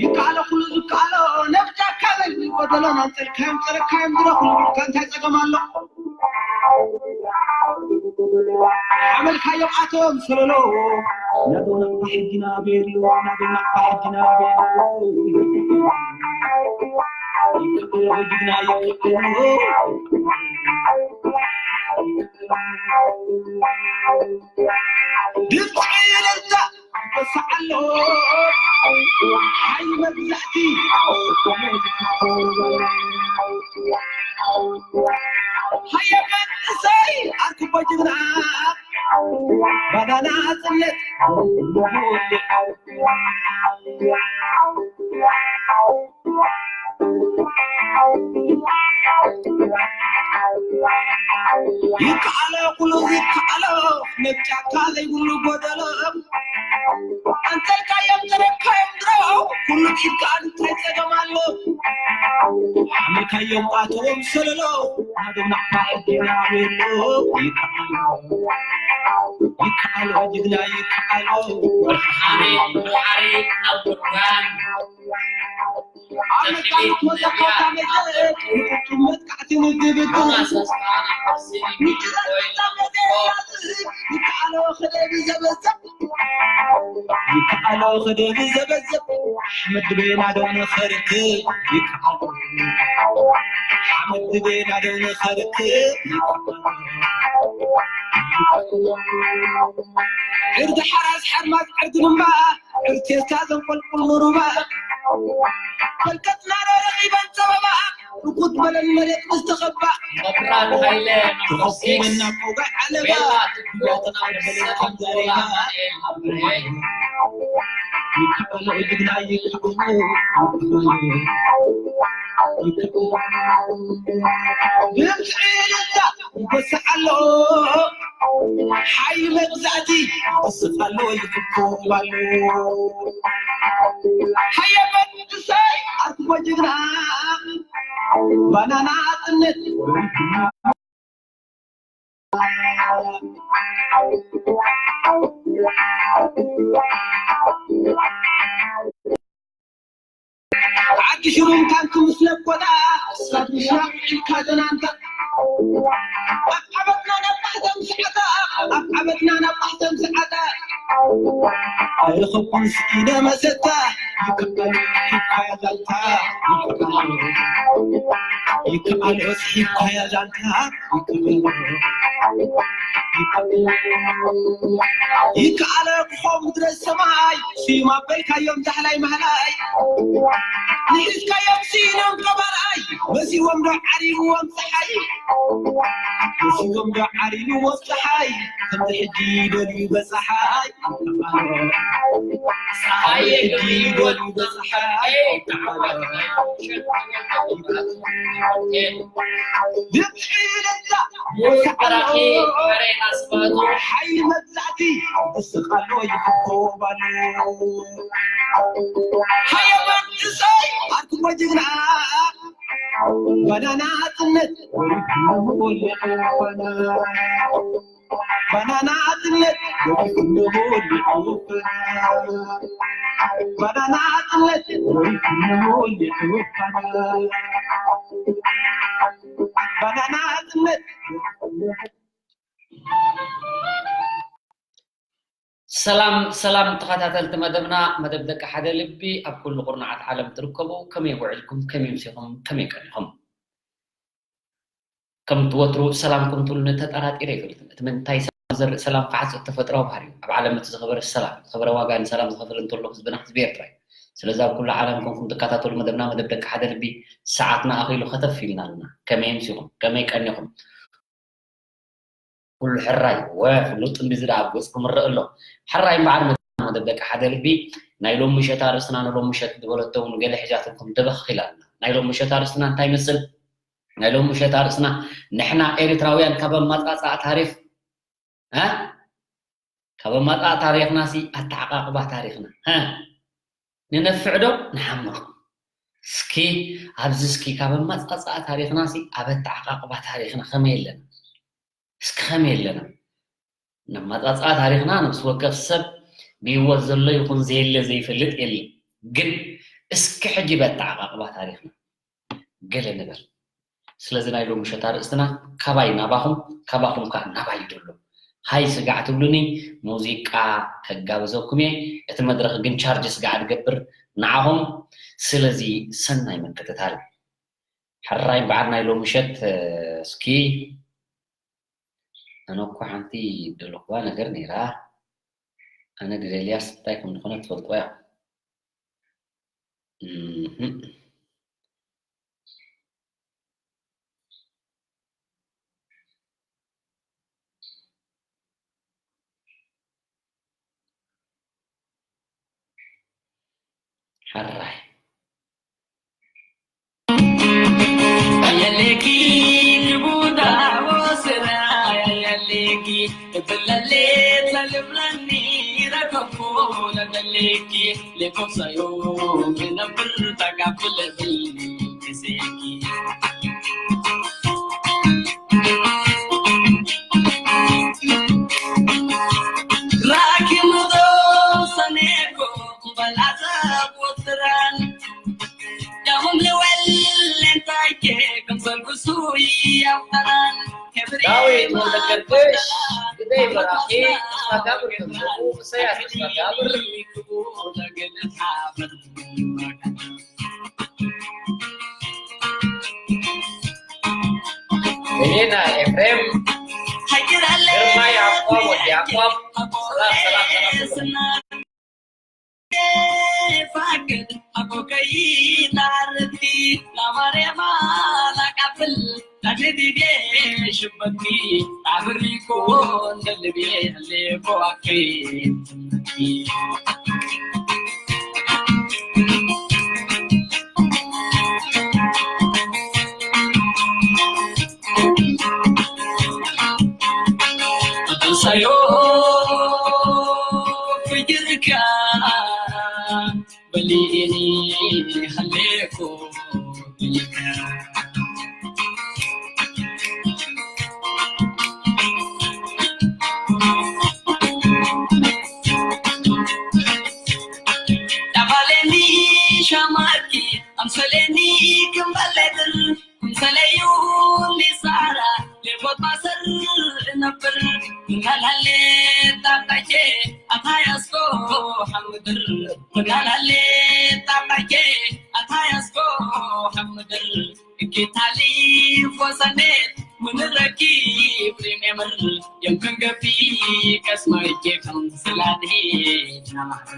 ይከኣሎ ኩሉ ዝከኣሎ ነብጃካ በል ጎደሎ ናንጸልካዮም ጸረካዮም ድረ ኩሉ ዱካ እንታይ ጸገም ኣሎ ሓመልካዮም ኣቶም ሰለሎ ናዶ ናቕፋ ሕጊና ቤሎ ናዶ ናቕፋ ሕጊና ቤሎ ይከኣሎ ጅግና ይከኣሎ ድምፂ እልልታ ይበስሕ ኣሎ ሓይሊ መግዛእቲ ሃየ መንእሰይ ኣርክቦ ጅግና ባናና ጽነት ይከኣሎ ኩሉ ይከኣሎ ነብ ጫካ ዘይብሉ ጎደሎ ኣንተልካዮም ተረካዮም ድሮ ኩሉ ኢድካ እንታይ ጸገም ኣሎ ሓመልካዮም ኣቶም ሰለሎ ናዶም ናዕካ ሕጊና ቤሎ ይከኣሎ ይከኣሎ ጅግና ይከኣሎ ወርሓሪ ወርሓሪ ኣብ ቁርባን ይከኣሎ ክደቢ ዘበዘብ ኣሕመድ ድቤና ዶ ንኸርክብ ይከኣሎ ኣሕመድ ድቤና ዶ ንኸርክብ ይከኣሎ ዕርዲ ሓራስ ሓርማዝ ዕርዲ ድማ ዕርቴስታ ዘንቆልቁል ንሩባ ፈልቀትና ዶ ረኺበን ጸበባ ርኩት በለን መሬት ምስ ተኸባ መብራት ሃይለ ተኸኪበና ቆጋዕ ዓለባ ሎትና በለን ከም ዘሬባ ይከኣሎ ጅግና ይከኣሎ ድምፂ ልታ ይበስሕ ኣሎ ሓይሊ መግዛእቲ ይበስሕ ኣሎ ይፍኮብ ኣሎ ሓየ መንግሰይ ኣርክቦ ጅግና ባናና ኣጥነት ዓዲ ሽሩም ታንኪ ምስ ለኮዳ ሳድሻ ኢልካ ዘናንታ ኣብ ዓበትና ናብ ማሕተም ሰዓታ ኣብ ዓበትና ናብ ማሕተም ሰዓታ ኣይረኸብኩን ስኢነ መሰታ ይከኣል ይካያ ዛንታ ይከኣል ይከኣል ስሒብካያ ዛንታ ይከኣለ ክኾ ምድረ ሰማይ ስዩም ኣበልካዮም ዛሕላይ ማህላይ ንሒዝካዮም ስኢኖም ቀባርኣይ መሲዎም ዶ ዓሪብዎም ፀሓይ መሲዎም ዶ ዓሪብዎም ፀሓይ ከምዚ ሕጂ ይደልዩ በፀሓይ ፀሓይ ሕጂ ይደልዩ በፀሓይ ሓይሊ መግዛእቲ እስቃሎ ይፍኮባሉ ሃየባን እሰይ ኣርኩሞ ጅግና ባናና ኣጽነት ባናና ኣጽነት ባናና ኣጽነት ባናና ኣጽነት ሰላም ሰላም ተኸታተልቲ መደብና መደብ ደቂ ሓደ ልቢ ኣብ ኩሉ ቁርናዓት ዓለም ትርከቡ ከመይ ውዕልኩም ከመይ ምሲኹም ከመይ ቀኒኹም ከም ትወትሩ ሰላም ከም ትብሉ ተጠራጢረ ይፈልጥን እቲ ምንታይ ሰላም ዘርኢ ሰላም ከዓ ተፈጥራዊ ባህሪ እዩ ኣብ ዓለም እቲ ዝኸበረ ሰላም ዝኸበረ ዋጋ ንሰላም ዝኸፈለ እንተሎ ህዝብና ህዝቢ ኤርትራ እዩ ስለዚ ኣብ ኩሉ ዓለም ኮንኩም ትከታተሉ መደብና መደብ ደቂ ሓደ ልቢ ሰዓትና ኣኺሉ ከተፍ ኢልና ኣለና ከመይ ምሲኹም ከመይ ቀኒኹም ኩሉ ሕራይ ወ ፍሉጥ እንዲ ዝዳ ኣብ ገጽኩም ረእ ኣሎ ሕራይ እምበዓር መደብ ደቂ ሓደ ልቢ ናይ ሎም ምሸት ኣርእስትና ንሎም ምሸት ዝበለቶ እውን ገለ ሕጃትኩም ደበኽ ኢላ ኣላ ናይ ሎም ምሸት ኣርእስትና እንታይ ይመስል ናይ ሎም ምሸት ኣርእስትና ንሕና ኤርትራውያን ካብ ኣማጻጽኣ ታሪኽ እ ካብ ኣማጻጽኣ ታሪኽና ሲ ኣተዓቃቅባ ታሪኽና እ ንነፍዕ ዶ ንሓምቕ እስኪ ኣብዚ እስኪ ካብ ኣማጻጽኣ ታሪኽና ሲ ኣብ ኣተዓቃቅባ ታሪኽና ከመይ ኣለና እስኪ ከመይ ኣለና ነማፃፅኣ ታሪኽና ነብሲ ወከፍ ሰብ ብህይወት ዘሎ ይኹን ዘየለ ዘይፈልጥ የለን። ግን እስኪ ሕጂ በተዓቓቕባ ታሪኽና ገለ ንበል። ስለዚ ናይ ሎሚ ምሸት ኣርእስትና ካባይ ናባኹም፣ ካባኹም ከኣ ናባይ እዩ ዘሎ። ሃይ ስጋዕ ትብሉኒ፣ ሙዚቃ ከጋብዘኩም እየ። እቲ መድረኽ ግን ቻርጅ ስጋዕ ዝገብር ንዓኹም። ስለዚ ሰናይ ምክትታል። ሕራይ እምበኣር ናይ ሎሚ ምሸት፣ እስኪ ኣነ እኮ ሓንቲ ዝደለኹዋ ነገር ነይራ። ኣነ ድደልያስ እንታይ ከም ዝኾነ ትፈልጥዋ ኢኹም። እህ። ሕራይ። ኣየለኪ ክቡዳ ወስራ ኣየለኪ እብለሌት ለልብለኒ ረከቦ ለደለኪ ለኮሳዮ ብነብር ተጋፍለብል ጊዜኪ። ራኪ ሙዶ ሰኔኮ በላዘ ቦትራን ዳኹም ልወል ለንታይኬ ከም ሰልጉሱ ያውጠራን ዳዊት ወልደገርግሽ፣ ግደይ በራኺ፣ ተስፋጋብር ከምኡ፣ ኢሳያስ ተስፋጋብር። እኔና ኤፍሬም፣ ግርማ ያዕቆብ፣ ወዲ ያዕቆብ፣ ሰላም፣ ሰላም፣ ሰላም፣ ሰላም። ፋቅድ ኣቦ ከይታርፊ ላማርያማ ላቃብል ላሸዲዴ ሽበቲ ጣብሪኮ እንደልቤ ሌቦ ኣከይ ሳዮ ፍቅርካ በሊኒ ሀሌኮ ዳባሌኒ ሻማኪ ኣምሰሌኒ ክምበሌድር ሰለዩ ሊሳራ ሌቦት ማሰር ነብር ናላሌ ጣጣቼ ኣታያስኮ ሐምድር ናላሌ ጣጣቼ ኣታያስኮ ሐምድር እኪታሊ ፎሰኔት ምንረኪ ፕሪሜምር የምክንገቢ ቀስማይቼ ከም ስላድሄ ናማር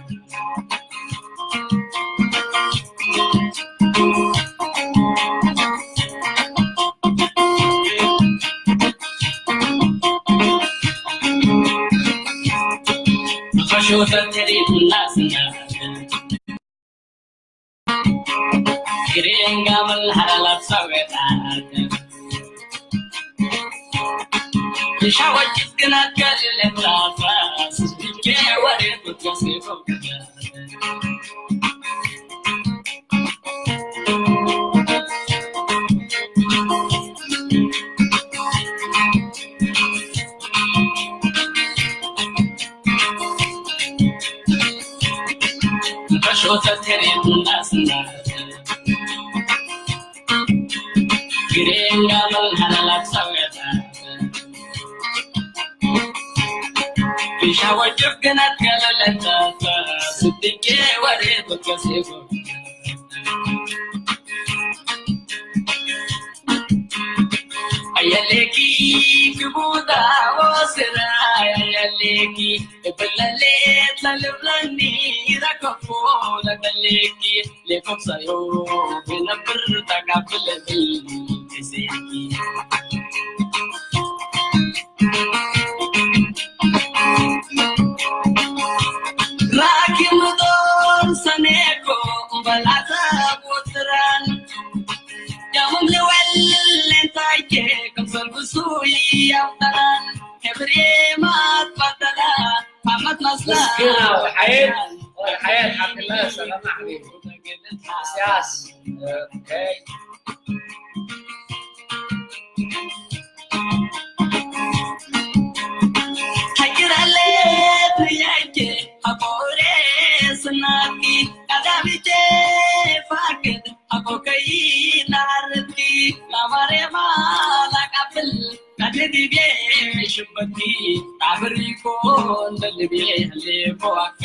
ኣየሌኪ ክቡዳ ወስራ ኣየሌኪ እብለሌት ለልብለኒ ረከፎ ለበሌኪ ሌኮምሳዮ ብነብር ተጋፍለኒ ጊዜኪ ራኪ ምጦር ሰኔኮ በላተ ቦትራን ዳሙም ልወል ለንታይኬ ከም ሰልጉሱ ያውጠራን ከብሬ ማትባተላ ታመት መስላ ምስግና ወልሓየት፣ ወልሓየት ሓብትላ ሰላማ ሓቢቢ። ኢሳያስ፣ ኦኬ። ድቤ ሽበቲ ጣብሪኮ ለልቤ ለቦዋኪ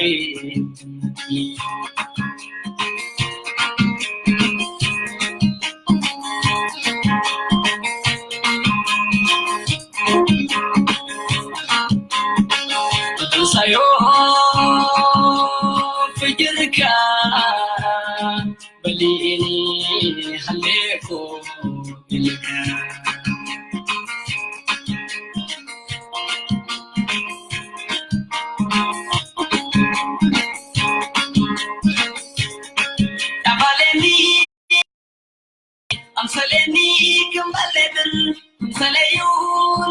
ሳዮ ፍቅርካ በሊኒ ሃሌኮ ኢልካ ጠፋለኒ ኣምሰለኒ ክምበሌትን ሰለዩ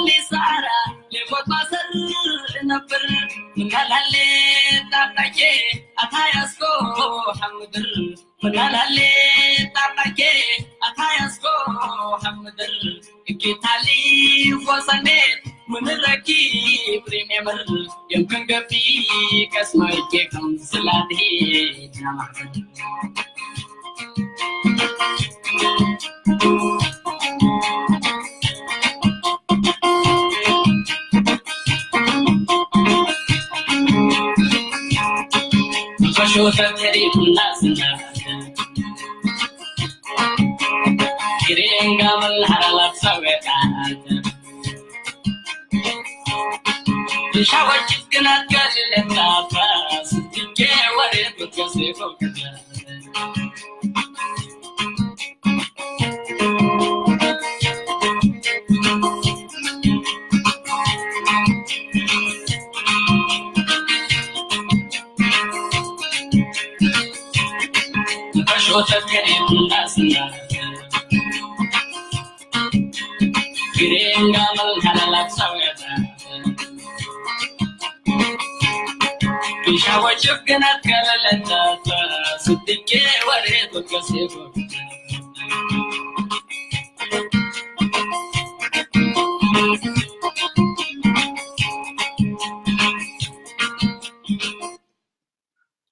ሊሳራ ሌቦት ማሰር ነብር ምናላሌ ጣጣዬ ኣታያስኮ ሓምድር ምናላሌ ጣጣዬ ኣታያስኮ ሓምድር እኪታሊ ወሰኔት ምንረኪብ ሪሜምር የምክንገቢ ከስማይኬ ከምስላትሄ ናማዕበል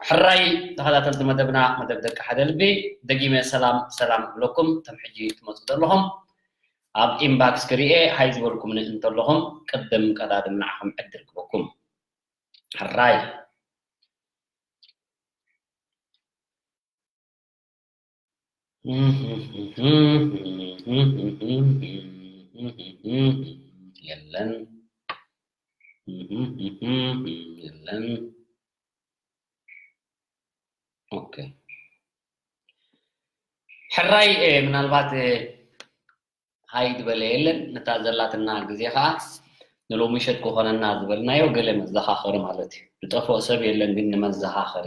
ሕራይ ተኸታተልቲ መደብና፣ መደብ ደቂ ሓደ ልቢ፣ ደጊመ ሰላም ሰላም እብለኩም። እቶም ሕጂ ትመፁ ዘለኹም ኣብ ኢንባክስ ክሪኤ ሃይ ዝበልኩምኒ እንተለኹም ቅድም ቀዳድም ንዓኹም ዕድል ክበኩም። ሕራይ የለን የለን። ኦኬ ሕራይ ምናልባት ሃይ ዝበለ የለን። ነታ ዘላትና ግዜ ከዓ ንሎሚ ምሸት ክኾነና ዝበልናዮ ገለ መዘኻኸሪ ማለት እዩ። ዝጠፍኦ ሰብ የለን ግን ንመዘኻኸሪ።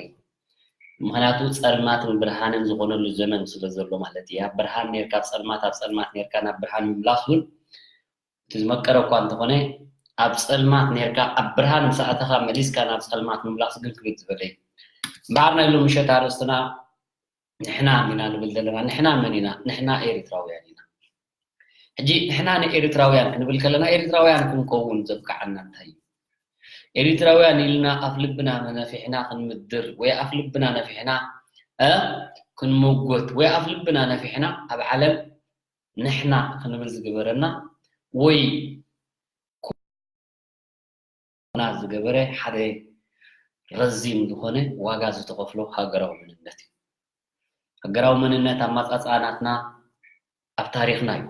ምኽንያቱ ጸልማትን ብርሃንን ዝኾነሉ ዘመን ስለ ዘሎ ማለት እዩ። ኣብ ብርሃን ኔርካ ኣብ ጸልማት፣ ኣብ ጸልማት ኔርካ ናብ ብርሃን ምምላስ እውን እቲ ዝመቀረ እኳ እንተኾነ ኣብ ጸልማት ኔርካ ኣብ ብርሃን ምስ ኣተኻ መሊስካ ናብ ጸልማት ምምላስ ግን ክብድ ዝበለ እዩ። እምበኣር ናይ ሎሚ ምሸት ኣርእስትና ንሕና ኢና ንብል ዘለና። ንሕና መን ኢና? ንሕና ኤርትራውያን ኢና። ሕጂ ንሕና ንኤርትራውያን ክንብል ከለና ኤርትራውያን ክንከውን ዘብቅዓና እንታይ እዩ? ኤርትራውያን ኢልና ኣፍ ልብና ነፊሕና ክንምድር ወይ ኣፍ ልብና ነፊሕና እ ክንምጎት ወይ ኣፍ ልብና ነፊሕና ኣብ ዓለም ንሕና ክንብል ዝገበረና ወይ ዝገበረ ሓደ ረዚን ዝኾነ ዋጋ ዝተኸፍሎ ሃገራዊ መንነት እዩ። ሃገራዊ መንነት ኣመጻጽኣ ናትና ኣብ ታሪኽና እዩ።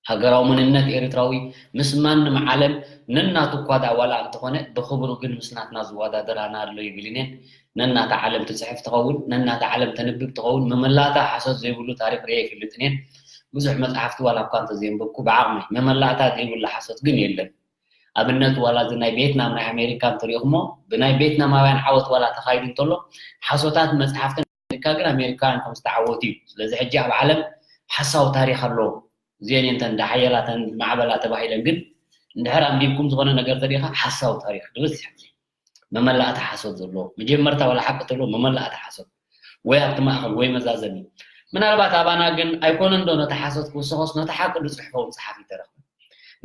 ሃገራዊ መንነት ኤርትራዊ ምስ ማንም ዓለም ነናቱ እኳ ደኣ ዋላ እንተኾነ ብኽብሩ ግን ምስ ናትና ዝወዳደር ኣነ ኣሎ ይብል እኔን ነናታ ዓለም ትጽሕፍ ትኸውን፣ ነናታ ዓለም ተንብብ ትኸውን፣ መመላእታ ሓሶት ዘይብሉ ታሪኽ ርእየ ኣይፈልጥን እየ። ብዙሕ መጻሕፍቲ ዋላ እኳ እንተዘየንበብኩ ብዓቕመይ መመላእታ ዘይብሉ ሓሶት ግን የለን። ኣብነት ዋላ እዚ ናይ ቬትናም ናይ ኣሜሪካ እንተሪእኹሞ ብናይ ቬትናማውያን ዓወት ዋላ ተኻይዱ እንተሎ ሓሶታት መጽሓፍትን ኣሜሪካ ግን ኣሜሪካውያን ከም ዝተዓወቱ እዩ። ስለዚ ሕጂ ኣብ ዓለም ሓሳዊ ታሪኽ ኣለዎ። እዚአን እየን እተን ዝሓየላ እተን ዝማዕበላ ተባሂለን ግን እንድሕር ኣንቢብኩም ዝኾነ ነገር ተሪኻ ሓሳዊ ታሪኽ ድብል ዝሕብዚ መመላእታ ሓሶት ዘለዎ መጀመርታ ዋላ ሓቂ ተሎ መመላእታ ሓሶት ወይ ኣብቲ ማእኸል ወይ መዛዘሚ ምናልባት ኣባና ግን ኣይኮነን ዶ ነቲ ሓሶት ክውሰኾስ ነቲ ሓቂ ዝፅሕፈውን ፀሓፊ ተረኽበ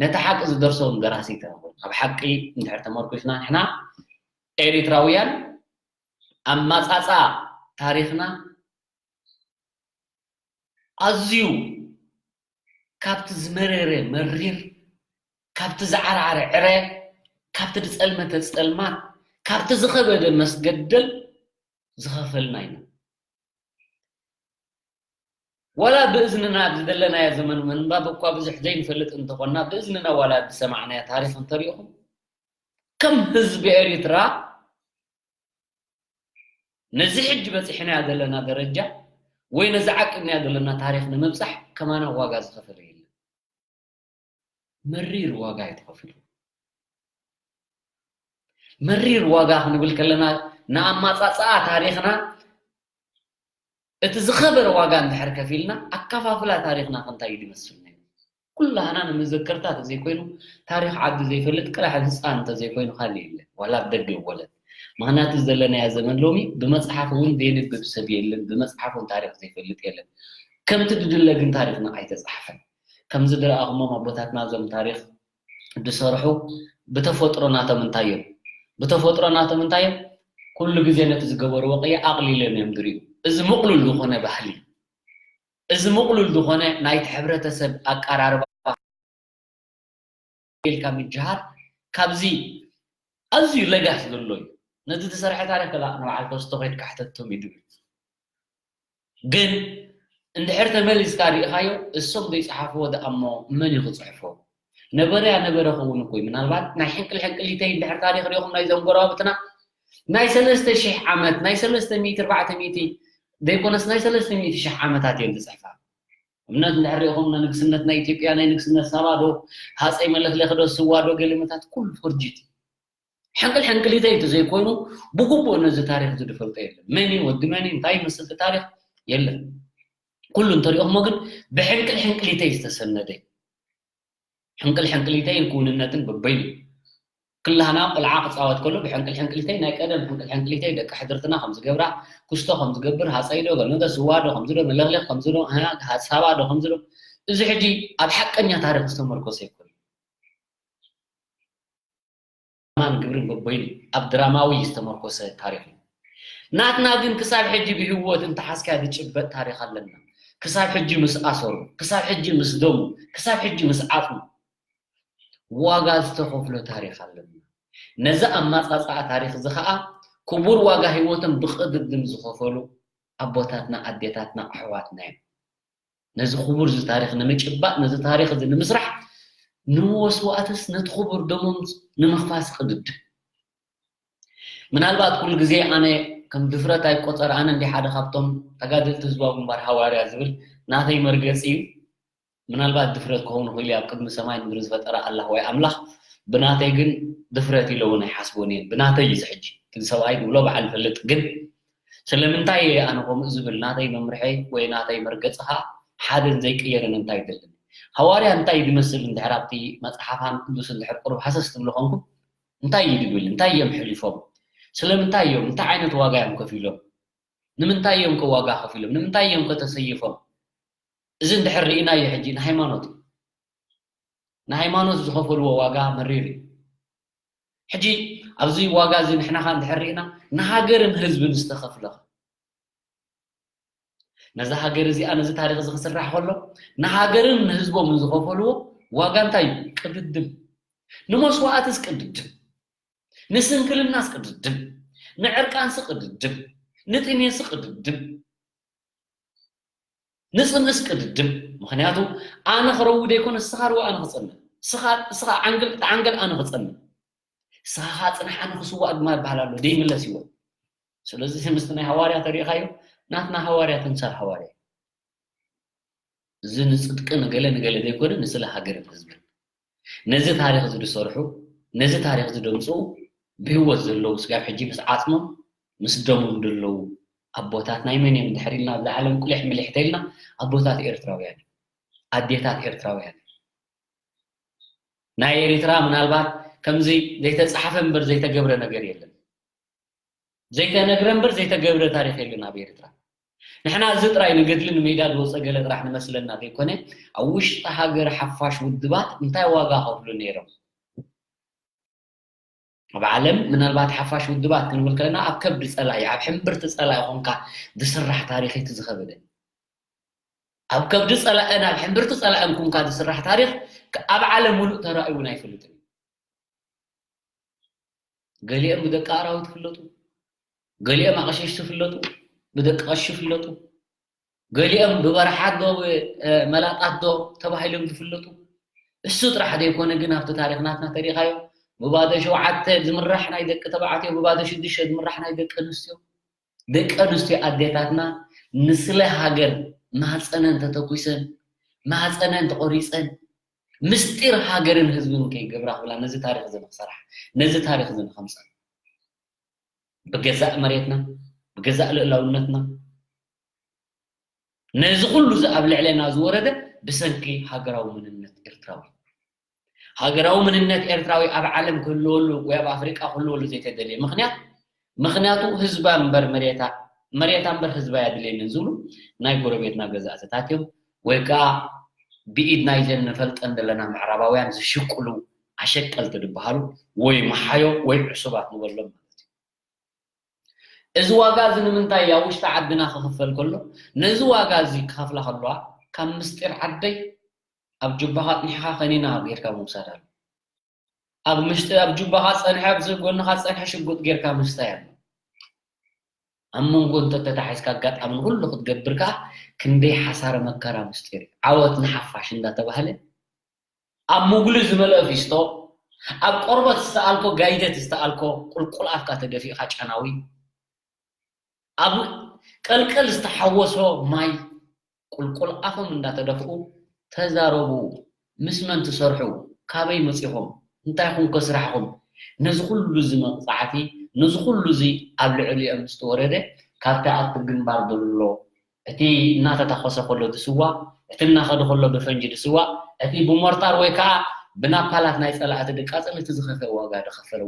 ነቲ ሓቂ ዝደርሰውን ደራሲ ተረኽበ ኣብ ሓቂ እንድሕር ተመርኩስና ንሕና ኤሪትራውያን ኣማፃፃ ታሪኽና ኣዝዩ ካብቲ ዝመረረ መሪር ካብቲ ዝዓርዓረ ዕረ፣ ካብቲ ዝጸልመተ ጸልማት፣ ካብቲ ዝኸበደ መስገደል ዝኸፈልና ኢና። ዋላ ብእዝንና ኣብዚ ዘለናዮ ዘመን ምንባብ እኳ ብዙሕ ዘይንፈልጥ እንተኾንና፣ ብእዝንና ዋላ ዝሰማዕናዮ ታሪኽ እንተሪእኹም፣ ከም ህዝቢ ኤሪትራ ነዚ ሕጂ በጺሕናዮ ዘለና ደረጃ ወይ ነዚ ዓቂብናዮ ዘለና ታሪኽ ንምብጻሕ ከማና ዋጋ ዝኸፈለ የለን። መሪር ዋጋ እዩ ተኸፊሉ። መሪር ዋጋ ክንብል ከለና ንኣማጻጽኣ ታሪኽና እቲ ዝኸበረ ዋጋ እንድሕር ከፊልና ኣከፋፍላ ታሪኽና ክንታይ እዩ ዝመስል ነይሩ? ኩላህና ንመዘከርታ ተዘይኮይኑ ታሪኽ ዓዲ ዘይፈልጥ ቅራሕ ህፃን እንተዘይኮይኑ ካልእ የለን። ዋላ ኣብ ደገ ይወለድ። ምኽንያቱ ዘለናዮ ዘመን ሎሚ ብመፅሓፍ እውን ዘየንብብ ሰብ የለን፣ ብመፅሓፍ እውን ታሪኽ ዘይፈልጥ የለን። ከምቲ ዝድለ ግን ታሪኽና ኣይተፃሕፈን። ከምዚ ዝረኣኹሞም ኣቦታትና እዞም ታሪኽ ዝሰርሑ ብተፈጥሮ ናቶም እንታይ እዮም? ብተፈጥሮ ናቶም እንታይ እዮም? ኩሉ ግዜ ነቲ ዝገበርዎ ቅያ ኣቕሊሎም እዮም ዝርእዩ። እዚ ምቕሉል ዝኾነ ባህሊ፣ እዚ ምቕሉል ዝኾነ ናይቲ ሕብረተሰብ ኣቀራርባ ኢልካ ምጅሃር ካብዚ ኣዝዩ ለጋስ ዘሎ እዩ። ነዚ ዝሰርሐ ታሪኽ ከላ ንበዓል ተስቶ ከይድካ ሕተቶም እዩ ዝብል። ግን እንድሕር ተመሊስካ ሪኢኻዮ፣ እሶም ዘይጸሓፍዎ ደኣ እሞ መን እዩ ክጽሕፎ? ነበረያ ነበረ ክውን እኮ እዩ። ምናልባት ናይ ሕንቅል ሕንቅሊተይ እንድሕር ታሪኽ ሪኢኹም ናይዞም ጎረባብትና ናይ ሰለስተ ሽሕ ዓመት፣ ናይ ሰለስተ ሚእቲ ኣርባዕተ ሚእቲ ዘይኮነስ ናይ ሰለስተ ሚእቲ ሽሕ ዓመታት እየን ዝጽሕፋ። እምነት እንድሕር ሪኢኹም ንንግስነት ናይ ኢትዮጵያ ናይ ንግስነት ሳባ ዶ ሃፀይ መለኽለኺ ዶ ስዋ ዶ ገለመታት ኩሉ ፎርጅት። ሕንቅል ሕንቅሊተይ እንተዘይኮይኑ ብግቡእ ነዚ ታሪኽ እዚ ዝፈልጦ የለን። መን እዩ ወዲ መን እዩ እንታይ ይመስል እቲ ታሪኽ የለን። ኩሉ እንተሪኦሞ ግን ብሕንቅል ሕንቅሊተይ ዝተሰነደ እዩ። ሕንቅል ሕንቅሊተይን ክውንነትን በበይኑ እዩ። ክላህና ቆልዓ ክፃወት ከሎ ብሕንቅል ሕንቅሊተይ ናይ ቀደም ሕንቅል ሕንቅሊተይ ደቂ ሕድርትና ከም ዝገብራ ክስቶ ከም ዝገብር ሃፀይ ዶ ገለ ዶ ስዋ ዶ ከምዚ ዶ መለኽለኽ ከምዚ ዶ ሳባ ዶ ከምዚ ዶ እዚ ሕጂ ኣብ ሓቀኛ ታሪኽ ዝተመርኮሰ ኣይኮነን። ድራማን ግብርን በበይኑ ኣብ ድራማዊ ዝተመርኮሰ ታሪኽ እዩ። ናትና ግን ክሳብ ሕጂ ብህይወት እንተሓዝካያ ዝጭበጥ ታሪኽ ኣለና። ክሳብ ሕጂ ምስ ኣሰሩ፣ ክሳብ ሕጂ ምስ ደሙ፣ ክሳብ ሕጂ ምስ ዓጽሙ ዋጋ ዝተኸፍሎ ታሪኽ ኣለና። ነዚ ኣማጻጽኣ ታሪኽ እዚ ኸኣ ክቡር ዋጋ ህይወቶም ብቕድድም ዝኸፈሉ ኣቦታትና፣ ኣዴታትና፣ ኣሕዋትና እዮም። ነዚ ክቡር እዚ ታሪኽ ንምጭባጥ፣ ነዚ ታሪኽ እዚ ንምስራሕ፣ ንመስዋእትስ ነቲ ክቡር ደሞም ንምኽፋስ ቅድድም። ምናልባት ኩሉ ግዜ ኣነ ከም ድፍረት ኣይቆጸር፣ ኣነ እንዲ ሓደ ካብቶም ተጋደልቲ ህዝባዊ ግንባር ሃዋርያ ዝብል ናተይ መርገጺ እዩ። ምናልባት ድፍረት ክኸውን ይኽእል እዩ፣ ኣብ ቅድሚ ሰማይ ምድሪ ዝፈጠረ ኣላህ ወይ ኣምላኽ ብናተይ ግን ድፍረት ኢለ እውን ኣይሓስቦን እየ። ብናተይ እዩ እዚ ሕጂ። እቲ ሰብኣይ ዝብሎ በዓል ይፈልጥ። ግን ስለምንታይ እየ ኣነ ከምኡ ዝብል? ናተይ መምርሒ ወይ ናተይ መርገጺ ኸኣ ሓደን ዘይቅየርን እንታይ ይደልን? ሃዋርያ እንታይ እዩ ዝመስል? እንድሕር ኣብቲ መጽሓፋን ቅዱስ እንድሕር ቁሩብ ሃሰስ ትብሉ ኾንኩም እንታይ እዩ ዝብል? እንታይ እዮም ሕሊፎም? ስለምንታይ እዮም? እንታይ ዓይነት ዋጋ እዮም ከፊሎም? ንምንታይ እዮም ከ ዋጋ ከፊሎም? ንምንታይ እዮም ከ ተሰይፎም? እዚ እንድሕር ርኢናዮ ሕጂ ንሃይማኖት እዩ። ንሃይማኖት ዝኸፈልዎ ዋጋ መሪር እዩ። ሕጂ ኣብዚ ዋጋ እዚ ንሕና ኸ እንድሕር ርኢና ንሃገርን ህዝብን ዝተኸፍለ ኸ? ነዛ ሃገር እዚኣ ነዚ ታሪኽ እዚ ክስራሕ ከሎ ንሃገርን ንህዝቦምን ዝኸፈልዎ ዋጋ እንታይ እዩ? ቅድድም። ንመስዋእትስ ቅድድም። ንስንክልናስ ቅድድም። ንዕርቃንስ ቅድድም። ንጥሜትስ ቅድድም። ንጽምእስ ቅድድም። ምኽንያቱ ኣነ ክረዊ ደይኮነ ንስኻ ርወ ኣነ ክጸምእ። ንስኻ ንስኻ ዓንግል ትዓንገል ኣነ ክጸምእ። ንስኻ ጽናሕ ኣነ ክስዋእ ድማ ይበሃል ኣሎ። ደይምለስ ህይወት። ስለዚ ምስቲ ናይ ሃዋርያ ተሪእኻዮ ናትና ሃዋርያ ተምሳል ሃዋርያ እዩ። እዚ ንጽድቂ ንገለ ንገለ ዘይኮነ ንስለ ሃገርን ህዝብን። ነዚ ታሪኽ እዚ ዝሰርሑ፣ ነዚ ታሪኽ እዚ ደምጽኡ ብህይወት ዘለዉ ስጋብ ሕጂ ምስ ዓጽሞም ምስ ደሞም ዘለዉ ኣቦታት ናይ መን እዮም? ድሕር ኢልና ኣብዚ ዓለም ቁሊሕ ምልሕ ተኢልና ኣቦታት ኤርትራውያን እዮም። ኣዴታት ኤርትራውያን እዮም። ናይ ኤርትራ ምናልባት ከምዚ ዘይተጻሕፈ እምበር ዘይተገብረ ነገር የለን። ዘይተነግረ እምበር ዘይተገብረ ታሪኽ የለን ኣብ ኤርትራ። ንሕና እዚ ጥራይ ንገድሊ ንሜዳ ዝወፀ ገለ ጥራሕ ንመስለና ዘይኮነ ኣብ ውሽጢ ሃገር ሓፋሽ ውድባት እንታይ ዋጋ ከፍሉ ነይሮም? ኣብ ዓለም ምናልባት ሓፋሽ ውድባት ክንብል ከለና ኣብ ከብዲ ፀላኢ ኣብ ሕምብርቲ ፀላኢ ኮንካ ዝስራሕ ታሪኽ እቲ ዝኸበደ ኣብ ከብዲ ጸላእን ኣብ ሕምብርቲ ጸላእን ኩንካ ዝስራሕ ታሪኽ ኣብ ዓለም ሙሉእ ተራእዩ እውን ኣይፈልጥን እዩ። ገሊኦም ብደቂ ኣራዊት ይፍለጡ፣ ገሊኦም ኣቐሸሽቲ ይፍለጡ፣ ብደቂ ቀሺ ይፍለጡ፣ ገሊኦም ብበረሓት ዶ ብመላጣት ዶ ተባሂሎም ዝፍለጡ። እሱ ጥራሕ ዘይኮነ ግን ኣብቲ ታሪኽ ናትና ተሪኻዮ ብባዶ ሸውዓተ ዝምራሕ ናይ ደቂ ተባዕትዮ፣ ብባዶ ሽዱሽተ ዝምራሕ ናይ ደቂ ኣንስትዮ፣ ደቂ ኣንስትዮ ኣዴታትና ንስለ ሃገር ማህፀነን ተተኩሰን ማህፀነን ተቆሪፀን ምስጢር ሃገርን ህዝብን ከይገብራ ክብላ ነዚ ታሪኽ እዚ ንክሰርሓ ነዚ ታሪኽ እዚ ንከምፀን ብገዛእ መሬትና ብገዛእ ልእላውነትና ነዚ ኩሉ እዚ ኣብ ልዕለና ዝወረደ ብሰንኪ ሃገራዊ መንነት ኤርትራዊ ሃገራዊ መንነት ኤርትራዊ ኣብ ዓለም ክህልወሉ ወይ ኣብ ኣፍሪቃ ክህልወሉ ዘይተደልየ ምኽንያት ምኽንያቱ ህዝባ እምበር መሬታ መሬታ እምበር ህዝባ ያድልየንን ዝብሉ ናይ ጎረቤትና ገዛእትታት እዮም ወይ ከዓ ብኢድ ናይዘን ንፈልጠን ዘለና ምዕራባውያን ዝሽቅሉ ኣሸቀልቲ ዝበሃሉ ወይ መሓዮ ወይ ዕሱባት ንበሎም ማለት እዩ። እዚ ዋጋ እዚ ንምንታይ ኣብ ውሽጢ ዓድና ክኽፈል ከሎ ነዚ ዋጋ እዚ ክኸፍላ ከለዋ ካብ ምስጢር ዓደይ ኣብ ጁባኻ ኣፅኒሕኻ ከኒና ጌርካ ምውሳድ ኣሎ። ኣብ ምሽጢ ኣብ ጁባኻ ፀንሐ ኣብዚ ጎንኻ ፀንሐ ሽጉጥ ጌርካ ምስታይ ኣሎ። ኣብ መንጎ እንተተታሒዝካ ኣጋጣሚ ንኩሉ ክትገብር ከዓ ክንደይ ሓሳረ መከራ ምስጢር እዩ። ዓወት ንሓፋሽ እንዳተባህለ ኣብ ሙግሊ ዝመልአ ፊስቶ ኣብ ቆርበት ዝተኣልኮ ጋይደት ዝተኣልኮ ቁልቁል ኣፍካ ተደፊእካ ጨናዊ ኣብ ቀልቀል ዝተሓወሶ ማይ ቁልቁል ኣፎም እንዳተደፍኡ ተዛረቡ። ምስ መን ትሰርሑ? ካበይ መፂኹም? እንታይ ኹም ከስራሕኹም? ነዚ ኩሉ እዚ መቕፃዕቲ ነዚ ኩሉ እዚ ኣብ ልዕሊኦም ዝተወረደ ካብቲ ኣብቲ ግንባር ዘሎ እቲ እናተታኾሰ ከሎ ዝስዋ እቲ እናኸደ ከሎ ብፈንጂ ዝስዋ እቲ ብሞርታር ወይ ከዓ ብናፓላት ናይ ፀላእቲ ድቃፅል እቲ ዝኸፈ ዋጋ ዝኸፈለ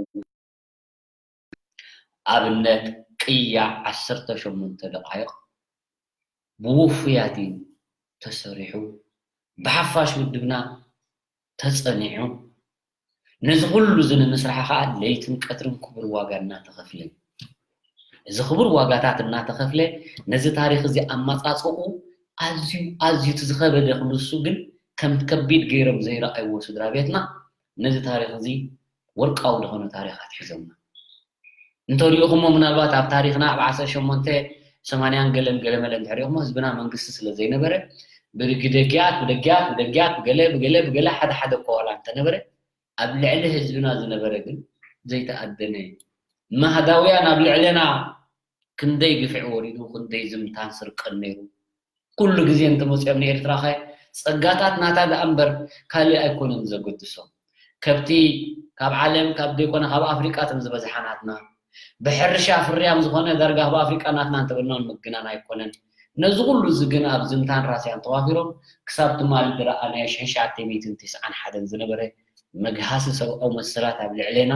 ኣብነት ቅያ ዓሰርተ ሸሞንተ ደቓይቕ ብውፉያት እዩ ተሰሪሑ፣ ብሓፋሽ ውድብና ተጸኒዑ፣ ነዚ ኩሉ እዚ ንምስራሓ ኸኣ ለይትን ቀትርን ክቡር ዋጋ እናተኸፍለ፣ እዚ ክቡር ዋጋታት እናተኸፍለ ነዚ ታሪኽ እዚ ኣመጻጽኡ ኣዝዩ ኣዝዩ እቲ ዝኸበደ ክንሱ ግን ከም ከቢድ ገይሮም ዘይረኣይዎ ስድራ ቤትና ነዚ ታሪኽ እዚ ወርቃዊ ዝኾነ ታሪኽ ኣትሒዞምና። እንተሪእኹሞ ምናልባት ኣብ ታሪኽና ኣብ ዓሰርተ ሸሞንተ ሰማንያን ገለን ገለመለ እንድሕር ሪእኹሞ ህዝብና መንግስቲ ስለ ዘይነበረ ብደጊያት ብደጊያት ብደጊያት ብገለ ብገለ ብገለ ሓደ ሓደ እኳ ዋላ እንተነበረ ኣብ ልዕሊ ህዝብና ዝነበረ ግን ዘይተኣደነ ማህዳውያን ኣብ ልዕለና ክንደይ ግፍዒ ወሪዱ ክንደይ ዝምታን ስርቅን ነይሩ። ኩሉ ግዜ እንተመፅኦም ንኤርትራ ኸ ፀጋታት ናታ ደኣ እምበር ካልእ ኣይኮነን ዘገድሶም። ከብቲ ካብ ዓለም ካብ ዘይኮነ ካብ ኣፍሪቃ እተን ዝበዝሓ ናትና፣ ብሕርሻ ፍርያም ዝኾነ ዳርጋ ካብ ኣፍሪቃ ናትና እንተበልናውን ምግናን ኣይኮነን። ነዚ ኩሉ እዚ ግን ኣብ ዝምታን ራስያን ተዋፊሮም ክሳብ ትማሊ ዝረኣናዮ ሽሕን ትሽዓተ ሚእትን ተስዓን ሓደን ዝነበረ መግሃሲ ሰብኣዊ መሰላት ኣብ ልዕሌና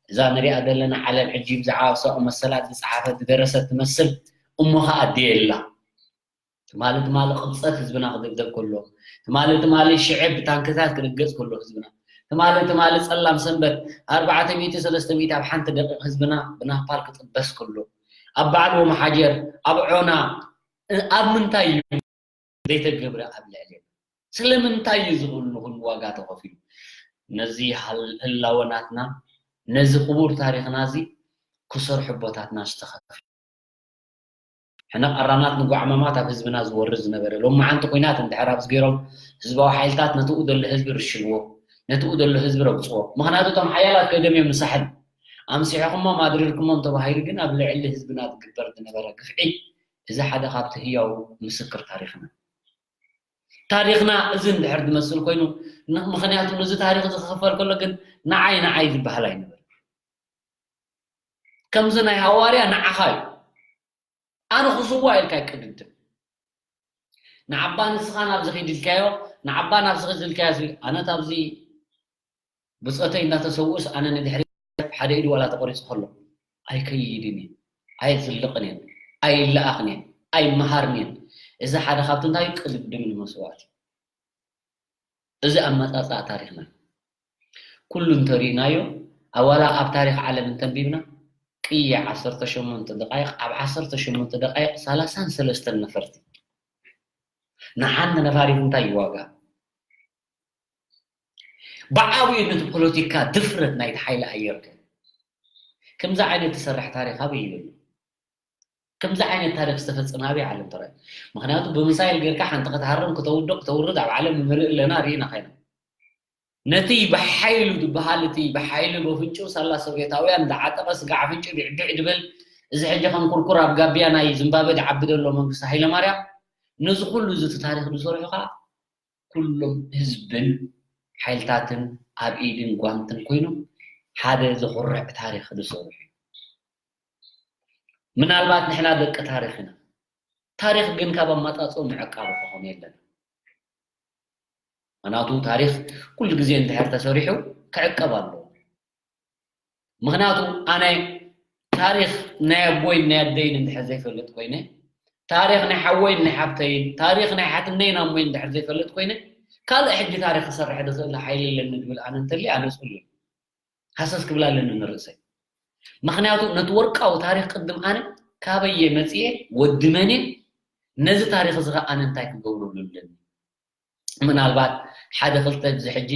እዛ ንሪኣ ዘለና ዓለም ሕጂ ብዛዕባ ሰብኣዊ መሰላት ዝፀሓፈት ዝደረሰት ትመስል እሞ ኸኣ ድየላ። ትማሊ ትማሊ ቅብፀት ህዝብና ክድብደብ ከሎ ትማሊ ትማሊ ሽዐ ብታንክታት ክርገፅ ከሎ ህዝብና ትማሊ ትማሊ ፀላም ሰንበት ኣርባዕተ ሚእቲ ሰለስተ ሚእቲ ኣብ ሓንቲ ደቂቕ ህዝብና ብናፓል ክጥበስ ከሎ ኣብ በዓል ወመሓጀር ኣብ ዖና ኣብ ምንታይ እዩ ዘይተገብረ ኣብ ልዕሌና ስለምንታይ እዩ ዝኽእል ንኹሉ ዋጋ ተኸፊሉ ነዚ ህላወ ናትና ነዚ ክቡር ታሪኽና እዚ ክሰርሑ ቦታትና ዝተኸፍለ ሕነ ቃራናት ንጓዕማማት ኣብ ህዝብና ዝወርድ ዝነበረ ሎማዓንቲ ኩናት እንድሕር ኣብዚ ገይሮም ህዝባዊ ሓይልታት ነትኡ ዘሎ ህዝቢ ርሽንዎ ነትኡ ዘሎ ህዝቢ ረግፅዎ ምኽንያቱ እቶም ሓያላት ከይዶም እዮም ንሳሕል ኣምሲሕኹሞም ኣድሪርኩሞም ተባሂሉ ግን ኣብ ልዕሊ ህዝብና ዝግበር ዝነበረ ግፍዒ እዚ ሓደ ካብቲ ህያው ምስክር ታሪኽና ታሪኽና እዚ እንድሕር ዝመስል ኮይኑ ምኽንያቱ ነዚ ታሪኽ እዚ ክኽፈል ከሎ ግን ንዓይ ንዓይ ዝበሃል ኣይነበረ ከምዚ ናይ ሃዋርያ ንዓኻ እዩ ኣነ ክስዋ ኢልካ ይቅድድም ንዓባ ንስኻ ናብዚ ኺድ ኢልካዮ ንዓባ ናብዚ ኺድ ኢልካዮ ኣነ ታብዚ ብፀተይ እንዳተሰውእስ ኣነ ንድሕሪ ሓደ ኢዱ ዋላ ተቆሪፁ ከሎ ኣይከይድን እየ ኣይዝልቕን እየ ኣይለኣኽን እየ ኣይመሃርን እየ እዚ ሓደ ካብቲ እንታይ ቅድድም ንመስዋእቲ እዚ ኣመፃፅኣ ታሪኽና ኩሉ እንተሪእናዮ ኣዋላ ኣብ ታሪኽ ዓለም እንተንቢብና ቅየ ዓሰርተ ሸሞንተ ደቃይቕ ኣብ ዓሰርተ ሸሞንተ ደቃይቕ ሰላሳን ሰለስተን ነፈርቲ ንሓንቲ ነፋሪት እንታይ ይዋጋ? ብዓብኡ ነቲ ፖለቲካ ድፍረት ናይቲ ሓይሊ ኣየር ከ ከምዚ ዓይነት ዝሰርሕ ታሪኽ ኣበይ ይህሉ? ከምዚ ዓይነት ታሪኽ ዝተፈጸመ ኣበይ ዓለም ተረኣዩ? ምኽንያቱ ብሚሳይል ጌርካ ሓንቲ ክትሃርም፣ ክተውድቕ፣ ክተውርድ ኣብ ዓለም ንርኢ ኣለና፣ ርኢና ኸይና። ነቲ ብሓይሉ ዝበሃል፣ እቲ ብሓይሉ በፍንጭው ሳላ ሶቬታውያን ዝዓጠቐ ስጋዕ ኣፍንጭ ቢዕቢዕ ድብል፣ እዚ ሕጂ ከም ኩርኩር ኣብ ጋቢያ ናይ ዚምባብወ ዝዓቢ ዘሎ መንግስቲ ሃይለማርያም፣ ነዚ ኩሉ እዚ እቲ ታሪኽ ዝሰርሑ ኸዓ ኩሎም ህዝብን ሓይልታትን ኣብ ኢድን ጓንትን ኮይኖም ሓደ ዘኹርዕ ታሪኽ ዝሰርሑ። ምናልባት ንሕና ደቂ ታሪኽ ኢና። ታሪኽ ግን ካብ ኣማጻጽኡ ምዕቃብ ክኾን የለን። ምኽንያቱ ታሪኽ ኩሉ ግዜ እንድሕር ተሰሪሑ ክዕቀብ ኣለዎ። ምኽንያቱ ኣነ ታሪኽ ናይ ኣቦይን ናይ ኣደይን እንድሕር ዘይፈልጥ ኮይነ፣ ታሪኽ ናይ ሓወይን ናይ ሓብተይን፣ ታሪኽ ናይ ሓትነይን ኣሞይን እንድሕር ዘይፈልጥ ኮይነ፣ ካልእ ሕጂ ታሪኽ ክሰርሕ ዝኽእል ሓይሊ ኣለኒ ዝብል ኣነ እንተልየ ኣነ ጽሉል። ሃሰስ ክብል ኣለኒ ንርእሰይ። ምኽንያቱ ነቲ ወርቃዊ ታሪኽ ቅድም ኣነ ካበየ መጽየ፣ ወዲ መን እየ፣ ነዚ ታሪኽ እዚ ኸኣ ኣነ እንታይ ክገብረሉ ኣለኒ? ምናልባት ሓደ ክልተ ኣብዚ ሕጂ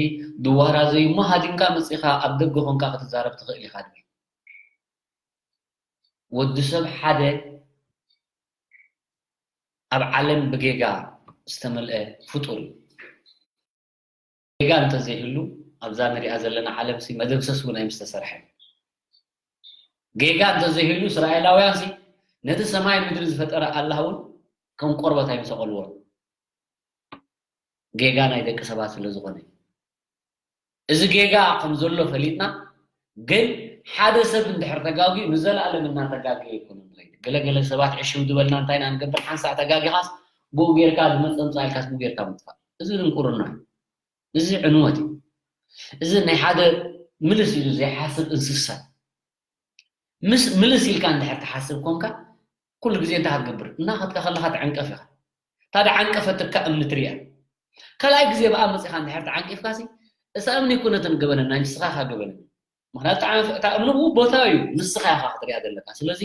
ድዋራ ዘዩሞ ሃዲምካ መጺኻ ኣብ ደገ ኾንካ ክትዛረብ ትኽእል ኢኻ ድብል። ወዲ ሰብ ሓደ ኣብ ዓለም ብጌጋ ዝተመልአ ፍጡር እዩ። ጌጋ እንተዘይህሉ ኣብዛ ንሪኣ ዘለና ዓለም ሲ መደምሰስ እውን ኣይምስተሰርሐን። ጌጋ እንተዘይህሉ እስራኤላውያን ሲ ነቲ ሰማይ ምድሪ ዝፈጠረ ኣላህ እውን ከም ቆርበት ኣይምሰቐልዎን። ጌጋ ናይ ደቂ ሰባት ስለ ዝኾነ። እዚ ጌጋ ከም ዘሎ ፈሊጥና፣ ግን ሓደ ሰብ እንድሕር ተጋግዩ ንዘለኣለም እናተጋገየ ኣይኮነን ዝኸይድ። ገለገለ ሰባት ዕሽው ዝበልና እንታይ ኢና ንገብር? ሓንሳእ ተጋጊኻስ ብኡ ጌርካ ዝመጸ ምጻእ ኢልካስ ብኡ ጌርካ ምጥፋእ። እዚ ድንቁርና እዩ። እዚ ዕንወት እዩ። እዚ ናይ ሓደ ምልስ ኢሉ ዘይሓስብ እንስሳ እዩ። ምስ ምልስ ኢልካ እንድሕር ትሓስብ ኮንካ ኩሉ ግዜ እንታይ ክትገብር? እናኸድካ ከለኻ ትዕንቀፍ ኢኻ። እታ ዝዓንቀፈትካ እምኒ ትሪኣ። ካልኣይ ግዜ ብኣ መጺኻ እንድሕር ተዓንቂፍካሲ እሳ እምኒ ኣይኮነትን ገበነና ንስኻ ኢኻ ገበነኛ። ምኽንያቱ እታ እምኒ ብኡ ቦታ እዩ ንስኻ ኢኻ ክትሪኣ ዘለካ። ስለዚ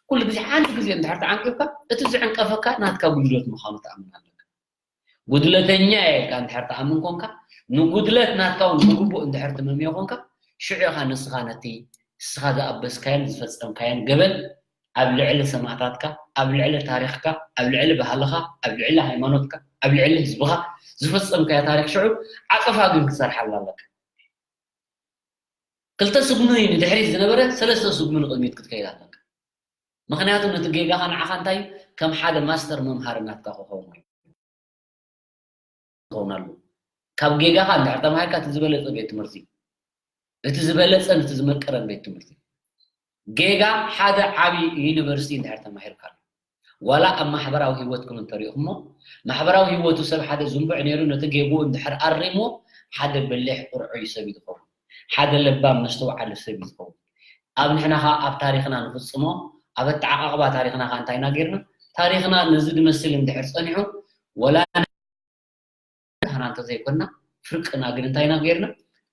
ኩሉ ግዜ ሓንቲ ግዜ እንድሕር ተዓንቂፍካ እቲ ዝዕንቀፈካ ናትካ ጉድለት ምዃኑ ትኣምን ኣለካ። ጉድለተኛ እየ ኢልካ እንድሕር ትኣምን ኮንካ፣ ንጉድለት ናትካ እውን ብግቡእ እንድሕር ትመምዮ ኮንካ፣ ሽዑ ኢኻ ንስኻ ነቲ ንስኻ ዝኣበስካዮን ዝፈጸምካዮን ገበን ኣብ ልዕሊ ሰማእታትካ፣ ኣብ ልዕሊ ታሪኽካ፣ ኣብ ልዕሊ ባህልኻ፣ ኣብ ልዕሊ ሃይማኖትካ፣ ኣብ ልዕሊ ህዝብኻ ዝፈጸምካዮ ታሪኽ ሽዑ ዓጸፋ ግን ክትሰርሓሉ ኣለካ። ክልተ ስጉሚ ንድሕሪት ዝነበረ ሰለስተ ስጉሚ ንቕድሚት ክትከይድ ኣለካ። ምኽንያቱ ነቲ ጌጋኻ ንዓኻ እንታይ እዩ? ከም ሓደ ማስተር መምሃሪ ናትካ ክኸውን ክኸውን ኣለዎ። ካብ ጌጋኻ እንድሕር ተማሂርካ እቲ ዝበለጸ ቤት ትምህርቲ፣ እቲ ዝበለጸን እቲ ዝመቀረን ቤት ትምህርቲ። ጌጋ ሓደ ዓቢ ዩኒቨርሲቲ እንድሕር ተማሂርካሉ። ዋላ ኣብ ማሕበራዊ ህይወትኩም እንተሪእኹሞ፣ ማሕበራዊ ህይወቱ ሰብ ሓደ ዝንቡዕ ነይሩ፣ ነቲ ጌግኡ እንድሕር ኣሪምዎ፣ ሓደ በሊሕ ቁርዑይ ሰብ እዩ ዝኸውን። ሓደ ለባም መስተውዓሊ ሰብ እዩ ዝኸውን። ኣብ ንሕና ኸኣ ኣብ ታሪኽና ንፍጽሞ፣ ኣብ ኣተዓቓቕባ ታሪኽና ኸኣ እንታይ ኢና ጌርና? ታሪኽና ነዚ ዝመስል እንድሕር ጸኒሑ፣ ወላ ንሕና እንተዘይኮንና፣ ፍርቅና ግን እንታይ ኢና ጌርና?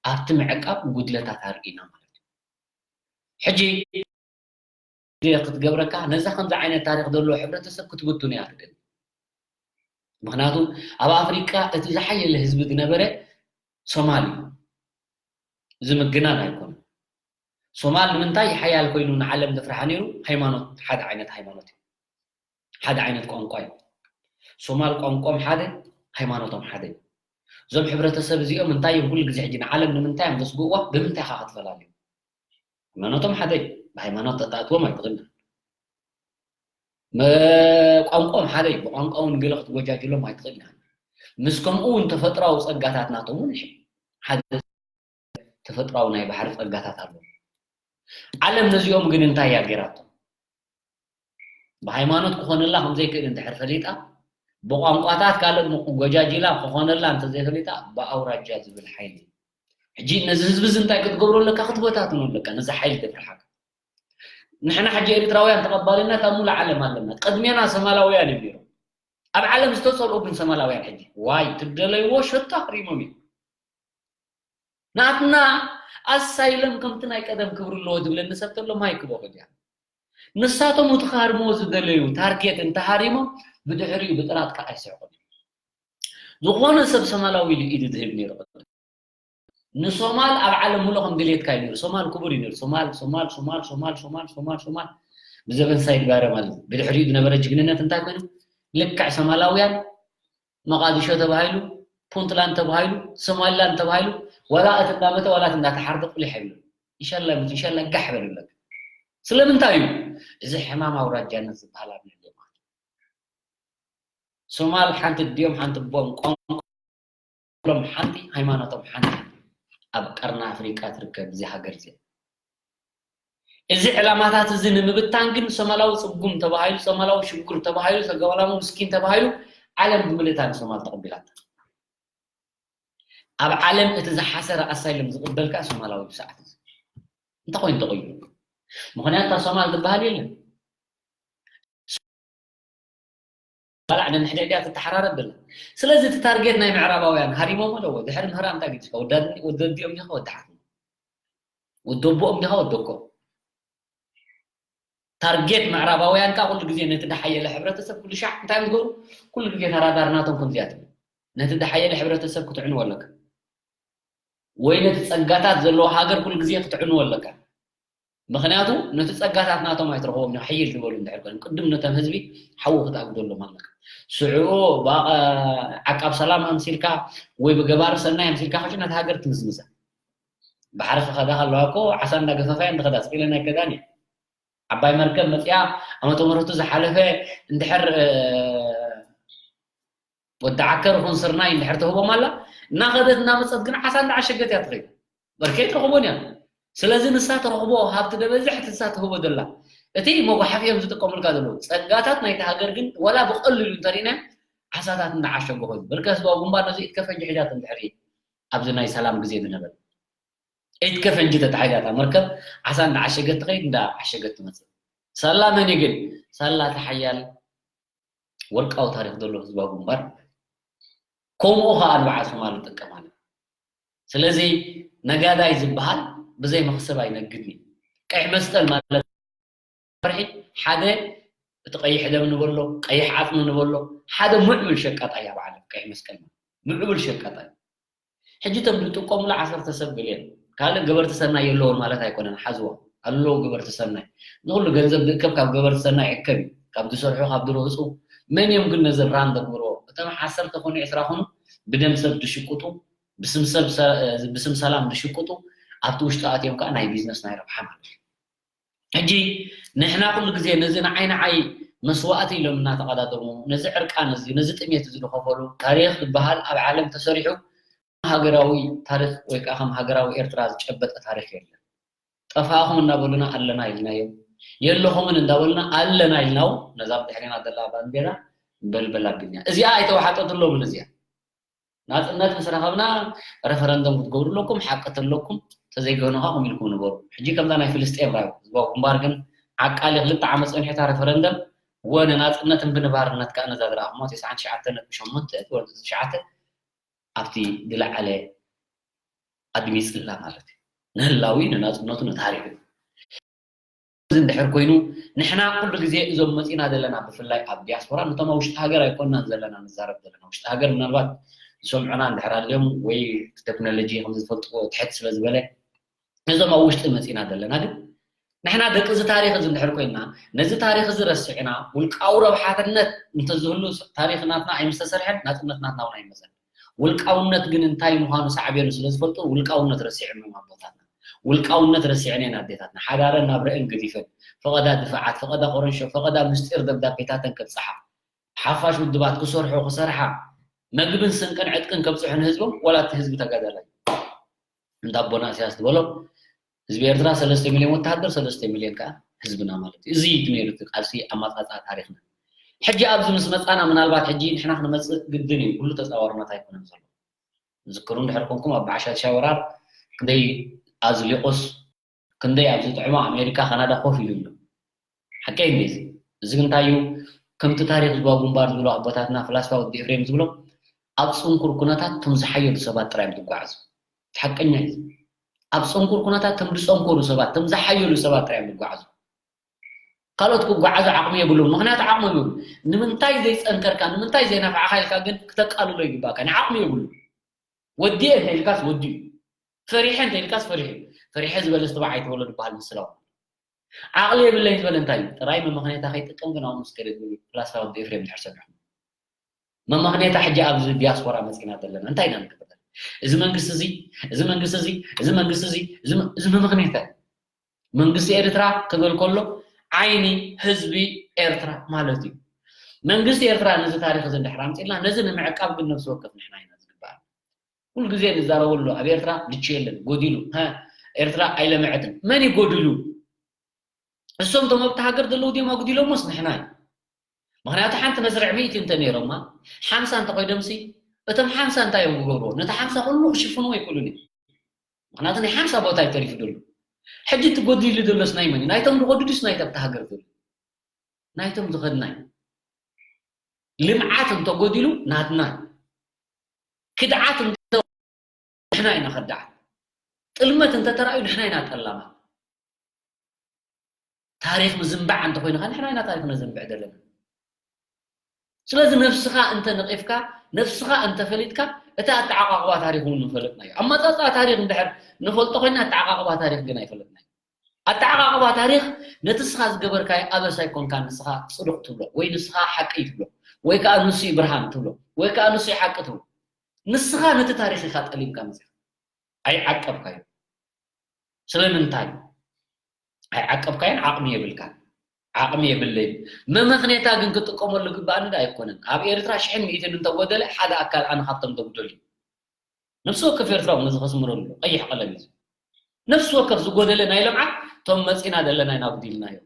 ኣብቲ ምዕቃብ ጉድለታት ኣርኢና ማለት እዩ። ሕጂ ክትገብረካ፣ ነዛ ከምዚ ዓይነት ታሪኽ ዘለዎ ሕብረተሰብ ክትብትኖ እያ ትደሊ። ምኽንያቱ ኣብ ኣፍሪቃ እቲ ዝሓየለ ህዝቢ ዝነበረ ሶማል እዩ። እዚ ምግናን ኣይኮነን። ሶማል ንምንታይ ሓያል ኮይኑ ንዓለም ዘፍርሓ ነይሩ? ሃይማኖት፣ ሓደ ዓይነት ሃይማኖት እዩ። ሓደ ዓይነት ቋንቋ እዩ። ሶማል ቋንቋኦም ሓደ፣ ሃይማኖቶም ሓደ እዩ። እዞም ሕብረተሰብ እዚኦም እንታይ እዮም ኩሉ ግዜ ሕጂ ንዓለም ንምንታይ እዮም ዘስግእዋ? ብምንታይ ኢኻ ክትፈላልዮም? ሃይማኖቶም ሓደ እዩ። ብሃይማኖት ተጣእትዎም ኣይትኽእልን። መ-፣ ቋንቋኦም ሓደ እዩ። ብቋንቋ እውን ገለ ክትጎጃጅሎም ኣይትኽእልን። ምስ ከምኡ እውን ተፈጥሯዊ ጸጋታት ናቶም እውን ሓደ ተፈጥሯዊ ናይ ባሕሪ ጸጋታት ኣለዎ። ዓለም ነዚኦም ግን እንታይ እያ ጌራቶም? ብሃይማኖት ክኾነላ ከም ዘይክእል እንድሕር ፈሊጣ፣ ብቋንቋታት ካልእ ምቁ-፣ ጎጃጂላ ክኾነላ እንተዘይፈሊጣ፣ ብኣውራጃ ዝብል ሓይሊ። ሕጂ ነዚ ህዝቢ እዚ እንታይ ክትገብሮ ኣለካ? ክትበታትኖ ኣለካ፣ ነዚ ሓይሊ ተፍርሓካ። ንሕና ሕጂ ኤርትራውያን ተቐባልነት ኣብ ሙሉእ ዓለም ኣለና። ቅድሜና ሰማላውያን እዮም ነይሮም። ኣብ ዓለም ዝተጸልኡ ግን ሰማላውያን ሕጂ፣ ዋይ፣ ትደለይዎ ሸቶ ኣኽሪሞም እዮም። ናትና ኣሳይለም ከምቲ ናይ ቀደም ክብሪ ኣለዎ ዝብለኒ ሰብ ተሎ ማይ ክበኹ ድያ? ንሳቶም እቲ ክሃርምዎ ዝደለዩ ታርጌት እንተሃሪሞም ብድሕሪኡ ብጥራጥካ ኣይስሕቁን። ዝኾነ ሰብ ሶማላዊ ኢሉ ኢዱ ዝህብ ነይሩ። ንሶማል ኣብ ዓለም ሙሉ ከም ድሌትካ እዩ ነይሩ። ሶማል ክቡር እዩ ነይሩ። ሶማል ሶማል ሶማል ሶማል ሶማል ሶማል ሶማል ብዘበን ሳይድ ባረ ማለት እዩ። ብድሕሪኡ ዝነበረ ጅግንነት እንታይ ኮይኑ? ልክዕ ሶማላውያን መቓዲሾ ተባሂሉ፣ ፑንትላንድ ተባሂሉ፣ ሶማሊላንድ ተባሂሉ፣ ዋላ እቲ እንዳመተ ዋላ እቲ እንዳተሓርደ ቁሊሕ ኣይብሉን። ኢንሻላ ይሙት፣ ኢንሻላ ጋሕ በል ይብለካ። ስለምንታይ እዩ? እዚ ሕማም ኣውራጃነት ዝበሃል ኣብ ልዕሊ ማለት እዩ። ሶማል ሓንቲ ድዮም ሓንቲ ቦም ቋንቋ ሎም ሓንቲ ሃይማኖቶም ሓንቲ ኣብ ቀርኒ ኣፍሪቃ ትርከብ እዚ ሃገር እዚኣ። እዚ ዕላማታት እዚ ንምብታን ግን ሶማላዊ ጽጉም ተባሂሉ፣ ሶማላዊ ሽጉር ተባሂሉ፣ ሶማላዊ ምስኪን ተባሂሉ ዓለም ብምልእታ ንሶማል ተቐቢላታ። ኣብ ዓለም እቲ ዝሓሰረ ኣሳይለም ዝቕበል ከኣ ሶማላዊ እዩ ሰዓት እዚ። እንታይ ኮይኑ ተቐይሩ? ምኽንያቱ እታ ሶማል ዝበሃል የለን። ባላዕ ነንሕድሕድያ ትተሓራረብ ደላ። ስለዚ እቲ ታርጌት ናይ ምዕራባውያን ሃሪሞሞ ኣለዎ። ድሕሪ ምህራም እንታይ ግድስካ? ወዲ ኣዲኦም ዲኻ ወዲ ሓትኖም? ወዲ ኣቦኦም ዲኻ ወዲ ኣኮም? ታርጌት ምዕራባውያን ከኣ ኩሉ ግዜ ነቲ ደሓየለ ሕብረተሰብ ኩሉ ሻዕ እንታይ እዮም ዝገብሩ? ኩሉ ግዜ እታ ራዳር ናቶም ከምዚኣ ትብል። ነቲ ደሓየለ ሕብረተሰብ ክትዕንዎ ኣለካ። ወይ ነቲ ጸጋታት ዘለዎ ሃገር ኩሉ ግዜ ክትዕንዎ ኣለካ። ምኽንያቱ ነቲ ጸጋታት ናቶም ኣይትረኽቦም እዮም፣ ሕይል ዝበሉ እንድሕር ኮይኖም። ቅድም ነቶም ህዝቢ ሓዊ ክትኣግደሎም ኣለካ። ሽዑ ብኣቐ-፣ ዓቃብ ሰላም ኣምሲልካ ወይ ብገባሪ ሰናይ ኣምሲልካ ከሽ ነቲ ሃገር ትምዝምዛ። ባሕሪ ክኸዳ ከለዋ እኮ ዓሳ እንዳገፈፋ እየን ዝኸዳ፣ ስቕ ኢለን ኣይከዳን እየን። ዓባይ መርከብ መጺኣ ዓመተ ምሕረቱ ዝሓለፈ እንድሕር፣ እ፣ ወዲ ዓከር ይኹን ስርናይ እንድሕር ትህቦም ኣላ፣ እናኸደት እናመጸት ግን ዓሳ እንዳዓሸገት እያ ትኸይድ። በርከይ ትረኽቦን እያ። ስለዚ ንሳ ትረኽቦ ሃብቲ ደበዝሕ እቲ ንሳ ትህቦ ዘላ። እቲ መጓሓፊ እዮም ዝጥቀሙልካ ዘለዉ። ጸጋታት ናይቲ ሃገር ግን ወላ ብቐሊሉ እንተሪእናዮ ዓሳታት እንዳዓሸጎ ኮይኑ። በርከ ህዝባዊ ግንባር ነዚ ኢድ ከፈንጂ ሒዛቶ እንድሕር ኣብዚ ናይ ሰላም ግዜ ዝነበረ። ኢድ ከፈንጂ ተታሒዛ እታ መርከብ ዓሳ እንዳዓሸገት ትኸይድ፣ እንዳዓሸገት ትመጽእ። ሳላ መን እዩ ግን? ሳላ እቲ ሓያል ወርቃዊ ታሪኽ ዘለዎ ህዝባዊ ግንባር። ከምኡ ኸኣ ንበዓል ሶማል ንጥቀማለን። ስለዚ ነጋዳይ ዝበሃል ብዘይ መኽሰብ ኣይነግድን እዩ። ቀይሕ መስቀል ማለት ፈርሒ ሓደ እቲ ቀይሕ ደም ንበሎ፣ ቀይሕ ዓጽሚ ንበሎ፣ ሓደ ምዕቡል ሸቃጣይ ኣብ ዓለም ቀይሕ መስቀል ማለት ምዕቡል ሸቃጣይ። ሕጂ እቶም ዝጥቀሙሉ ዓሰርተ ሰብ ገሊኦም ካልእ ገበርቲ ሰናይ የለውን ማለት ኣይኮነን። ሓዝዎ ኣለዉ ገበርቲ ሰናይ። ንኹሉ ገንዘብ ዝእከብ ካብ ገበርቲ ሰናይ ይእከብ እዩ። ካብ ዝሰርሑ፣ ካብ ዝረህጹ መን እዮም ግን ነዚ ራን ዘግብርዎ? እቶም ዓሰርተ ኮኑ ዕስራ ኮኑ ብደም ሰብ ዝሽቅጡ፣ ብስም ሰብ ሰ-፣ ብስም ሰላም ዝሽቅጡ ኣብቲ ውሽጢ ኣትዮም ከኣ ናይ ቢዝነስ ናይ ረብሓ ማለት እዩ። ሕጂ ንሕና ኩሉ ግዜ ነዚ ንዓይ ንዓይ መስዋእቲ ኢሎም እናተቐዳደሙ፣ ነዚ ዕርቃን እዚ፣ ነዚ ጥሜት እዚ ዝኸፈሉ ታሪኽ ዝበሃል ኣብ ዓለም ተሰሪሑ ሃገራዊ ታሪኽ ወይ ከዓ ከም ሃገራዊ ኤርትራ ዝጨበጠ ታሪኽ የለን። ጠፋእኹም እናበሉና ኣለና ኢልናዮም፣ የለኹምን እንዳበሉና ኣለና ኢልናው፣ ነዛ ብድሕሬና ዘላ ባንዴራ በልበል ኣቢልና። እዚኣ ኣይተዋሓጠትሎምን እዚኣ። ናጽነት ምስ ረኸብና ረፈረንደም ክትገብሩ ኣለኩም፣ ሓቂ ተለኩም፣ ተዘይገብርና ኢልኩም ንበሩ። ሕጂ ከምዛ ናይ ፍልስጤም ራዩ፣ ህዝባዊ ግንባር ግን ዓቃሊ ክልተ ዓመት ጸኒሑ እታ ረፈረንደም፣ ወ ንናጽነት እምቢ ንባርነት ከኣ ነዛ ዝረኣኹሞ ተስዓን ትሽዓተ ነጥቢ ሸሞንተ ወርቂ ትሽዓተ ኣብቲ ዝለዓለ ኣድሚጽላ ማለት እዩ። ንህላዊ፣ ንናጽነቱ፣ ንታሪኹ። እዚ እንድሕር ኮይኑ፣ ንሕና ኩሉ ግዜ እዞም መጺና ዘለና፣ ብፍላይ ኣብ ዲያስፖራ፣ ነቶም ኣብ ውሽጢ ሃገር ኣይኮንናን ዘለና ንዛረብ ዘለና። ውሽጢ ሃገር ምናልባት ዝሰምዑና እንድሕር ኣልዮም ወይ እቲ ቴክኖሎጂ ከም ዝፈልጥዎ ትሕት ስለ ዝበለ፣ ነዞም ኣብ ውሽጢ መጺና ዘለና ግን፣ ንሕና ደቂ እዚ ታሪኽ እዚ እንድሕር ኮይንና፣ ነዚ ታሪኽ እዚ ረሲዕና፣ ውልቃዊ ረብሓትነት እንተዝህሉ፣ ታሪኽ ናትና ኣይምስተሰርሐን፣ ናጽነት ናትና እውን ኣይመጸን። ውልቃውነት ግን እንታይ ምዃኑ ሳዕቤኑ ስለ ዝፈልጡ፣ ውልቃውነት ረሲዕን እዮም ኣቦታትና። ውልቃውነት ረሲዕን እየን ኣዴታትና። ሓዳረን ናብረአን ገዲፈን፣ ፈቐዳ ድፋዓት፣ ፈቐዳ ኮረንሾ፣ ፈቐዳ ምስጢር ደብዳቤታተን ከብጽሓ፣ ሓፋሽ ውድባት ክሰርሑ፣ ክሰርሓ፣ መግብን ስንቅን ዕጥቅን ከብጽሑ ንህዝቦም፣ ዋላ እቲ ህዝቢ ተጋዳላይ። እንዳ ኣቦና ኢሳያስ ዝበሎ፣ ህዝቢ ኤርትራ ሰለስተ ሚልዮን ወተሃደር፣ ሰለስተ ሚልዮን ከኣ ህዝብና ማለት እዩ። እዚ እዩ ነይሩ እቲ ቃልሲ ኣመጻጽኣ ታሪኽና። ሕጂ ኣብዚ ምስ መጻና፣ ምናልባት ሕጂ ንሕና ክንመጽእ ግድን እዩ፣ ኩሉ ተጻዋርነት ኣይኮነን ዘሎ። ዝክሩ እንድሕር ኮንኩም፣ ኣብ ዓሻሻ ወራር ክንደይ ኣዝሊቑስ፣ ክንደይ ኣብ ዝጥዕሞ ኣሜሪካ፣ ካናዳ ኮፍ ኢሉ ኣሎ። ሓቀይ እንዴ እዚ? እዚ ግን እንታይ እዩ? ከምቲ ታሪኽ ህዝባዊ ግንባር ዝብሎ ኣቦታትና፣ ፍላስፋ ወዲ ኤፍሬም ዝብሎ፣ ኣብ ጽንኩር ኩነታት እቶም ዝሓየሉ ሰባት ጥራይ እዮም ዝጓዓዙ። እቲ ሓቀኛ እዩ። ኣብ ጽንኩር ኩነታት እቶም ዝጸንኮሩ ሰባት፣ እቶም ዝሓየሉ ሰባት ጥራይ እዮም ዝጓዓዙ። ካልኦት ክጓዓዙ ዓቕሚ የብሉን። ምኽንያቱ ዓቕሚ የብሉ። ንምንታይ ዘይጸንከርካ፣ ንምንታይ ዘይነፋዕኻ ኢልካ ግን ክተቃልሎ ይግባእካ። ንዓቕሚ የብሉ። ወዲየ እንተ ኢልካስ ወዲዩ። ፈሪሐ እንተ ኢልካስ ፈሪሑ። ፈሪሐ ዝበለ ዝተባዕ ኣይተወለዱ በሃል ምስላው። ዓቕሊ የብለይ ዝበለ እንታይ እዩ? ጥራይ መመኽንያታ ከይጥቀም ግን ኣብኡ ምስ ከደ ዝብል ፍላስፋ ወዲ ኤፍሬም ድሕር ሰሚዑ። መመኽንያታ ሕጂ ኣብዚ ዲያስፖራ መጺና ዘለና እንታይ ኢና ንገብር ዘለና? እዚ መንግስቲ እዚ፣ እዚ መንግስቲ እዚ፣ እዚ መንግስቲ እዚ፣ እዚ መ-፣ እዚ መመኽንያታ እዩ። መንግስቲ ኤርትራ ክብል ከሎ ዓይኒ ህዝቢ ኤርትራ ማለት እዩ። መንግስቲ ኤርትራ ነዚ ታሪኽ እዚ እንድሕር ኣምጺልና ነዚ ንምዕቃብ ግን ነፍሲ ወከፍ ንሕና ኢና ዝግባእ። ኩሉ ግዜ ንዛረበሉ ኣብ ኤርትራ ድች የለን ጎዲሉ፣ ሃ፣ ኤርትራ ኣይለምዐትን። መን እዩ ጎዲሉ? እሶም እቶም ኣብቲ ሃገር ዘለዉ ድዮም ኣጉዲሎሞስ ንሕና እዩ። ምኽንያቱ ሓንቲ መስርዕ ሚእቲ እንተ ነይሮማ ሓምሳ እንተ ኮይዶምሲ እቶም ሓምሳ እንታይ እዮም ክገብርዎ? ነቲ ሓምሳ ኩሉ ክሽፍንዎ ኣይክእሉን እዮም። ምኽንያቱ ናይ ሓምሳ ቦታ እዩ ተሪፉ ዘሎ። ሕጂ እቲ ጎዲሉ ዘሎስ ናይ መን እዩ? ናይቶም ዝጎድዱስ ናይታ ኣብቲ ሃገር ዘሎ? ናይቶም ዝኸድና እዩ። ልምዓት እንተጎዲሉ ናትና እዩ። ክድዓት እንተ ንሕና ኢና ከዳዓት። ጥልመት እንተተራእዩ ንሕና ኢና ጠላማት። ታሪኽ ምዝንባዕ እንተኾይኑ ኸዓ ንሕና ኢና ታሪኽ ነዘንብዕ ዘለና። ስለዚ ነብስኻ እንተ ነቒፍካ፣ ነብስኻ እንተ ፈሊጥካ፣ እቲ ኣተዓቓቕባ ታሪኽ እውን ንፈልጥናዮ። ኣመጻጽኣ ታሪኽ እንድሕር ንፈልጦ ኮይና ኣተዓቓቕባ ታሪኽ ግን ኣይፈለጥናዮ። ኣተዓቓቕባ ታሪኽ ነቲ ንስኻ ዝገበርካዮ ኣበሳ ኣይኮንካ ንስኻ ጽዱቕ ትብሎ ወይ ንስኻ ሓቂ ትብሎ ወይ ከኣ ንሱ እዩ ብርሃን ትብሎ ወይ ከኣ ንሱ እዩ ሓቂ ትብሎ። ንስኻ ነቲ ታሪኽ ኢኻ ጠሊምካ መጺኻ። ኣይዓቀብካዮ። ስለምንታይ? ኣይዓቀብካዮን ዓቕሚ የብልካን። ዓቕሚ የብለይን። መመኽኔታ ግን ክጥቀመሉ ግባእኒ ዶ ኣይኮነን? ኣብ ኤርትራ ሽሕን ሚእትን እንተጎደለ ሓደ ኣካል ኣነ ካብቶም ተጉደሉ እዩ። ነፍሲ ወከፍ ኤርትራዊ ነዚ ከስምረሉ ቀይሕ ቀለም እዩ። ነፍሲ ወከፍ ዝጎደለ ናይ ልምዓት እቶም መጺና ዘለና ኢና ኣጉዲልናዮ።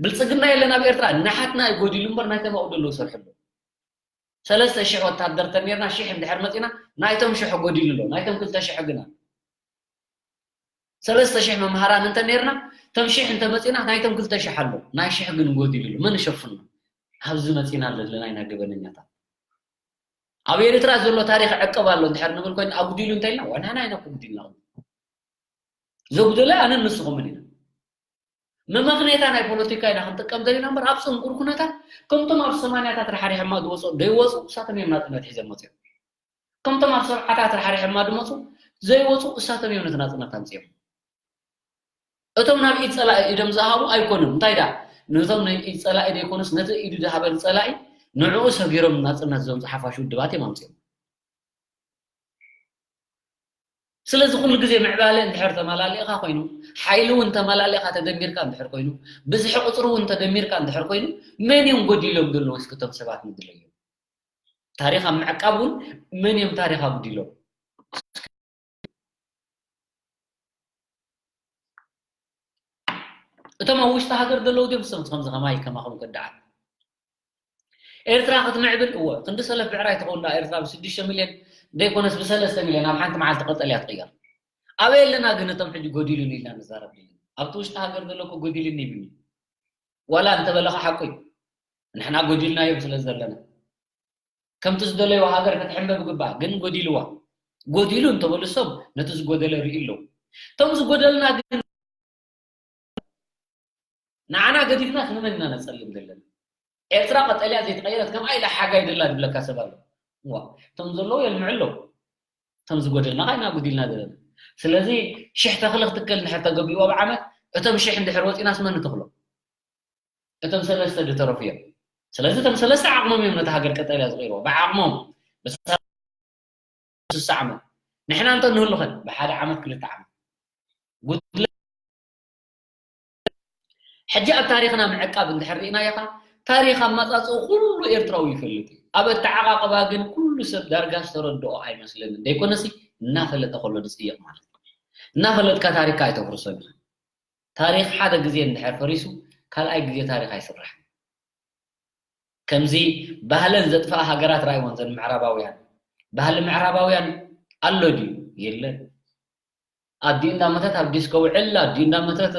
ብልጽግና የለን ኣብ ኤርትራ፣ ናሓትና እዩ ጎዲሉ እምበር ናይቶም ኣብኡ ዘለዉ ይሰርሑ ኣለዉ። ሰለስተ ሽሕ ወታደር ተኔርና ሽሕ እንድሕር መጺና ናይቶም ሽሕ ጎዲሉ ኣሎ፣ ናይቶም ክልተ ሽሕ ግና ሰለስተ ሽሕ መምሃራን እንተ ነርና፣ ተም ሽሕ እንተ መጺና፣ ናይቶም ክልተ ሽሕ ኣሎ፣ ናይ ሽሕ ግን ጎዲሉ ኣሎ። መን ይሸፍኖ? ኣብዚ መጺና ዘለና ኢና ገበነኛታት። ኣብ ኤርትራ ዘሎ ታሪኽ ዕቅብ ኣሎ እንድሕር ንብል ኮይና፣ ኣጉዲሉ እንተ ኢልና፣ ዋና ናይና እኮ ጉዲልና። ዘጉደለ ኣነን ንስኹምን ኢና። መመኽኔታ ናይ ፖለቲካ ኢና ክንጥቀም ዘለና እምበር፣ ኣብ ጽንቁር ኩነታት፣ ከምቶም ኣብ ሰማንያታት ራሕሪሖማ ዝወጹ፣ ዘይወጹ፣ እሳቶም እዮም ናጽነት ሒዞም መጺኦም። ከምቶም ኣብ ሰብዓታት ራሕሪሖማ ዝመጹ ዘይወጹ እሳቶም እዮም ነቲ ናጽነት ኣምጺኦም። እቶም ናብ ኢድ ጸላኢ ኢዶም ዝሃቡ ኣይኮኑን። እንታይ ደኣ? ነቶም ናይ ኢድ ጸላኢ ዘይኮኑስ ነቲ ኢዱ ዝሃበ ጸላኢ ንዕኡ ሰጊሮም ናጽነት ዘምጽኡ ሓፋሽ ውድባት እዮም ኣምጺኦም። ስለዚ ኩሉ ግዜ ምዕባለ እንድሕር ተመላሊእካ ኮይኑ፣ ሓይሊ እውን ተመላሊእካ ተደሚርካ እንድሕር ኮይኑ፣ ብዝሒ ቁጽሪ እውን ተደሚርካ እንድሕር ኮይኑ፣ መን እዮም ጎዲሎም ዘለዉ እስኪ እቶም ሰባት ንድለዮም። ታሪኽ ኣብ ምዕቃብ እውን መን እዮም ታሪኽ ኣጉዲሎም? እቶም ኣብ ውሽጢ ሃገር ዘለዉ ድዮም እሶም ከምዚ ከማይ ከማኹም ከዳዓት? ኤርትራ ክትምዕብል እወ ክንዲ ሰለፍ ብዕራይ ትኸውን ዳ ኤርትራ ብስድሽተ ሚልዮን ዘይኮነስ ብሰለስተ ሚልዮን ኣብ ሓንቲ መዓልቲ ቀጠልያ ትቕየር። ኣበይ ኣለና ግን እቶም ሕጂ ጎዲሉኒ ኢልና ንዛረብ ዘለና? ኣብቲ ውሽጢ ሃገር ዘሎ እኮ ጎዲሉኒ ይብል እዩ። ዋላ እንተበለኻ ሓቁ እዩ። ንሕና ጎዲልናዮም ስለ ዘለና። ከምቲ ዝደለይዎ ሃገር ክትሕምበብ ይግባእ፣ ግን ጎዲልዋ። ጎዲሉ እንተበሉ ሰብ ነቲ ዝጎደለ ርእዩ ኣለዉ። እቶም ዝጎደልና ግን ንዓና ገዲፍናስ ንመን ኢና ነጸልም ዘለና? ኤርትራ ቀጠልያ ዘይተቐየረት ከምኣ ኢላ ሓጋይ ደላ ዝብለካ ሰብ ኣሎ። እዋ፣ እቶም ዘለዉ የልምዑ ኣለዉ። እቶም ዝጎደልና ኸዓ ኢና ጉዲልና ዘለና። ስለዚ ሽሕ ተኽሊ ክትከል እንድሕር ተገቢእዎ ብዓመት፣ እቶም ሽሕ እንድሕር ወጺናስ መን ንተኽሎ? እቶም ሰለስተ ዝተረፉ እዮም። ስለዚ እቶም ሰለስተ ዓቕሞም እዮም ነታ ሃገር ቀጠልያ ዝቐይርዎ። ብዓቕሞም፣ ብሳ-፣ ስሳ ዓመት። ንሕና እንተ ንህሉ ኸ ብሓደ ዓመት ክልተ ዓመት። ጉድለ-፣ ሕጂ ኣብ ታሪኽና ምዕቃብ እንድሕር ርኢናዮ ኸኣ፣ ታሪኽ ኣመጻጽኡ ኩሉ ኤርትራዊ ይፈልጥ እዩ። ኣብ ኣተዓቓቕባ ግን ኩሉ ሰብ ዳርጋ ዝተረድኦ ኣይመስለንን። ደይኮነሲ እናፈለጠ ከሎ ዝጽይቕ ማለት እዩ። እናፈለጥካ ታሪኽካ ኣይተፍርሶን ኢኻ። ታሪኽ ሓደ ግዜ እንድሕር ፈሪሱ፣ ካልኣይ ግዜ ታሪኽ ኣይስራሕን። ከምዚ ባህለን ዘጥፍኣ ሃገራት ርኣይወን ዘን ምዕራባውያን። ባህሊ ምዕራባውያን ኣሎ ድዩ? የለን። ኣዲኡ እንዳመተት ኣብ ዲስኮ ውዕል፣ ኣዲኡ እንዳመተት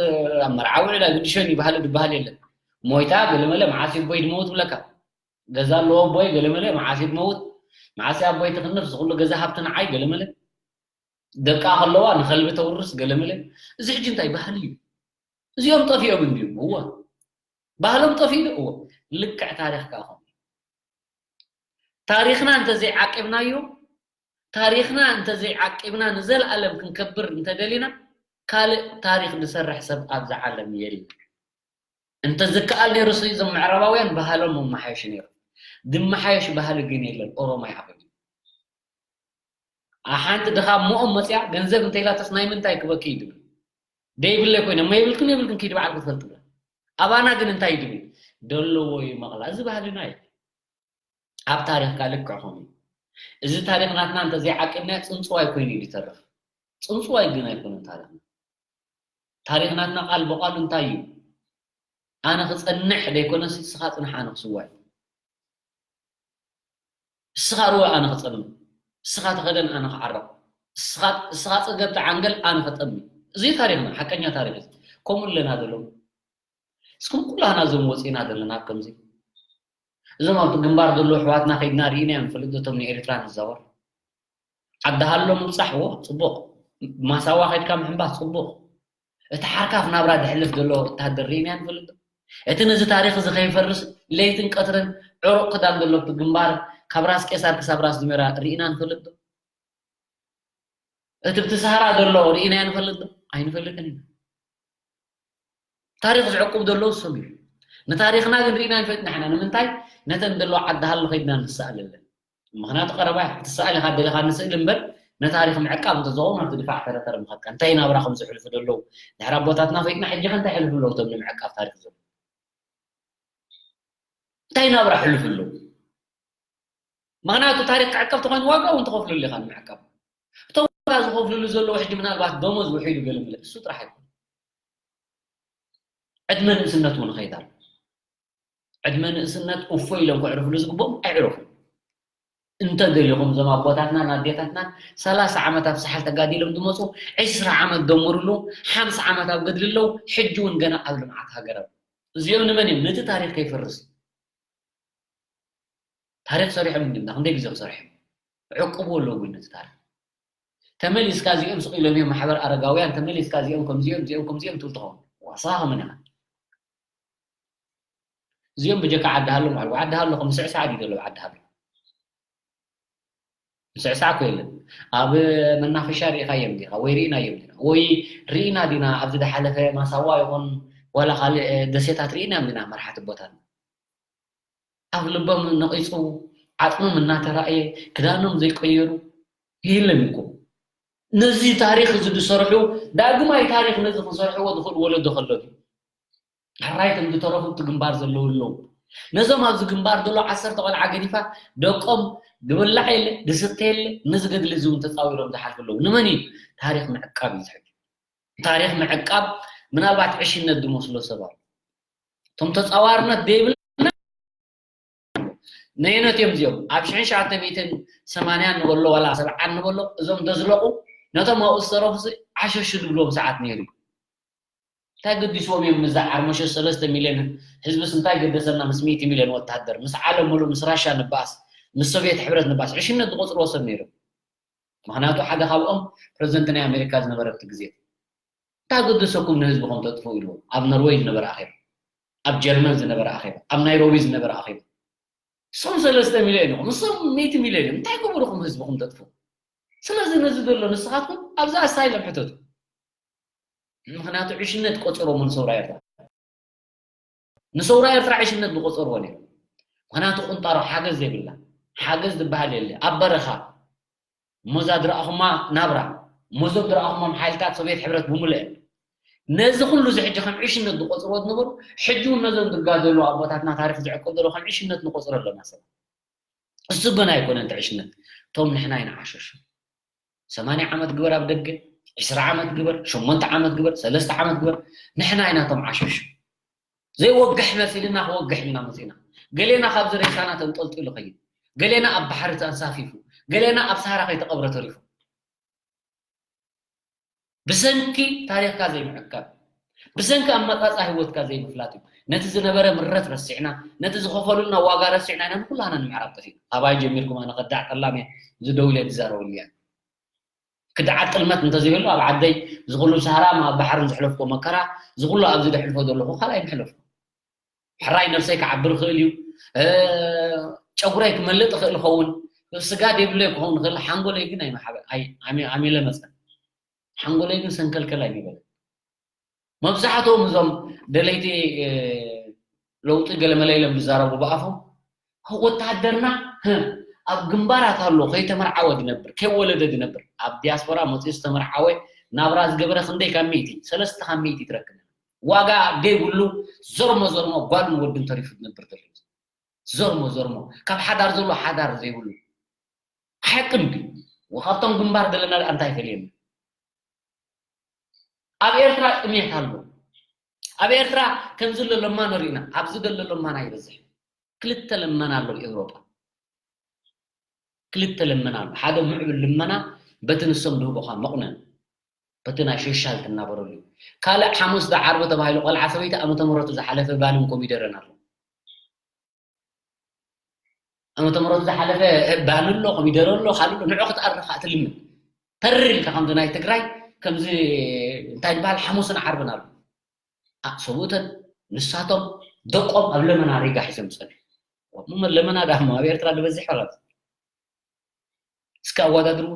ኣብ መርዓ ውዕል፣ ኣይግድሾን እዩ፣ ባህሊ ዝበሃል የለን። ሞይታ ገለመለ መዓስ እዩ ኣቦይ ዝመውት ብለካ። ገዛ ኣለዎ ኣቦይ ገለመለ መዓስ እዩ ዝመውት፣ መዓስ እያ ኣቦይ ትኽንፍ፣ እዚ ኩሉ ገዛ ሃብቲ ንዓይ ገለመለ። ደቃ ከለዋ ንኸልቢ ተውርስ ገለመለ። እዚ ሕጂ እንታይ ባህሊ እዩ? እዚኦም ጠፊኦም እንድዮም። እወ። ባህሎም ጠፊኡ እዎ። ልክዕ ታሪኽ ከኣ ኾን ታሪኽና እንተዘይዓቂብናዮ፣ ታሪኽና እንተዘይዓቂብና ንዘለኣለም ክንከብር እንተደሊና፣ ካልእ ታሪኽ ዝሰርሕ ሰብ ኣብዛ ዓለም የለን። እንተዝከኣል ነይሩ ሲ እዞም ምዕራባውያን ባህሎም መመሓየሹ ነይሩ። ዝመሓየሽ ባህሊ ግን የለን። ኦሮማይ ዓበዩ። ሓንቲ ድኻ እሞኦም መፅያ ገንዘብ እንተይላተስ ናይ ምንታይ ክበኪ እዩ ድብል። ደይብለይ ኮይነ እሞ የብልክን የብልክን ኪዲ በዓልኩ ትፈልጥለ። ኣባና ግን እንታይ እዩ ድብል? ደለዎ እዩ መቕላ። እዚ ባህልና እዩ። ኣብ ታሪኽካ ልክዕ ኾኑ። እዚ ታሪኽ ናትና እንተዘይዓቂብና ፅንፅዋይ ኮይኑ እዩ ዝተርፍ። ፅንፅዋይ ግን ኣይኮነን ታሪኽና። ታሪኽ ናትና ቃል ብቓሉ እንታይ እዩ? ኣነ ክፀንሕ ደይኮነስ እስኻ ፅንሕ ኣነ ክስዋይ። እስኻ ርወ ኣነ ክፀልም። እስኻ ተኸደን ኣነ ክዓረቕ። እስኻ ጸገብ ተዓንገል ኣነ ክጠሚ። እዚ ታሪኽና፣ ሓቀኛ ታሪኽ እዚ። ከምኡ ኣለና ዘሎ። እስኩም ኩላህና እዞም ወፂና ዘለና ኣብ ከምዚ እዞም ኣብቲ ግንባር ዘለዉ ኣሕዋትና ከይድና ርኢና ንፈልጥ ዶ እቶም ንኤርትራ ንዛወር? ዓዲ ሃሎ ምብፃሕ ዎ ፅቡቕ፣ ማሳዋ ከይድካ ምሕንባስ ፅቡቕ። እቲ ሓርካፍ ናብራ ድሕልፍ ዘሎ ወታሃደር ርኢና ንፈልጥ ዶ? እቲ ነዚ ታሪኽ እዚ ከይፈርስ ለይትን ቀትርን ዕሩቕ ክዳን ዘሎ ኣብቲ ግንባር ካብ ራስ ቄሳር ክሳብ ራስ ዝሜራ ርኢና ንፈልጥ ዶ? እቲ ብቲ ሰሃራ ዘሎ ርኢናዮ ንፈልጥ ዶ? ኣይንፈልጥን ኢና። ታሪኽ ዝዕቁብ ዘለዉ እሶም እዮም። ንታሪኽና ግን ርኢና ንፈልጥ ንሕና። ንምንታይ? ነተን ዘለዋ ዓዲ ሃሎ ከይድና ንሰኣለለን። ምኽንያቱ ቀረባ እያ። ክትሰኣል ኢኻ ደሊኻ ንስእል እምበር ነታሪኽ ምዕቃብ እንተዝኸውን ኣብቲ ድፋዕ ተረተረ ምኸድካ። እንታይ ናብራ ከም ዘሕልፉ ዘለዉ ድሕሪ ኣቦታትና ፈይጥና ሕጂ ከ እንታይ ሕልፉ ኣለዉ እቶም ንምዕቃብ ታሪኽ ዘለዉ? እንታይ ናብራ ሕልፉ ኣለዉ? ምኽንያቱ ታሪኽ ክዕቀብ ተኾይኑ ዋጋ እውን ትኸፍሉሉ ኢኻ ንምዕቃብ። እቶም ዋጋ ዝኸፍሉሉ ዘለዉ ሕጂ ምናልባት ደሞዝ ውሒዱ ገለ ምለ እሱ ጥራሕ ኣይኮነ። ዕድመ ንእስነት እውን ይኸይድ ኣሎ። ዕድመ ንእስነት እፎ ኢሎም ክዕርፍሉ ዝግብኦም ኣይዕረፉን። እንተ ደሊኹም እዞም ኣቦታትናን ኣዴታትናን ሰላሳ ዓመት ኣብ ሰሓል ተጋዲሎም ዝመፁ ዕስራ ዓመት ደምርሉ ሓምሳ ዓመት ኣብ ገድሊ ኣለዉ ሕጂ እውን ገና ኣብ ልምዓት ሃገር ኣለዉ። እዚኦም ንመን እዮም? ነቲ ታሪኽ ከይፈርስ ታሪኽ ሰሪሖም እንድና ክንደይ ግዜ ክሰርሑ ዕቅቡ ኣለዎ ግን ነቲ ታሪኽ ተመሊስካ እዚኦም ስቕ ኢሎም እዮም ማሕበር ኣረጋውያን ተመሊስካ እዚኦም ከምዚኦም እዚኦም ከምዚኦም ትብል ትኸውን ዋሳ ከምና እዚኦም ብጀካ ዓዲ ሃሎም ኣልዎ ዓዲ ሃሎ ከም ስዕሳዕ ድዩ ዘሎ ዓዲ ሃሎ ስዕሳዕ እኮ የለን ኣብ መናፈሻ ርኢኻዮም ዲኻ ወይ ርኢናዮም ዲና ወይ ርኢና ዲና ኣብዚ ዝሓለፈ ማሳዋ ይኹን ዋላ ካልእ ደሴታት ርኢናዮም ዲና መርሓቲ ቦታና ኣብ ልቦም ነቒጹ ዓጽሞም እናተራእየ ክዳኖም ዘይቀየሩ የለን እኮ ነዚ ታሪኽ እዚ ዝሰርሑ ዳግማይ ታሪኽ ነዚ ክሰርሕዎ ዝኽእሉ ወለዶ ከሎ ድዩ ሕራይ ከም ዝተረፉ እቲ ግንባር ዘለዉ ኣለዉ ነዞም ኣብዚ ግንባር ዘሎ ዓሰርተ ቆልዓ ገዲፋ ደቆም ዝብላዕ የለ ዝስተ የለ ነዚ ገድሊ እዚ እውን ተፃዊሮም ዝሓልፉ ኣለዉ ንመን እዩ ታሪኽ ምዕቃብ እዩ ዝሕግዝ ታሪኽ ምዕቃብ ምናልባት ዕሽነት ዝመስሎ ሰብ ኣሎ እቶም ተፃዋርነት ዘይብልና ነየነት እዮም እዚኦም ኣብ ሽሕን ሸዓተ ሚእትን ሰማንያን ንበሎ ዋላ ሰብዓን ንበሎ እዞም ዘዝለቑ ነቶም ኣብኡ ዝተረፉ ዓሸሹ ዝብልዎም ሰዓት ነይሩ እዩ እንታይ ገዲስዎም እዮም ምዛ ዓርሞሸ ሰለስተ ሚልዮን ህዝብስ እንታይ ገደሰና ምስ ሚእቲ ሚልዮን ወታሃደር ምስ ዓለም ሙሉእ ምስ ራሻ ንባኣስ ምስ ሶቭየት ሕብረት ንባኣስ ዕሽነት ዝቆፅርዎ ሰብ ነይሮም ምኽንያቱ ሓደ ካብኦም ፕረዚደንት ናይ ኣሜሪካ ዝነበረቲ ግዜ እንታይ ገደሰኩም ንህዝብኹም ተጥፍኡ ኢልዎም ኣብ ኖርወይ ዝነበረ ኣኼባ ኣብ ጀርመን ዝነበረ ኣኼባ ኣብ ናይሮቢ ዝነበረ ኣኼባ ንሶም ሰለስተ ሚልዮን ኢኹም ንሶም ሚእቲ ሚልዮን እዮም እንታይ ክቡርኹም ህዝብኹም ተጥፍኡ ስለዚ ነዚ ዘሎ ንስኻትኩም ኣብዚ ኣሳይለም ሕተቱ ምኽንያቱ ዕሽነት ቆፂሮሞ ንሰውራ ኤርትራ ንሰውራ ኤርትራ ዕሽነት ዝቆፀርዎ ነይሩ ምኽንያቱ ቁንጣሮ ሓገዝ ዘይብላ ሓገዝ ዝበሃል የለ ኣብ በረኻ እሞ እዛ ዝረኣኹማ ናብራ እሞ እዞም ዝረኣኹሞም ሓይልታት ሶቪየት ሕብረት ብምሉአን ነዚ ኩሉ እዚ ሕጂ ከም ዕሽነት ዝቆፅርዎ ዝነበሩ ሕጂ እውን ነዞም ዝጋደሉ ኣቦታትና ታሪክ ዝዕቀብ ዘሎ ከም ዕሽነት ንቆፅሮ ኣለና ሰባት እሱ ግን ኣይኮነን እቲ ዕሽነት እቶም ንሕና ኢና ዓሸሹ ሰማንያ ዓመት ግበር ኣብ ደገ ዕስራ ዓመት ግበር ሸሞንተ ዓመት ግበር ሰለስተ ዓመት ግበር ንሕና ኢና እቶም ዓሸሹ ዘይወግሕ መሲልና ክወግሕ ኢልና መፂና ገሌና ካብዚ ሬሳና ተንጠልጢሉ ኸይድ ገሌና ኣብ ባሕሪ ተንሳፊፉ ገሌና ኣብ ሳህራ ከይተቐብረ ተሪፉ ብሰንኪ ታሪኽካ ዘይምዕቃብ ብሰንኪ ኣመፃፃ ህይወትካ ዘይምፍላጥ እዩ ነቲ ዝነበረ ምረት ረሲዕና ነቲ ዝኸፈሉልና ዋጋ ረሲዕና ኢና ንኩላህና ንምዕራብ ጠፊእና ኣባይ ጀሚርኩም ኣነ ከዳዕ ጠላም እየ ዝደውለ ዝዛረበሉ እያ ክድዓት ጥልመት እንተዘይህሉ ኣብ ዓደይ ዝኹሉ ሰሃራ ኣብ ባሕርን ዝሕለፍኮ መከራ ዝኹሉ ኣብዚ ደሕልፎ ዘለኹ ካልኣይ ምሕለፍኩ ሕራይ ነብሰይ ክዓብር ይኽእል እዩ። እ፣ ጨጉረይ ክመልጥ ይኽእል ይኸውን። ስጋ ደይብለይ ክኸውን ይኽእል። ሓንጎለይ ግን ኣይመሓበ-፣ ኣይ-፣ ኣሚ-፣ ኣሚለ መጸን። ሓንጎለይ ግን ሰንከልከል ኣይሚበለን። መብዛሕትኦም እዞም ደለይቲ፣ እ፣ ለውጢ ገለመለ ኢሎም ዝዛረቡ ብኣፎም፣ ወተሃደርና፣ ህ፣ ኣብ ግንባራት ኣሎ፣ ከይተመርዓወ ዝነብር፣ ከይወለደ ዝነብር፣ ኣብ ዲያስፖራ መፂኡ ዝተመርዓወ ናብራ ዝገበረ ክንደይ ካብ ሚእቲ? ሰለስተ ካብ ሚእቲ ትረክብ። ዋጋ ዘይብሉ ዞርሞ ዞርሞ ጓልን ወድን ተሪፉ ዝነብር ዘሎ። ዞርሞ ዞርሞ ካብ ሓዳር ዘሎ ሓዳር ዘይብሉ። ሓቂ እንዲ ካብቶም ግንባር ዘለና ደኣ እንታይ ይፈልየና? ኣብ ኤርትራ ጥሜት ኣሎ። ኣብ ኤርትራ ከምዚ ዘሎ ለማኖ ርኢና፣ ኣብዚ ዘሎ ለማና ይበዝሕ። ክልተ ለማና ኣሎ ኣብ ኤውሮጳ። ክልተ ለመና ኣሎ። ሓደ ምዕብል ልመና በቲ ንሶም ድህቦኻ መቑነን፣ በቲ ናይ ሸሻል ትናበረሉ እዩ። ካልእ ሓሙስ ዶ ዓርቢ ተባሂሉ ቆልዓ ሰበይቲ ዓመተ ምሕረቱ ዝሓለፈ ባንን ኮሚደረን ኣሎ። ዓመተ ምሕረቱ ዝሓለፈ ባኒ ኣሎ፣ ኮሚደረ ኣሎ፣ ካልእ ኣሎ። ንዑ ክትኣርኻ ትልምን። ተር ኢልካ ከምዚ ናይ ትግራይ፣ ከምዚ እንታይ ዝበሃል ሓሙስን ዓርብን ኣሎ። ኣ-፣ ሰብኡተን ንሳቶም ደቆም ኣብ ለመና ሪጋ ሒዞም ዝጸንሑ። እሞ ለመና ደኣ እሞ ኣብ ኤርትራ ዝበዝሕ ወላ እስኪ ኣወዳድርዎ።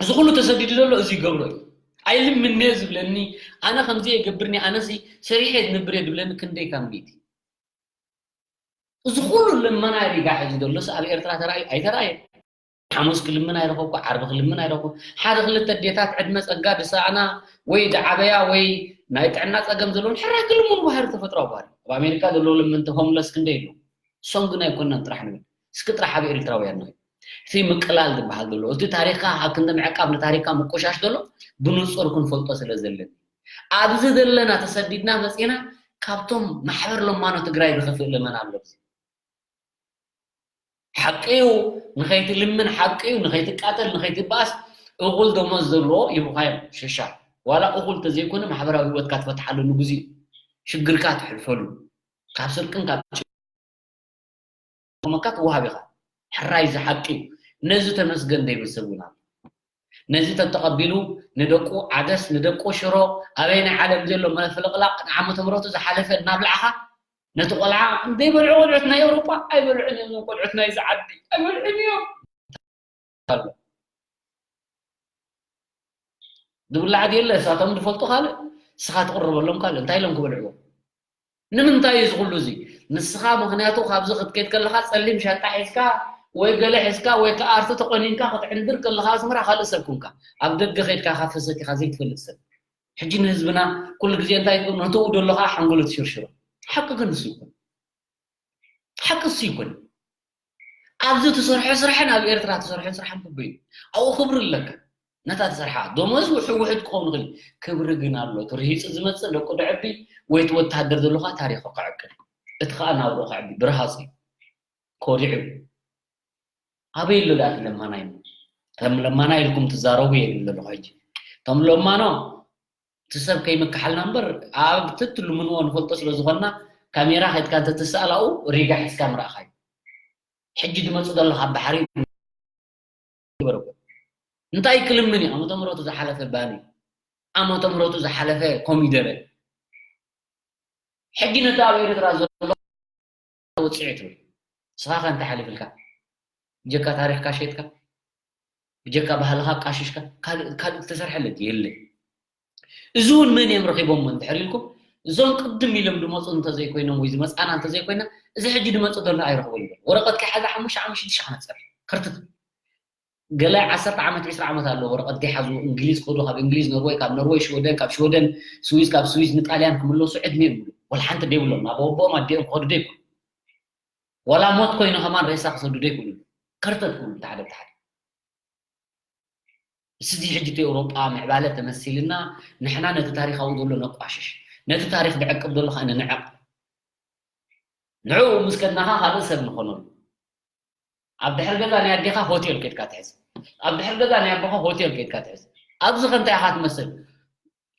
እዚ ኩሉ ተሰዲዱ ዘሎ እዚ ይገብሮ እዩ። ኣይልምን'የ ዝብለኒ፣ ኣነ ከምዚ እየ ገብርኒ፣ ኣነሲ ሰሪሐ ዝነብር እየ ዝብለኒ ክንደይ ካብ ሚእቲ? እዚ ኩሉ ልመና ሪጋ ሒዙ ዘሎስ ኣብ ኤርትራ ተራእዩ? ኣይተራእየን። ሓሙስ ክልምን ኣይረኸብኩ፣ ዓርቢ ክልምን ኣይረኸብኩ። ሓደ ክልተ ኣዴታት ዕድመ ጸጋ ድሳኣና ወይ ድዓበያ ወይ ናይ ጥዕና ጸገም ዘለዎም ሕራይ ክልምኑ ባህሪ ተፈጥሮኣዊ ባህሪ። ኣብ ኣሜሪካ ዘለዉ ለመንቲ ሆምለስ ክንደይ ኣለዉ? እሶም ግን ኣይኮናን ጥራሕ ንብል። እስኪ ጥራሕ ኣብ ኤርትራውያን ንርኢ። እቲ ምቅላል ዝበሃል ዘሎ፣ እቲ ታሪኽካ ኣብ ክንዲ ምዕቃብ ንታሪኽካ ምቁሻሽ ዘሎ ብንጹር ክንፈልጦ ስለ ዘለና። ኣብዚ ዘለና ተሰዲድና መጺና ካብቶም ማሕበር ለማኖ ትግራይ ዝኸፍእ ለመና ኣሎ። ሓቂ እዩ፣ ንኸይትልምን ሓቂ እዩ፣ ንኸይትቃተል፣ ንኸይትበኣስ እኹል ደሞዝ ዘለዎ ይህቡኻ እዮም። ሽሻ፣ ዋላ እኹል ተዘይኮነ ማሕበራዊ ህይወትካ ትፈትሓሉ ንግዜ እዩ። ሽግርካ ትሕልፈሉ። ካብ ስርቅን ካብ መካ ትወሃብ ኢኻ። ሕራይ እዚ ሓቂ እዩ። ነዚ ተመስገን ዘይብል ሰብ እውን ኣሎ። ነዚ ተተቐቢሉ ንደቁ ዓደስ፣ ንደቁ ሽሮ፣ ኣበይ ናይ ዓለም ዘሎ መፍልቕላቕ ንዓመተ ምሕረቱ ዝሓለፈ እናብላዕኻ ነቲ ቆልዓ ዘይበልዑ ቆልዑት ናይ ኤውሮጳ ኣይበልዑን እዮም። እዞም ቆልዑት ናይዚ ዓዲ ኣይበልዑን እዮም። ኣሎ። ዝብላዕ ድየለ እሳቶም ዝፈልጡ ካልእ፣ ንስኻ ትቕርበሎም ካልእ፣ እንታይ ኢሎም ክበልዕዎ? ንምንታይ እዩ እዚ ኩሉ እዚ? ንስኻ ምኽንያቱ ካብዚ ክትከይድ ከለኻ ጸሊም ሻንጣ ሒዝካ ወይ ገለ ሒዝካ ወይ ከኣ ኣርቲ ተቆኒንካ ክትዕንድር ከለኻ ኣስመራ ካልእ ሰብ ኩንካ። ኣብ ደገ ከይድካ ካብ ፈሰቲኻ ዘይትፈልጥ ሰብ። ሕጂ ንህዝብና ኩሉ ግዜ እንታይ ትብሎ? ነትኡ ደለኻ ሓንጎሉ ትሽርሽሮ። ሓቂ ግን ንሱ ይኮን። ሓቂ እሱ ይኮን። ኣብዚ ትሰርሖ ስራሕን ኣብ ኤርትራ ትሰርሖ ስራሕን ክበዩ። ኣብኡ ክብሪ ኣለካ። ነታ ትሰርሓ ደሞዝ ውሑ-፣ ውሑድ ክኸውን ይኽእል። ክብሪ ግን ኣሎ። እቲ ርሂጹ ዝመጽእ ደቁ ደዕቢ ወይ እቲ ወተሃደር ዘለኻ ታሪኹ ክዕቅብ። እቲ ኸኣ ናብርኡ ከዕቢ። ብርሃጹ እዩ። ኮዲዑ። ኣበይ ኣሎ ደኣ እቲ ለማናይ? ከም ለማና ኢልኩም ትዛረቡ እየ ዝብል ዘለኹ ሕጂ። እቶም ለማኖ እቲ ሰብ ከይምክሓልና እምበር፣ ኣብ ትትልምንዎ ንፈልጦ ስለ ዝኾንና፣ ካሜራ ከድካ እንተትስኣል ኣብኡ ሪጋ ሒዝካ ምረኣኻ እዩ። ሕጂ ዝመጽእ ዘሎ ካብ ባሕሪ ይበረኩ። እንታይ ክልምን እዩ? ዓመተ ምሕረቱ ዝሓለፈ ባኒ፣ ዓመተ ምሕረቱ ዝሓለፈ ኮሚደረ። ሕጂ ነቲ ኣብ ኤርትራ ዘሎ ውጽኢት እዩ። ንስኻ ከ እንታይ ሓሊፍልካ? ብጀካ ታሪኽካ ሸይጥካ፣ ብጀካ ባህልኻ ኣቃሽሽካ፣ ካልእ፣ ካልእ ዝተሰርሐለት የለን። እዚ እውን መን እዮም ረኺቦሞ እንድሕር ኢልኩም፣ እዞም ቅድም ኢሎም ዝመፁ እንተዘይኮይኖም ወይ ዝመፃና እንተዘይኮይና፣ እዚ ሕጂ ዝመፁ ዘሎ ኣይረኽቦ ይብል። ወረቐት ከይሓዘ ሓሙሽተ ዓመት፣ ሽዱሽተ ዓመት ፀርፊ። ከርትት። ገለ ዓሰርተ ዓመት፣ ዕስራ ዓመት ኣለዎ ወረቐት ከይሓዙ እንግሊዝ ከዱ፣ ካብ እንግሊዝ ኖርወይ፣ ካብ ኖርወይ ሽወደን፣ ካብ ሽወደን ስዊዝ፣ ካብ ስዊዝ ንጣልያን ክምለሱ ዕድመ ይብሉ። ወላ ሓንቲ ደይብሎም፣ ናብ ኣቦኦም ኣዲኦም ክኸዱ ደይብሉ። ዋላ ሞት ኮይኑ ከማን ሬሳ ክሰዱ ደይብሉ። ከርተት ክብሉ ብታሕደ ብታሕደ። እስዚ ሕጂ እቲ ኤውሮጳ ምዕባለ ተመሲልና፣ ንሕና ነቲ ታሪኻዊ ዘሎ ነቋሽሽ፣ ነቲ ታሪኽ ዝዕቅብ ዘሎ ኸኣ ንንዕቕ። ንዕኡ ምስ ከድናኻ ካልእ ሰብ ንኾነሉ። ኣብ ድሕሪ ገዛ ናይ ኣዴኻ ሆቴል ኬድካ ትሕዝ። ኣብ ድሕሪ ገዛ ናይ ኣቦኻ ሆቴል ኬድካ ትሕዝ። ኣብዚ ከ እንታይ ኢኻ ትመስል?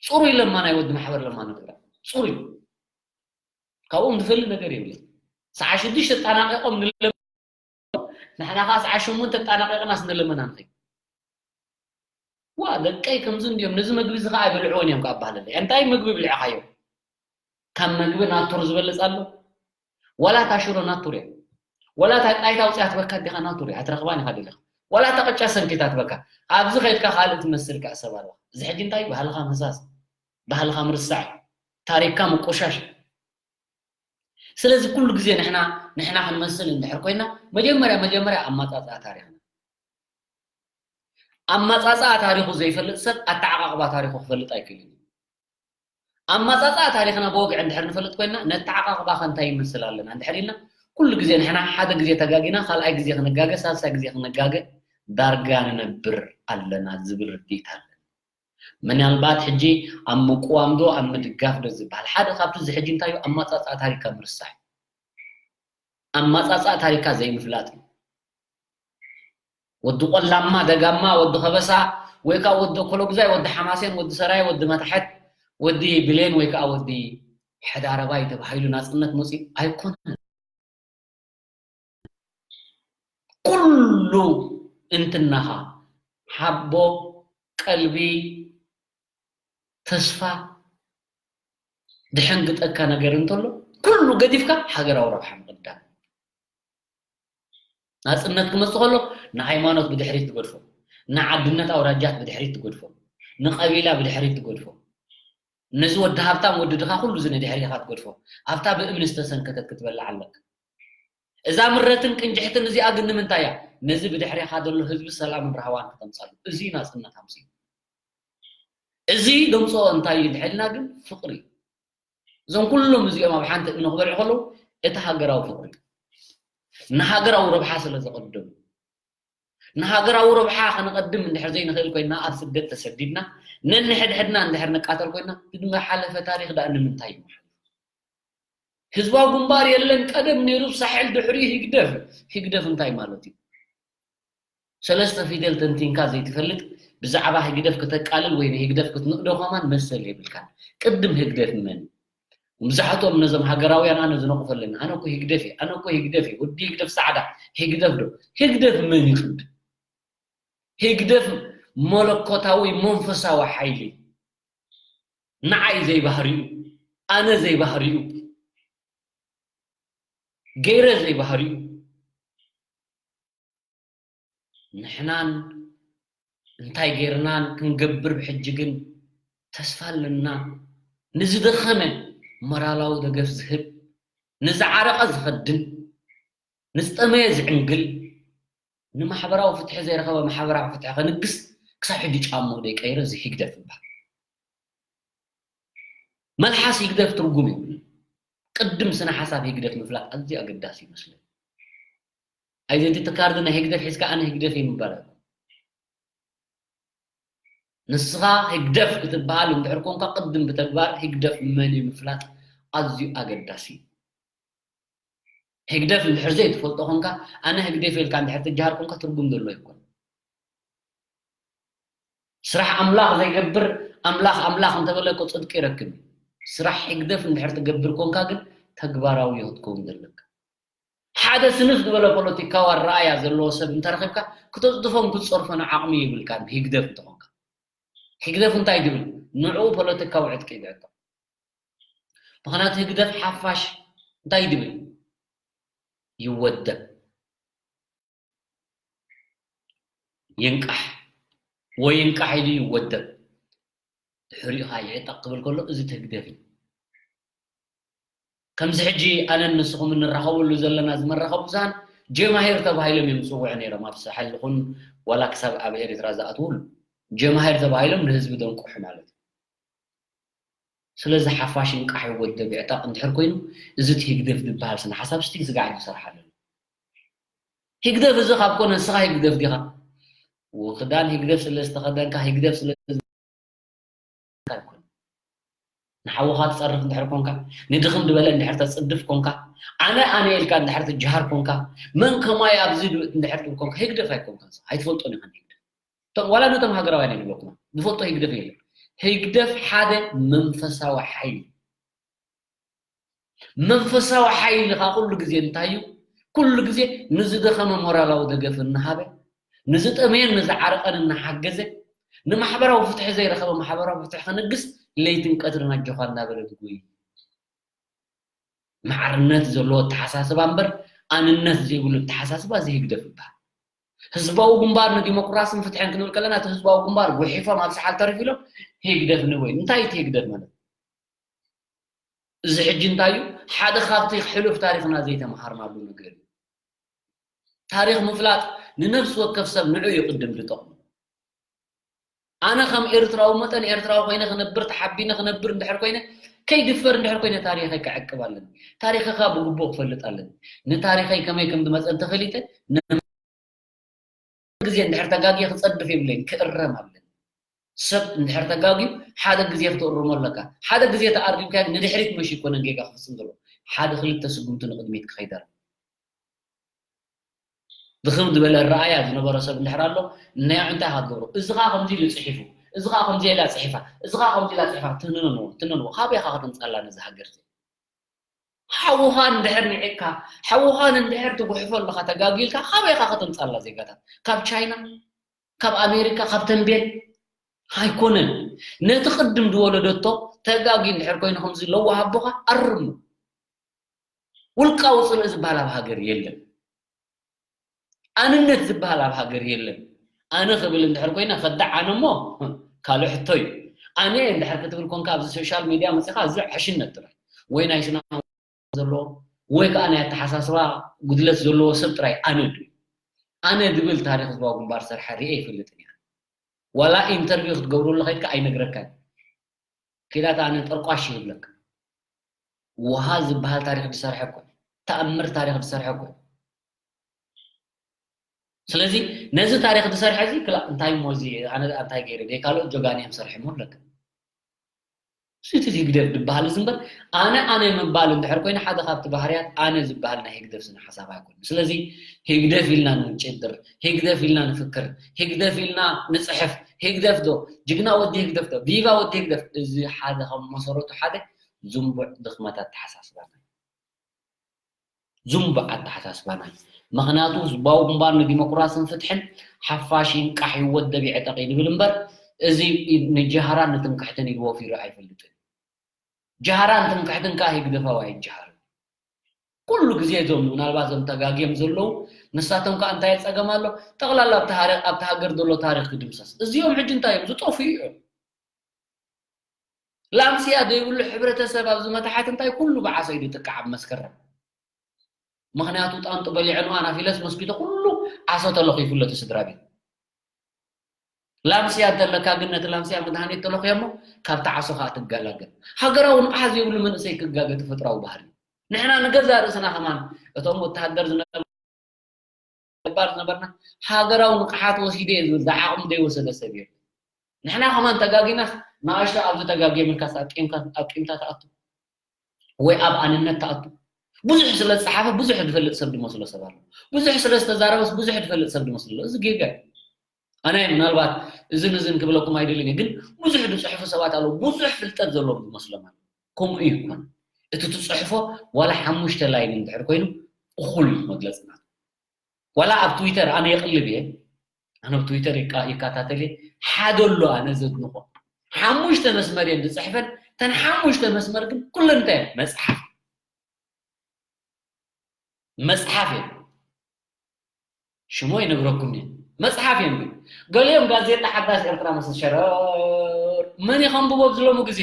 ጽሩይ ለማናይ ወዲ ማሕበር ለማኖ ትግራይ። ጽሩይ። ካብኦም ዝፈልእ ነገር የብለይ። ሰዓት ሽዱሽተ ተጣናቒቖም ንለ-፣ ንሕና ኸዓ ሰዓት ሸሞንተ ተጣናቒቕናስ ንለመና ንኸይድ። ዋ፣ ደቀይ ከምዚ እንድዮም፣ ነዚ መግቢ እዚ ኸዓ ኣይበልዕዎን እዮም ከኣ ኣባህለለይ። እንታይ መግቢ ብሊዕኻዮ? ካብ መግቢ ናቱር ዝበልጽ ኣሎ? ዋላ እታ ሽሮ ናቱር እያ። ዋላ እታ ጣይታ ኣውፅያ ትበካ ዲኻ ናቱር እያ። ኣይትረኽባን ኢኻ ደሊኻ። ዋላ እታ ቅጫ ሰንኪታ ትበካ። ኣብዚ ኸይድካ ካልእ ትመስል ከኣ ሰብ ኣለኻ። እዚ ሕጂ እንታይ ባህልኻ ምህሳስ፣ ባህልኻ ምርሳዕ፣ ታሪክካ ምቁሻሽ። ስለዚ ኩሉ ግዜ ንሕና ንሕና ክንመስል እንድሕር ኮይና መጀመርያ መጀመርያ ኣማፃፅኣ ታሪኽና ኣማፃፅኣ ታሪኹ ዘይፈልጥ ሰብ ኣተዓቃቕባ ታሪኹ ክፈልጥ ኣይክእልን እዩ። ኣማፃፅኣ ታሪኽና ብወግዒ እንድሕር ንፈልጥ ኮይና ነተዓቃቕባ ከ እንታይ ይመስል ኣለና እንድሕር ኢልና ኩሉ ግዜ ንሕና ሓደ ግዜ ተጋጊና ካልኣይ ግዜ ክንጋገ ሳልሳይ ግዜ ክንጋገ ዳርጋ ንነብር ኣለና ዝብል ርድኢት ኣለና። ምናልባት ሕጂ ኣብ ምቅዋም ዶ ኣብ ምድጋፍ ዶ ዝበሃል ሓደ ካብቲ እዚ ሕጂ እንታይ እዩ ኣማፃፅኣ ታሪካ ምርሳሕ ኣማፃፅኣ ታሪካ ዘይምፍላጥ እዩ። ወዲ ቆላማ ደጋማ ወዲ ከበሳ ወይ ከዓ ወዲ ኮሎጉዛይ ወዲ ሓማሴን ወዲ ሰራየ ወዲ መታሕት ወዲ ብሌን ወይ ከዓ ወዲ ሕዳረባይ ተባሂሉ ናፅነት መፅኡ ኣይኮነን። ኩሉ እንትናኻ ሓቦ ቀልቢ ተስፋ ድሕንግጠካ ነገር እንተሎ ኩሉ ገዲፍካ ሃገራዊ ረብሓ ምቕዳም ናፅነት ክመፅእ ከሎ ንሃይማኖት ብድሕሪት ትገድፎ ንዓድነት ኣውራጃት ብድሕሪት ትገድፎ ንቀቢላ ብድሕሪት ትገድፎ ነዚ ወዲ ሃብታም ወዲ ድኻ ኩሉ እዚ ንድሕሪኻ ትገድፎ ኣብታ ብእምኒ ዝተሰንከተት ክትበልዕ ኣለካ እዛ ምረትን ቅንጅሕትን እዚኣ ግን ንምንታይ እያ ነዚ ብድሕሪኻ ዘሎ ህዝቢ ሰላምን ራህዋን ክተምፃሉ እዚ ናፅነት ኣምፅኡ እዚ ደምፅኦ እንታይ እዩ ድሕልና ግን ፍቅሪ እዞም ኩሎም እዚኦም ኣብ ሓንቲ እምኒ ክበልዑ ከለዉ እቲ ሃገራዊ ፍቅሪ ንሃገራዊ ረብሓ ስለ ዘቐደሙ ንሃገራዊ ረብሓ ከነቐድም እንድሕር ዘይንኽእል ኮይና ኣብ ስደት ተሰዲድና ነንሕድሕድና እንድሕር ንቃተል ኮይና እቲ ዝሓለፈ ታሪኽ ደኣ ንምንታይ እዩ መሓሊፉ ህዝባዊ ግንባር የለን ቀደም ነይሩ ሳሕል ድሕሪኡ ህግደፍ ህግደፍ እንታይ ማለት እዩ ሰለስተ ፊደል ተንቲንካ ዘይትፈልጥ ብዛዕባ ህግደፍ ክተቃልል ወይ ንህግደፍ ክትንእዶ ከማን መሰል የብልካን። ቅድም ህግደፍ መን እዩ? መብዛሕትኦም ነዞም ሃገራውያን ኣነ ዝነቕፎ ኣለኒ። ኣነ እኮ ህግደፍ እየ፣ ኣነ እኮ ህግደፍ እየ፣ ወዲ ህግደፍ ጻዕዳ፣ ህግደፍ ዶ? ህግደፍ መን እዩ ቅድም? ህግደፍ መለኮታዊ መንፈሳዊ ሓይሊ እዩ። ንዓይ ዘይባህሪኡ፣ ኣነ ዘይባህሪኡ፣ ገይረ ዘይባህሪኡ፣ ንሕናን እንታይ ጌርናን ክንገብር ብሕጂ ግን ተስፋ ኣለና ንዝደኸመ ሞራላዊ ደገፍ ዝህብ ንዝዓረቐ ዝኸድን ንዝጠመየ ዝዕንግል ንማሕበራዊ ፍትሒ ዘይረኸበ ማሕበራዊ ፍትሒ ከንግስ ክሳብ ሕጂ ጫምኡ ዘይቀይረ እዚ ህግደፍ ይበሃል መልሓስ ህግደፍ ትርጉም የብሉን ቅድም ስነ ሓሳብ ህግደፍ ምፍላጥ ኣዝዩ ኣገዳሲ ይመስለኒ identity card ናይ ህግደፍ ሒዝካ ኣነ ህግደፍ እየ ምባል ኣይኮን ንስኻ ህግደፍ ክትበሃል እንድሕር ኮንካ ቅድም ብተግባር ህግደፍ መን እዩ ምፍላጥ ኣዝዩ ኣገዳሲ እዩ ህግደፍ እንድሕር ዘይትፈልጦ ኮንካ ኣነ ህግደፍ ኢልካ እንድሕር ትጀሃር ኮንካ ትርጉም ዘለዎ ኣይኮን ስራሕ ኣምላኽ ዘይገብር ኣምላኽ ኣምላኽ እንተበለ እኮ ፅድቂ ይረክብ እዩ ስራሕ ህግደፍ እንድሕር ትገብር ኮንካ ግን ተግባራዊ ክትከውን ዘለካ ሓደ ስንፍ ዝበለ ፖለቲካዊ ኣረኣያ ዘለዎ ሰብ እንተረኺብካ ክተፅድፎን ክትፀርፎን ዓቕሚ የብልካን ህግደፍ እንተኾንካ ህግደፍ እንታይ ድብል ንዕኡ ፖለቲካዊ ዕጥቂ ይብዕጦ ምኽንያቱ ህግደፍ ሓፋሽ እንታይ ድብል ይወደብ ይንቃሕ ወይ ይንቃሕ ኢሉ ይወደብ ድሕሪኡ ከዓ ይዕጠቕ ክብል ከሎ እዚ ህግደፍ እዩ ከምዚ ሕጂ ኣነን ንስኹም እንራኸበሉ ዘለና እዚ መራኸቢ ብዙሃን ጀማሂር ተባሂሎም እዮም ዝፅውዑ ነይሮም ኣብ ሳሕል ይኹን ዋላ ክሳብ ኣብ ኤርትራ ዝኣትውሉ ጀማሂር ተባሂሎም ንህዝቢ ደንቁሑ ማለት እዩ ስለዚ ሓፋሽ ይንቃሕ ይወደብ ይዕጠቕ እንድሕር ኮይኑ እዚ እቲ ህግደፍ ዝበሃል ስነ ሓሳብ ስቲል ስጋዕ እዩ ዝሰርሓሉ ህግደፍ እዚ ካብ ኮነ ንስኻ ህግደፍ ዲኻ ክዳን ህግደፍ ስለ ዝተኸደንካ ህግደፍ ስለ ኣይኮን ንሓውኻ ትፀርፍ እንድሕር ኮንካ ንድኽም ዝበለ እንድሕር ተፅድፍ ኮንካ ኣነ ኣነ ኢልካ እንድሕር ትጀሃር ኮንካ መን ከማይ ኣብዚ እንድሕር ትብል ኮንካ ህግደፍ ኣይኮንካ ኣይትፈልጦን ኢኻ ንህግደፍ ዋላ ነቶም ሃገራውያን ይብለኩማ ዝፈልጦ ህግደፍ የለን ህግደፍ ሓደ መንፈሳዊ ሓይሊ መንፈሳዊ ሓይሊ ኻ ኩሉ ግዜ እንታይ እዩ ኩሉ ግዜ ንዝደኸመ ሞራላዊ ደገፍ እናሃበ ንዝጠመየን ንዝዓረቐን እናሓገዘ ንማሕበራዊ ፍትሒ ዘይረኸበ ማሕበራዊ ፍትሒ ከነግስ ለይትን ቀትርን ኣጆኻ እናበለ ዝጎይ ማዕርነት ዘለዎ ኣተሓሳስባ እምበር ኣንነት ዘይብሉ ኣተሓሳስባ እዚ ህግደፍ ይበሃል። ህዝባዊ ግንባር ንዲሞክራስን ፍትሕን ክንብል ከለና እቲ ህዝባዊ ግንባር ጉሒፎም ኣብ ሰሓል ተሪፍ ኢሎም ህግደፍ ንበይኑ። እንታይ እቲ ህግደፍ ማለት? እዚ ሕጂ እንታይ እዩ? ሓደ ካብቲ ሕሉፍ ታሪኽና ዘይተምሃርናሉ ነገር እዩ። ታሪኽ ምፍላጥ ንነፍሲ ወከፍ ሰብ ንዑ እዩ ቅድም ዝጠቕሙ። ኣነ ከም ኤርትራዊ መጠን ኤርትራዊ ኮይነ ክነብር ተሓቢነ ክነብር እንድሕር ኮይነ ከይድፈር እንድሕር ኮይነ ታሪኸይ ክዕቅብ ኣለኒ። ታሪኸኻ ብግቡእ ክፈልጥ ኣለኒ። ንታሪኸይ ከመይ ከም ዝመፀ እንተፈሊጠ ግዜ እንድሕር ተጋግየ ክፀድፍ የብለይን ክእረም ኣለኒ። ሰብ እንድሕር ተጋግዩ ሓደ ግዜ ክትእርሞ ኣለካ። ሓደ ግዜ ተኣሪምካ ንድሕሪት መሽ ይኮነን ጌጋ ክፍፅም ዘሎ ሓደ ክልተ ስጉምቲ ንቅድሚት ክኸይድ ኣለኒ። ድኽም ዝበለ ረኣያ ዝነበሮ ሰብ እንድሕር ኣሎ እናዮ እንታይ ኢኻ ትገብሮ? እዚ ኸዓ ከምዚ ኢሉ ፅሒፉ፣ እዚ ኸዓ ከምዚ ኢላ ፅሒፋ፣ እዚ ኸዓ ከምዚ ኢላ ፅሒፋ ትንንዎ ትንንዎ ካበይ ኢኻ ከተምፃላ ነዚ ሃገር እዚ? ሓውኻን እንድሕር ንዒቕካ ሓውኻን እንድሕር ትጉሕፎ ኣለኻ ተጋጊልካ ካበይ ኢኻ ከተምፃላ ዜጋታት? ካብ ቻይና ካብ ኣሜሪካ ካብ ተንቤን ኣይኮነን። ነቲ ቅድም ዝወለደቶ ተጋጊ እንድሕር ኮይኑ ከምዚ ለዋህ ኣቦኻ ኣርሙ። ውልቃዊ ፅልኢ ዝበሃል ኣብ ሃገር የለን። ኣንነት ዝበሃል ኣብ ሃገር የለን። ኣነ ክብል እንድሕር ኮይነ ከዳዕ ኣነ እሞ ካልእ ሕቶ እዩ። ኣነ እንድሕር ክትብል ኮንካ ኣብዚ ሶሻል ሚድያ መፂኻ እዚ ዕሽነት ጥራይ ወይ ናይ ስነ ዘለዎ ወይ ከዓ ናይ ኣተሓሳስባ ጉድለት ዘለዎ ሰብ ጥራይ ኣነ ድዩ? ኣነ ዝብል ታሪክ ህዝባዊ ግንባር ዝሰርሐ ርኤ ይፈልጥን እያ። ዋላ ኢንተርቪው ክትገብረሉ ከይድካ ኣይነግረካን። ኪዳት ኣነ ጠርቋሽ ይብለካ። ውሃ ዝበሃል ታሪክ ዝሰርሐ እኮ ተኣምር ታሪክ ዝሰርሐ እኮ። ስለዚ ነዚ ታሪክ ዝሰርሐ እዚ ክላ እንታይ እሞ እዚ ኣነ እንታይ ገይረ ደ ካልኦት ጀጋኑ እዮም ሰርሐ እሞ ኣለካ። እቲ ህግደፍ ዝበሃል እዚ እምበር ኣነ ኣነ ምባል እንድሕር ኮይነ ሓደ ካብቲ ባህርያት ኣነ ዝበሃል ናይ ህግደፍ ስነ ሓሳብ ኣይኮነ። ስለዚ ህግደፍ ኢልና ንጭድር፣ ህግደፍ ኢልና ንፍክር፣ ህግደፍ ኢልና ንፅሕፍ። ህግደፍ ዶ ጅግና ወዲ ህግደፍ ዶ ቪቫ ወዲ ህግደፍ እዚ ሓደ ካብ መሰረቱ ሓደ ዝንቡዕ ድኽመት ኣተሓሳስባና እዩ። ዝንቡዕ ኣተሓሳስባና እዩ። ምኽንያቱ ህዝባዊ ግንባር ንዲሞክራስን ፍትሕን ሓፋሽ ይንቃሕ ይወደብ ይዕጠቕ እዩ ዝብል እምበር እዚ ንጀሃራን ንትምክሕትን ኢሉ ወፊሩ ኣይፈልጥን። ጀሃራን ትምክሕትን ከዓ ህግደፋዊ ኣይጀሃርን። ኩሉ ግዜ እዞም ምናልባት እዞም ተጋግዮም ዘለዉ ንሳቶም ከዓ እንታይ ፀገም ኣሎ? ጠቕላላ ኣብቲ ሃረ- ኣብቲ ሃገር ዘሎ ታሪክ ክድምሰስ። እዚኦም ሕጂ እንታይ እዮም? ዝጠፍኡ እዮም። ላምስያ ዘይብሉ ሕብረተሰብ ኣብዚ መታሓት እንታይ ኩሉ ብዓሶ እዩ ዝጥቃዕ ኣብ መስከረም። ምኽንያቱ ጣንጡ በሊዐ ንኣናፊለስ መስኪቶ ኩሉ ዓሶ ተለኺፉለቲ ስድራ ቤት። ላምስያ እንተለካ ግን ነቲ ላምስያ መድሃኒት ተለኽዮ እሞ ካብቲ ዓሶ ከዓ ትገላገል። ሃገራዊ ንቕሓት ዘይብሉ መንእሰይ ክጋገ ተፈጥራዊ ባህሪ። ንሕና ንገዛእ ርእስና ከማን እቶም ወተሃደር ዝነበ ገባር ዝነበርና ሃገራዊ ንቕሓት ወሲደ እየ ዝብል ዝዓቕሙ ዘይወሰደ ሰብ እዩ። ንሕና ከማን ተጋጊናስ ንኣሽቶ ኣብዚ ተጋግዮም ኢልካስ ኣብ ቂምካ ኣብ ቂምታ ትኣቱ ወይ ኣብ ኣንነት ትኣቱ። ብዙሕ ስለ ዝፀሓፈ ብዙሕ ዝፈልጥ ሰብ ዝመስሎ ሰብ ኣሎ። ብዙሕ ስለ ዝተዛረበስ ብዙሕ ዝፈልጥ ሰብ ዝመስሎ ኣሎ። እዚ ጌጋ እዩ። ኣነ ምናልባት እዝን እዝን ክብለኩም ኣይደልን እየ፣ ግን ብዙሕ ዝፅሕፉ ሰባት ኣለዉ። ብዙሕ ፍልጠት ዘለዎም ዝመስሎም ኣሎ። ከምኡ ይኮን እቲ ትፅሕፎ ዋላ ሓሙሽተ ላይን እንድሕር ኮይኑ እኹል እዩ መግለፅና። ዋላ ኣብ ትዊተር ኣነ የቕልብ እየ፣ ኣነ ኣብ ትዊተር ይካ- ይከታተል እየ። ሓደ ኣሎ ኣነ ዘድንቆ ሓሙሽተ መስመር እየን ዝፅሕፈን። እተን ሓሙሽተ መስመር ግን ኩለን እንታይ እየን? መፅሓፍ መፅሓፍ እየን። ሽሞ ይነግረኩም እየ። መፅሓፍ እየን ግን ገሊኦም ጋዜጣ ሓዳስ ኤርትራ መስል ሸረር መን እዩ ከንብቦ ኣብዚ ሎሚ ግዜ?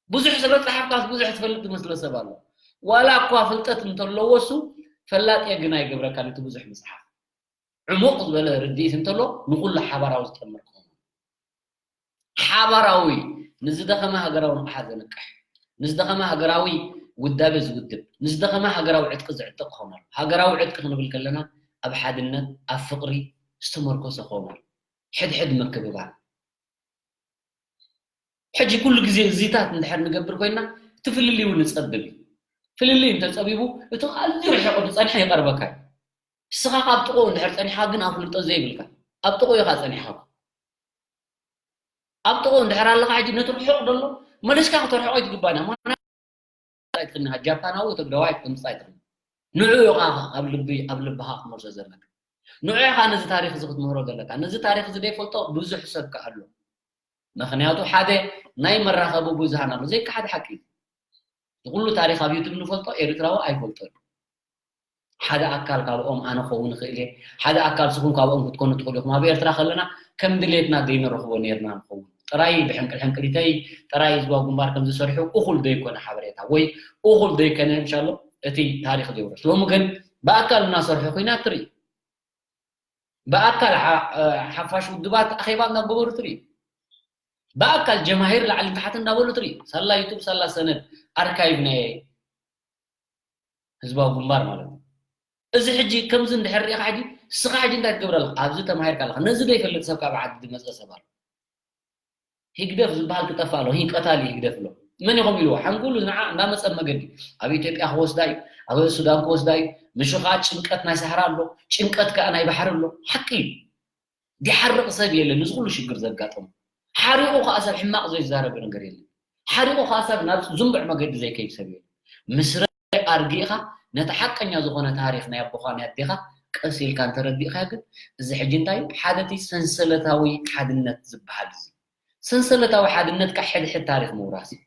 ብዙሕ ስለ ዝፀሓፍካስ ብዙሕ ትፈልጥ ዝመስሎ ሰብ ኣሎ። ዋላ እኳ ፍልጠት እንተለዎ እሱ ፈላጥ እየ ግን ኣይገብረካን እቲ ብዙሕ ምፅሓፍ። ዕሙቕ ዝበለ ርድኢት እንተሎ ንኹሉ ሓባራዊ ዝጠምር ክኸውን ሓባራዊ ንዝደኸመ ሃገራዊ ንቕሓት ዘንቅሕ ንዝደኸመ ሃገራዊ ውዳበ ዝውድብ ንዝደኸመ ሃገራዊ ዕጥቂ ዝዕጥቕ ክኸውን ኣሎ። ሃገራዊ ዕጥቂ ክንብል ከለና ኣብ ሓድነት ኣብ ፍቕሪ ዝተመርኮሰ ክኸውን ኣሎ። ሕድሕድ ምክብባር ሕጂ ኩሉ ግዜ እዚታት እንድሕር ንገብር ኮይና እቲ ፍልልይ እውን ይፀብብ እዩ። ፍልልይ እንተፀቢቡ እቲ ኣዝዩ ርሒቑ ዝፀንሐ ይቐርበካ እዩ። ንስኻ ካብ ጥቕኡ እንድሕር ፀኒሕካ ግን ኣፍልጦ ዘይብልካ ኣብ ጥቕኡ ኢኻ ፀኒሕካ እኮ። ኣብ ጥቕኡ እንድሕር ኣለኻ ሕጂ ነቲ ርሑቕ ዘሎ መሊስካ ክተርሕቖ ኣይትግባእን ኢኻ። ምኽንያቱ ኣይትኽእልን ኢኻ። ጃፓናዊ ወይ ትግራዋይ ክተምፅእ ኣይትኽእልን። ንዑ ኢኻ ኣብ ልቢ ኣብ ልብኻ ክትመልሶ ዘለካ። ንዑ ኢኻ ነዚ ታሪኽ እዚ ክትምህሮ ዘለካ። ነዚ ታሪኽ እዚ ዘይፈልጦ ብዙሕ ሰብ ከኣ ኣሎ። ምኽንያቱ ሓደ ናይ መራኸቢ ብዙሃን ኣሎ ዘይከሓድ ሓቂ እዩ። ንኩሉ ታሪኽ ኣብ ዩቱብ ንፈልጦ ኤርትራዊ ኣይፈልጦን። ሓደ ኣካል ካብኦም ኣነ ክኸውን ይኽእል እየ፣ ሓደ ኣካል ስኹም ካብኦም ክትኮኑ ትኽእሉ ኢኹም። ኣብ ኤርትራ ከለና ከም ድሌትና ዘይንረኽቦ ነርና ንኸውን። ጥራይ ብሕንቅል ሕንቅሊተይ ጥራይ ህዝባዊ ግንባር ከም ዝሰርሑ እኹል ዘይኮነ ሓበሬታ ወይ እኹል ዘይከነ ምሻሎ እቲ ታሪኽ ዘይውረስ። ሎሚ ግን ብኣካል እናሰርሑ ኩናት ትርኢ። ብኣካል ሓፋሽ ውድባት ኣኼባ እናገበሩ ትርኢ። ብኣካል ጀማሂር ላዕሊ ታሕቲ እንዳበሉ ትርኢ። ሳላ ዩቱብ ሳላ ሰነድ ኣርካይቭ ናይ ህዝባዊ ግንባር ማለት እዩ። እዚ ሕጂ ከምዚ እንድሕር ርኢኻ ሕጂ ንስኻ ሕጂ እንታይ ትገብር ኣለኻ? ኣብዚ ተማሂርካ ኣለኻ። ነዚ ዘይፈልጥ ሰብ ካብ ዓዲ ዝመፀ ሰብ ኣሎ። ህግደፍ ዝበሃል ክጠፍእ ኣሎ። ህይ ቀታሊ ህግደፍ ኣሎ። መን ኢኹም ኢልዎ? ሓንጎሉ ንዓ እንዳመፀ መገዲ ኣብ ኢትዮጵያ ክወስዳ እዩ፣ ኣብ ሱዳን ክወስዳ እዩ። ምሽ ከዓ ጭንቀት ናይ ሳህራ ኣሎ፣ ጭንቀት ከዓ ናይ ባሕሪ ኣሎ። ሓቂ እዩ። ዲሓርቕ ሰብ የለን እዚ ኩሉ ሽግር ዘጋጠሙ። ሓሪቑ ከዓ ሰብ ሕማቕ ዘይዛረብ ነገር የለን። ሓሪቑ ከዓ ሰብ ናብ ዝንቡዕ መገዲ ዘይከይድ ሰብ የለን። ምስ ኣርጊእኻ ነቲ ሓቀኛ ዝኾነ ታሪኽ ናይ ኣቦኻ ናይ ኣዴኻ ቀስ ኢልካ እንተረዲእኻ ግን እዚ ሕጂ እንታይ ሓደ እቲ ሰንሰለታዊ ሓድነት ዝበሃል እዚ ሰንሰለታዊ ሓድነት ካብ ሕድሕድ ታሪኽ ምውራስ እዩ።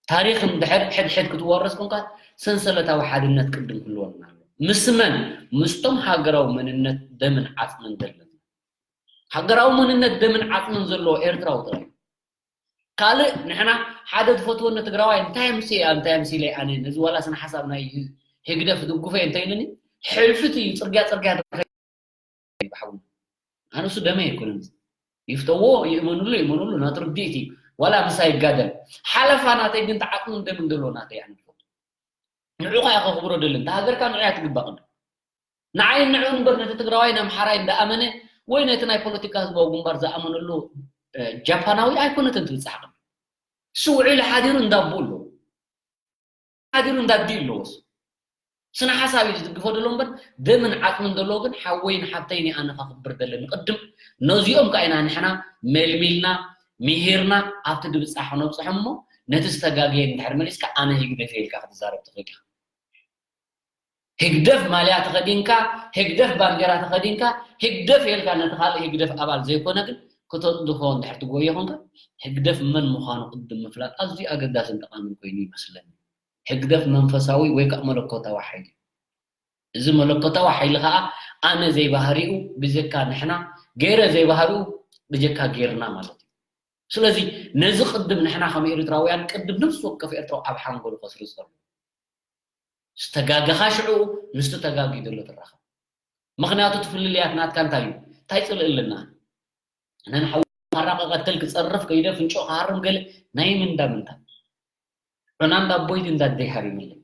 ታሪኽ እንድሕር ሕድሕድ ክትወርስ ኮንካ ሰንሰለታዊ ሓድነት ቅድም ክህልወና ኣሎ። ምስ መን? ምስቶም ሃገራዊ መንነት ደምን ዓፅምን ዘለና። ሃገራዊ መንነት ደምን ዓፅምን ዘለዎ ኤርትራዊ ጥራይ። ካልእ ንሕና ሓደ ዝፈትወኒ ትግራዋይ እንታይ ኣምስየ እንታይ ኣምሲለ ኣነ ነዚ ዋላ ስነ ሓሳብ ናይ ህግደፍ ዝድግፎ እንተይልኒ ሕልፍት እዩ ፅርግያ ፅርግያ ይብሓው ኣነሱ ደመ ይኮነን ይፍተዎ ይእመኑሉ ይእመኑሉ ናቱ ርድኢት እዩ ዋላ ምሳ ይጋደል ሓለፋ ናተይ ግን ተዓጥሙን ደምን ደሎ ናተይ ኣነ ንዑኻ ኢኻ ክብሮ ደልን ሃገርካ ንዑያ ትግባእ ቅድም ንዓይ ንዑ እምበር ነቲ ትግራዋይ ንኣምሓራይ እንዳኣመነ ወይ ነቲ ናይ ፖለቲካ ህዝባዊ ግንባር ዝኣመነሉ ጃፓናዊ ኣይኮነትን ትብፅሕ ቅድም ስውዒሉ ሓዲሩ እንዳቦ ኣለዎ ሓዲሩ እንዳዲ ኣለዎ ስነ ሓሳብ እዩ ዝድግፎ ደሎ እምበር ደምን ዓቅምን ደሎ ግን ሓወይን ሓብተይን ኣነ ከክብር ደለኒ ቅድም ነዚኦም ከዓ ኢና ንሕና መልሚልና ምሂርና ኣብቲ ድብፃሕ ክነብፅሖ እሞ ነቲ ዝተጋገየ እንድሕር መሊስካ ኣነ ህግደፍ ኢልካ ክትዛረብ ትኽእል ኢኻ ህግደፍ ማልያ ተኸዲንካ ህግደፍ ባንዴራ ተኸዲንካ ህግደፍ ኢልካ ነቲ ካልእ ህግደፍ ኣባል ዘይኮነ ግን ክተፅድፎ እንድሕር ትጎዮ ኮንካ ህግደፍ መን ምዃኑ ቅድም ምፍላጥ ኣዝዩ ኣገዳስን ጠቓምን ኮይኑ ይመስለኒ ህግደፍ መንፈሳዊ ወይ ከዓ መለኮታዊ ሓይሊ እዩ። እዚ መለኮታዊ ሓይሊ ከዓ ኣነ ዘይባህሪኡ ብጀካ ንሕና ገይረ ዘይባህሪኡ ብጀካ ገይርና ማለት እዩ። ስለዚ ነዚ ቅድም ንሕና ከም ኤርትራውያን ቅድም ነፍሲ ወከፍ ኤርትራዊ ኣብ ሓንጎሉ ከስርፅ ኣለዎ። ዝተጋገኻ ሽዕኡ ምስቲ ተጋጊ ዘሎ ትራኸብ። ምኽንያቱ እቲ ፍልልያት ናትካ እንታይ እዩ? እንታይ ፅልኢ ኣለና? ኣነ ንሓው ካራ ክቐትል ክፀርፍ ከይደ ፍንጮ ክሃርም ገለ ናይ ምንዳ ምንታ ዑና እንዳ ኣቦይ እንዳ ኣደይ ሃሪምለይ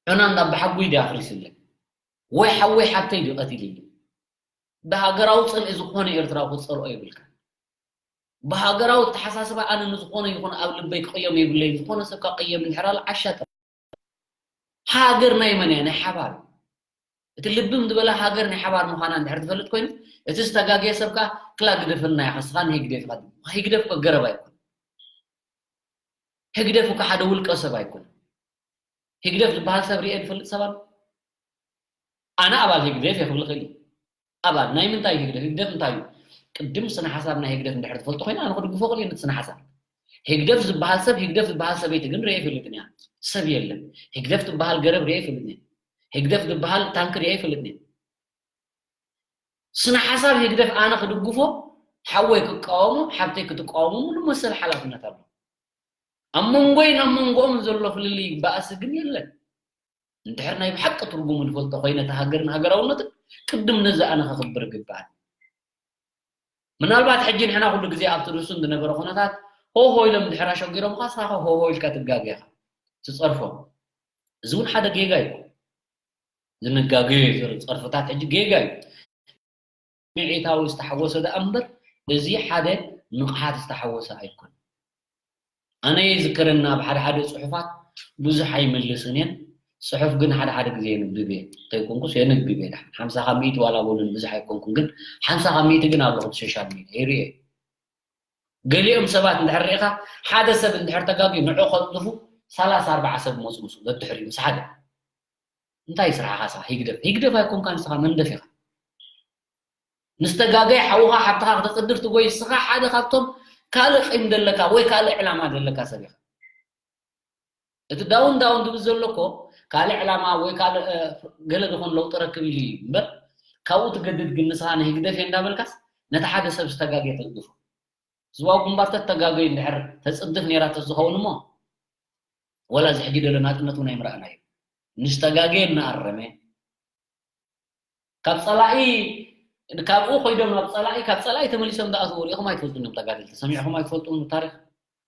ዑና እንዳ ኣባሓጎይ ድዩ ኣፍሪስለይ ወይ ሓወይ ሓብተይ ድዩ ቀቲልለይ ብሃገራዊ ፅልኢ ዝኾነ ኤርትራዊ ክትፀልኦ የብልካ ብሃገራዊ ኣተሓሳስባ ኣነ ንዝኾነ ይኹን ኣብ ልበይ ክቕየም የብለይ ዝኾነ ሰብ ካብ ቅየም እንድሕር ኣሎ ዓሻ ጥራይ ሃገር ናይ መን እያ ናይ ሓባር እቲ ልብም ዝበለ ሃገር ናይ ሓባር ምዃና እንድሕር ትፈልጥ ኮይኑ እቲ ዝተጋገየ ሰብ ከዓ ክላ ግደፈና ኢኻ ስኻ ንህግደፍ ኢኻ ህግደፍ እኮ ገረብ ኣይኮነ ህግደፍ እኮ ሓደ ውልቀ ሰብ ኣይኮነ ህግደፍ ዝበሃል ሰብ ርኤ ዝፈልጥ ሰብ ኣሎ ኣነ ኣባል ህግደፍ እየ ክብል ክእል ኣባል ናይ ምንታይ ህግደፍ ህግደፍ እንታይ እዩ ቅድም ስነ ሓሳብ ናይ ህግደፍ እንድሕር ትፈልጦ ኮይኑ ኣነ ክድግፎ ክእል ነቲ ስነ ሓሳብ ህግደፍ ዝበሃል ሰብ ህግደፍ ዝበሃል ሰበይቲ ግን ርኤ ይፈልጥን እያ ሰብ የለን ህግደፍ ዝበሃል ገረብ ርኤ ይፈልጥን እያ ህግደፍ ዝበሃል ታንክ ርኤ ይፈልጥን እያ ስነ ሓሳብ ህግደፍ ኣነ ክድግፎ ሓወይ ክቃወሞ ሓብተይ ክትቃወሞ ሙሉ መሰል ሓላፍነት ኣሎ ኣብ መንጎይን ኣብ መንጎኦም ዘሎ ፍልልይ ባእሲ ግን የለን እንድሕር ናይ ብሓቂ ትርጉሙ ንፈልጦ ኮይነ እቲ ሃገርን ሃገራውነትን ቅድም ነዚ ኣነ ከኽብር ይግበኣኒ ምናልባት ሕጂ ንሕና ኩሉ ግዜ ኣብቲ ርሱን ዝነበረ ኩነታት ሆሆ ኢሎም እንድሕር ኣሸጊሮምካ ስኻ ሆሆ ኢልካ ትጋገ ኢኻ ትፀርፎም እዚ እውን ሓደ ጌጋ እዩ ዝንጋገ ዘሎ ፀርፍታት ሕጂ ጌጋ እዩ ስምዒታዊ ዝተሓወሰ ደኣ እምበር እዚ ሓደ ንቕሓት ዝተሓወሰ ኣይኮነን። ኣነ ይዝከረኒ ኣብ ሓደ ሓደ ፅሑፋት ብዙሕ ኣይምልስን እየን። ፅሑፍ ግን ሓደ ሓደ ግዜ የንብብ እየ። እንተይኮንኩስ የንብብ እየ። ደሓን ሓምሳ ካብ ሚእቲ ዋላ በሉኒ ብዙሕ ኣይኮንኩን ግን ሓምሳ ካብ ሚእቲ ግን ኣለኹ እቲ ሶሻል ሚድያ ይርእየ። ገሊኦም ሰባት እንድሕር ርኢኻ ሓደ ሰብ እንድሕር ተጋግዩ ንዑ ከፅድፉ ሰላሳ ኣርባዓ ሰብ መፅምሱ ደድሕሪኡ ምስ ሓደ እንታይ ስራሕኻ ስኻ ሂግደፍ ሂግደፍ ኣይኮንካ ንስኻ መንደፍ ኢኻ ንዝተጋገየ ሓውኻ ሓብትኻ ክተፅድፍ ትጎይ ስኻ ሓደ ካብቶም ካልእ ቂም ዘለካ ወይ ካልእ ዕላማ ዘለካ ሰብ ኢኻ እቲ ዳውን ዳውን ዝብል ዘሎ እኮ ካልእ ዕላማ ወይ ካልእ ገለ ዝኾን ለውጢ ረክብ ኢሉ እዩ እምበር፣ ካብኡ ትገድድ ግን ንስኻ ንህግደፍ እየ እንዳበልካስ ነቲ ሓደ ሰብ ዝተጋገየ ተግድፎ። ህዝባዊ ግንባር ተተጋገዩ እንድሕር ተፅድፍ ነይራ ተዝኸውን እሞ፣ ወላ እዚ ሕጂ ደሎ ናፅነት እውን ኣይምረኣናዮ። ንዝተጋገየ እናኣረመ፣ ካብ ፀላኢ፣ ካብኡ ኮይዶም ናብ ፀላኢ፣ ካብ ፀላኢ ተመሊሶም ዝኣትዉ ሪኢኹም ኣይትፈልጡን እዮም ተጋደልቲ። ሰሚዕኹም ኣይትፈልጡን ታሪኽ።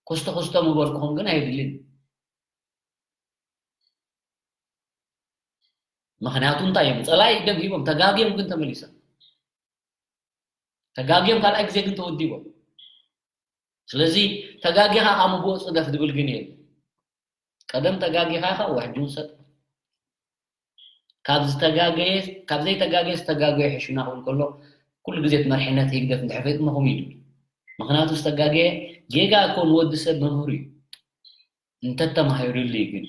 ኮስተ ኮስተ ምበልኩኹም ግን ኣየድልን። ምኽንያቱ እንታይ እዮም? ፀላኢ ደም ሂቦም፣ ተጋግዮም ግን ተመሊሶም። ተጋግዮም ካልኣይ ግዜ ግን ተወዲቦም። ስለዚ ተጋጊኻ ካብ ምብኡ ፅደፍ ዝብል ግን የለ። ቀደም ተጋጊኻ ኢኻ፣ ዋሕጁን ሰጥ። ካብ ዝተጋገየ፣ ካብ ዘይተጋገየ ዝተጋገየ ሕሹና ክብል ከሎ፣ ኩሉ ግዜ እቲ መርሒነት ህግደፍ እንድሕር ፈይጥመኹም እዩ ዝብል። ምኽንያቱ ዝተጋገየ ጌጋ እኮ ንወዲ ሰብ መምህሩ እዩ። እንተተማሂሩሉ እዩ ግን።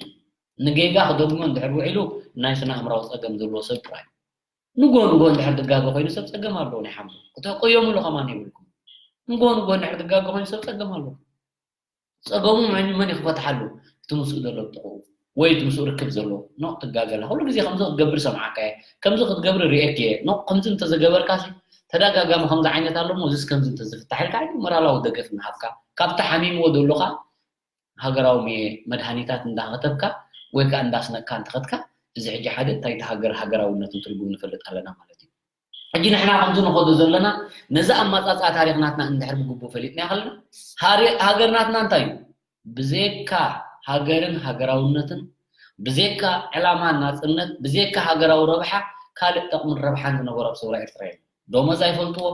ንጌጋ ክደግሞ እንድሕር ውዒሉ ናይ ስነ ኣእምራዊ ጸገም ዘለዎ ሰብ ጥራይ። ንጎ ንጎ እንድሕር ድጋገ ኮይኑ ሰብ ጸገም ኣለዎ ናይ ሓምሉ። ክትሕቆየምሉ ከማን የብልኩም። ንጎ ንጎ እንድሕር ድጋገ ኮይኑ ሰብ ጸገም ኣለዎ። ጸገሙ መን መን እዩ ክፈትሓሉ? እቲ ምስኡ ዘሎ ጥቕኡ ወይ እቲ ምስኡ ርክብ ዘለዎ። ኖ ትጋገላ። ኩሉ ግዜ ከምዚ ክትገብር ሰምዓካ እየ። ከምዚ ክትገብር ርእየክ እየ። ኖ ከምዚ እንተዘገበርካ ሲ ተደጋጋሚ ከምዚ ዓይነት ኣሎ እሞ እዚስ ከምዚ እንተዝፍታሕ ኢልካ ዓይነት ሞራላዊ ደገፍ እናሃብካ ካብቲ ሓሚምዎ ዘሎኻ ሃገራዊ ሜ- መድሃኒታት እንዳኸተብካ ወይ ከዓ እንዳስነቅካ እንተኸድካ፣ እዚ ሕጂ ሓደ እንታይ እቲ ሃገር ሃገራውነትን ትርጉም ንፈልጥ ኣለና ማለት እዩ። ሕጂ ንሕና ከምዚ ንኸዶ ዘለና ነዚ ኣመጻጽኣ ታሪኽ ናትና እንድሕር ብግቡእ ፈሊጥና ይኸልና፣ ሃሪ- ሃገር ናትና እንታይ እዩ? ብዘይካ ሃገርን ሃገራውነትን፣ ብዘይካ ዕላማ ናጽነት፣ ብዘይካ ሃገራዊ ረብሓ ካልእ ጠቕምን ረብሓን ዝነበሮ ኣብ ሰውራ ኤርትራ የለን። ደሞዝ ኣይፈልጥዎ፣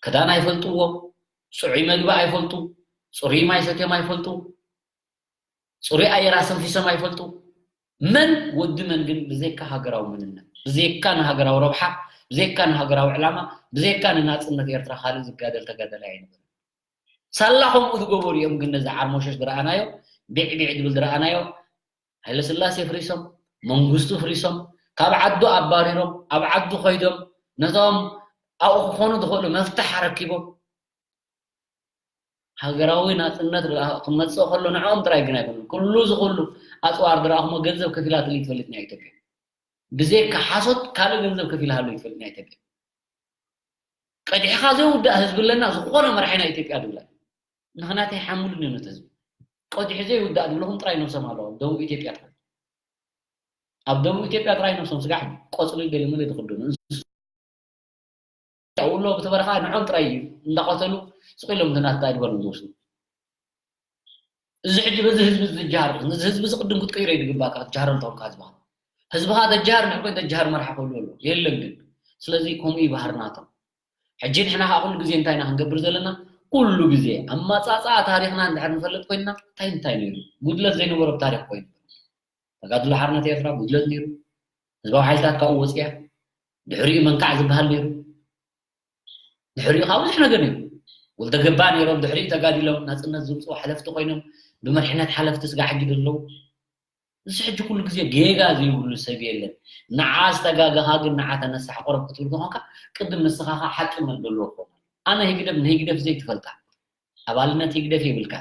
ክዳን ኣይፈልጥዎ፣ ጽዑይ መግቢ ኣይፈልጡ፣ ጽሩይ ማይ ሰትዮም ኣይፈልጡ፣ ጽሩይ ኣየር ኣሰንፊሶም ኣይፈልጡ። መን ወዲ መን ግን ብዘይካ ሃገራዊ መንነት፣ ብዘይካ ንሃገራዊ ረብሓ፣ ብዘይካ ንሃገራዊ ዕላማ፣ ብዘይካ ንናጽነት ኤርትራ ካልእ ዝጋደል ተጋዳላይ ኣይነበረን። ሳላ ከምኡ ዝገበሩ እዮም ግን ነዚ ዓርሞሸሽ ዝረኣናዮ፣ ቢዕ ቢዕ ዝብል ዝረኣናዮ፣ ሃይለስላሴ ፍሪሶም፣ መንግስቱ ፍሪሶም፣ ካብ ዓዱ ኣባሪሮም፣ ኣብ ዓዱ ኮይዶም፣ ነቶም ኣብኡ ክኾኑ ዝኽእሉ መፍትሕ ኣረኪቦም፣ ሃገራዊ ናጽነት ክመጽእ ከሎ ንዕኦም ጥራይ ግን ኣይኮኑን። ኩሉ እዚ ኩሉ ኣጽዋር ዝረኣኹሞ ገንዘብ ከፊላትሉ ይትፈልጥ ናይ ኢትዮጵያ። ብዘይካ ሓሶት ካልእ ገንዘብ ከፊልሃሉ ይትፈልጥ ናይ ኢትዮጵያ። ቀዲሕኻ ዘይውዳእ ህዝቢ ኣለና፣ ዝኾነ መራሒ ናይ ኢትዮጵያ ድብላ። ምኽንያት ኣይሓምሉን እዮም ነቲ ህዝቢ። ቀዲሑ ዘይውዳእ ዝብልኹም ጥራይ ነብሶም ኣለዉ። ኣብ ደቡብ ኢትዮጵያ ጥራይ። ኣብ ደቡብ ኢትዮጵያ ጥራይ ነብሶም ስጋዕ ቆጽሊ ገለ መለ ዝኽደኑ። ውሎ ብቲ በረኻ ንዖም ጥራይ እዩ እንዳቐተሉ ስቕ ኢሎም እቲ ናትካ ኣይድበሉን ዝወስዱ። እዚ ሕጂ በዚ ህዝቢ ዝጃሃር፣ ነዚ ህዝቢ እዚ ቅድም ክትቀይሮ እዩ ዝግባእካ፣ ክትጃሃሮ እንተኾንካ ህዝብኻ። ህዝብኻ ተጃሃር እንድሕር ኮይኑ ተጃሃር መራሒ ክህሉ ኣለዎ። የለን ግን። ስለዚ ከምኡ እዩ ባህርናቶም። ሕጂ ንሕና ከዓ ኩሉ ግዜ እንታይ ኢና ክንገብር ዘለና? ኩሉ ግዜ ኣመጻጽኣ ታሪኽና እንድሕር ንፈልጥ ኮይንና እንታይ እንታይ ነይሩ? ጉድለት ዘይነበሮ ኣብ ታሪኽ ኮይኑ። ተጋድሎ ሓርነት ኤርትራ ጉድለት ነይሩ። ህዝባዊ ሓይልታት ካብኡ ወፅያ። ድሕሪኡ መንካዕ ዝበሃል ነይሩ። ድሕሪኡ ካብ ብዙሕ ነገር ነይሩ። ወልደ ገባ ነይሮም፣ ድሕሪኡ ተጋዲሎም ናፅነት ዝምፅኡ ሓለፍቲ ኮይኖም ብመሪሕነት ሓለፍቲ ስጋ ሕጂ ዘለዉ። እዚ ሕጂ ኩሉ ግዜ ጌጋ ዘይብሉ ሰብ የለን። ንዓ ዝተጋገኻ ግን ንዓ ተነሳሕ ቆረብ ክትብል ዝኾንካ ቅድም ንስኻ ኸዓ ሓቂ መን ዘለዎ ክኾን። ኣነ ህግደፍ ንህግደፍ ዘይትፈልጣ፣ ኣባልነት ህግደፍ የብልካ፣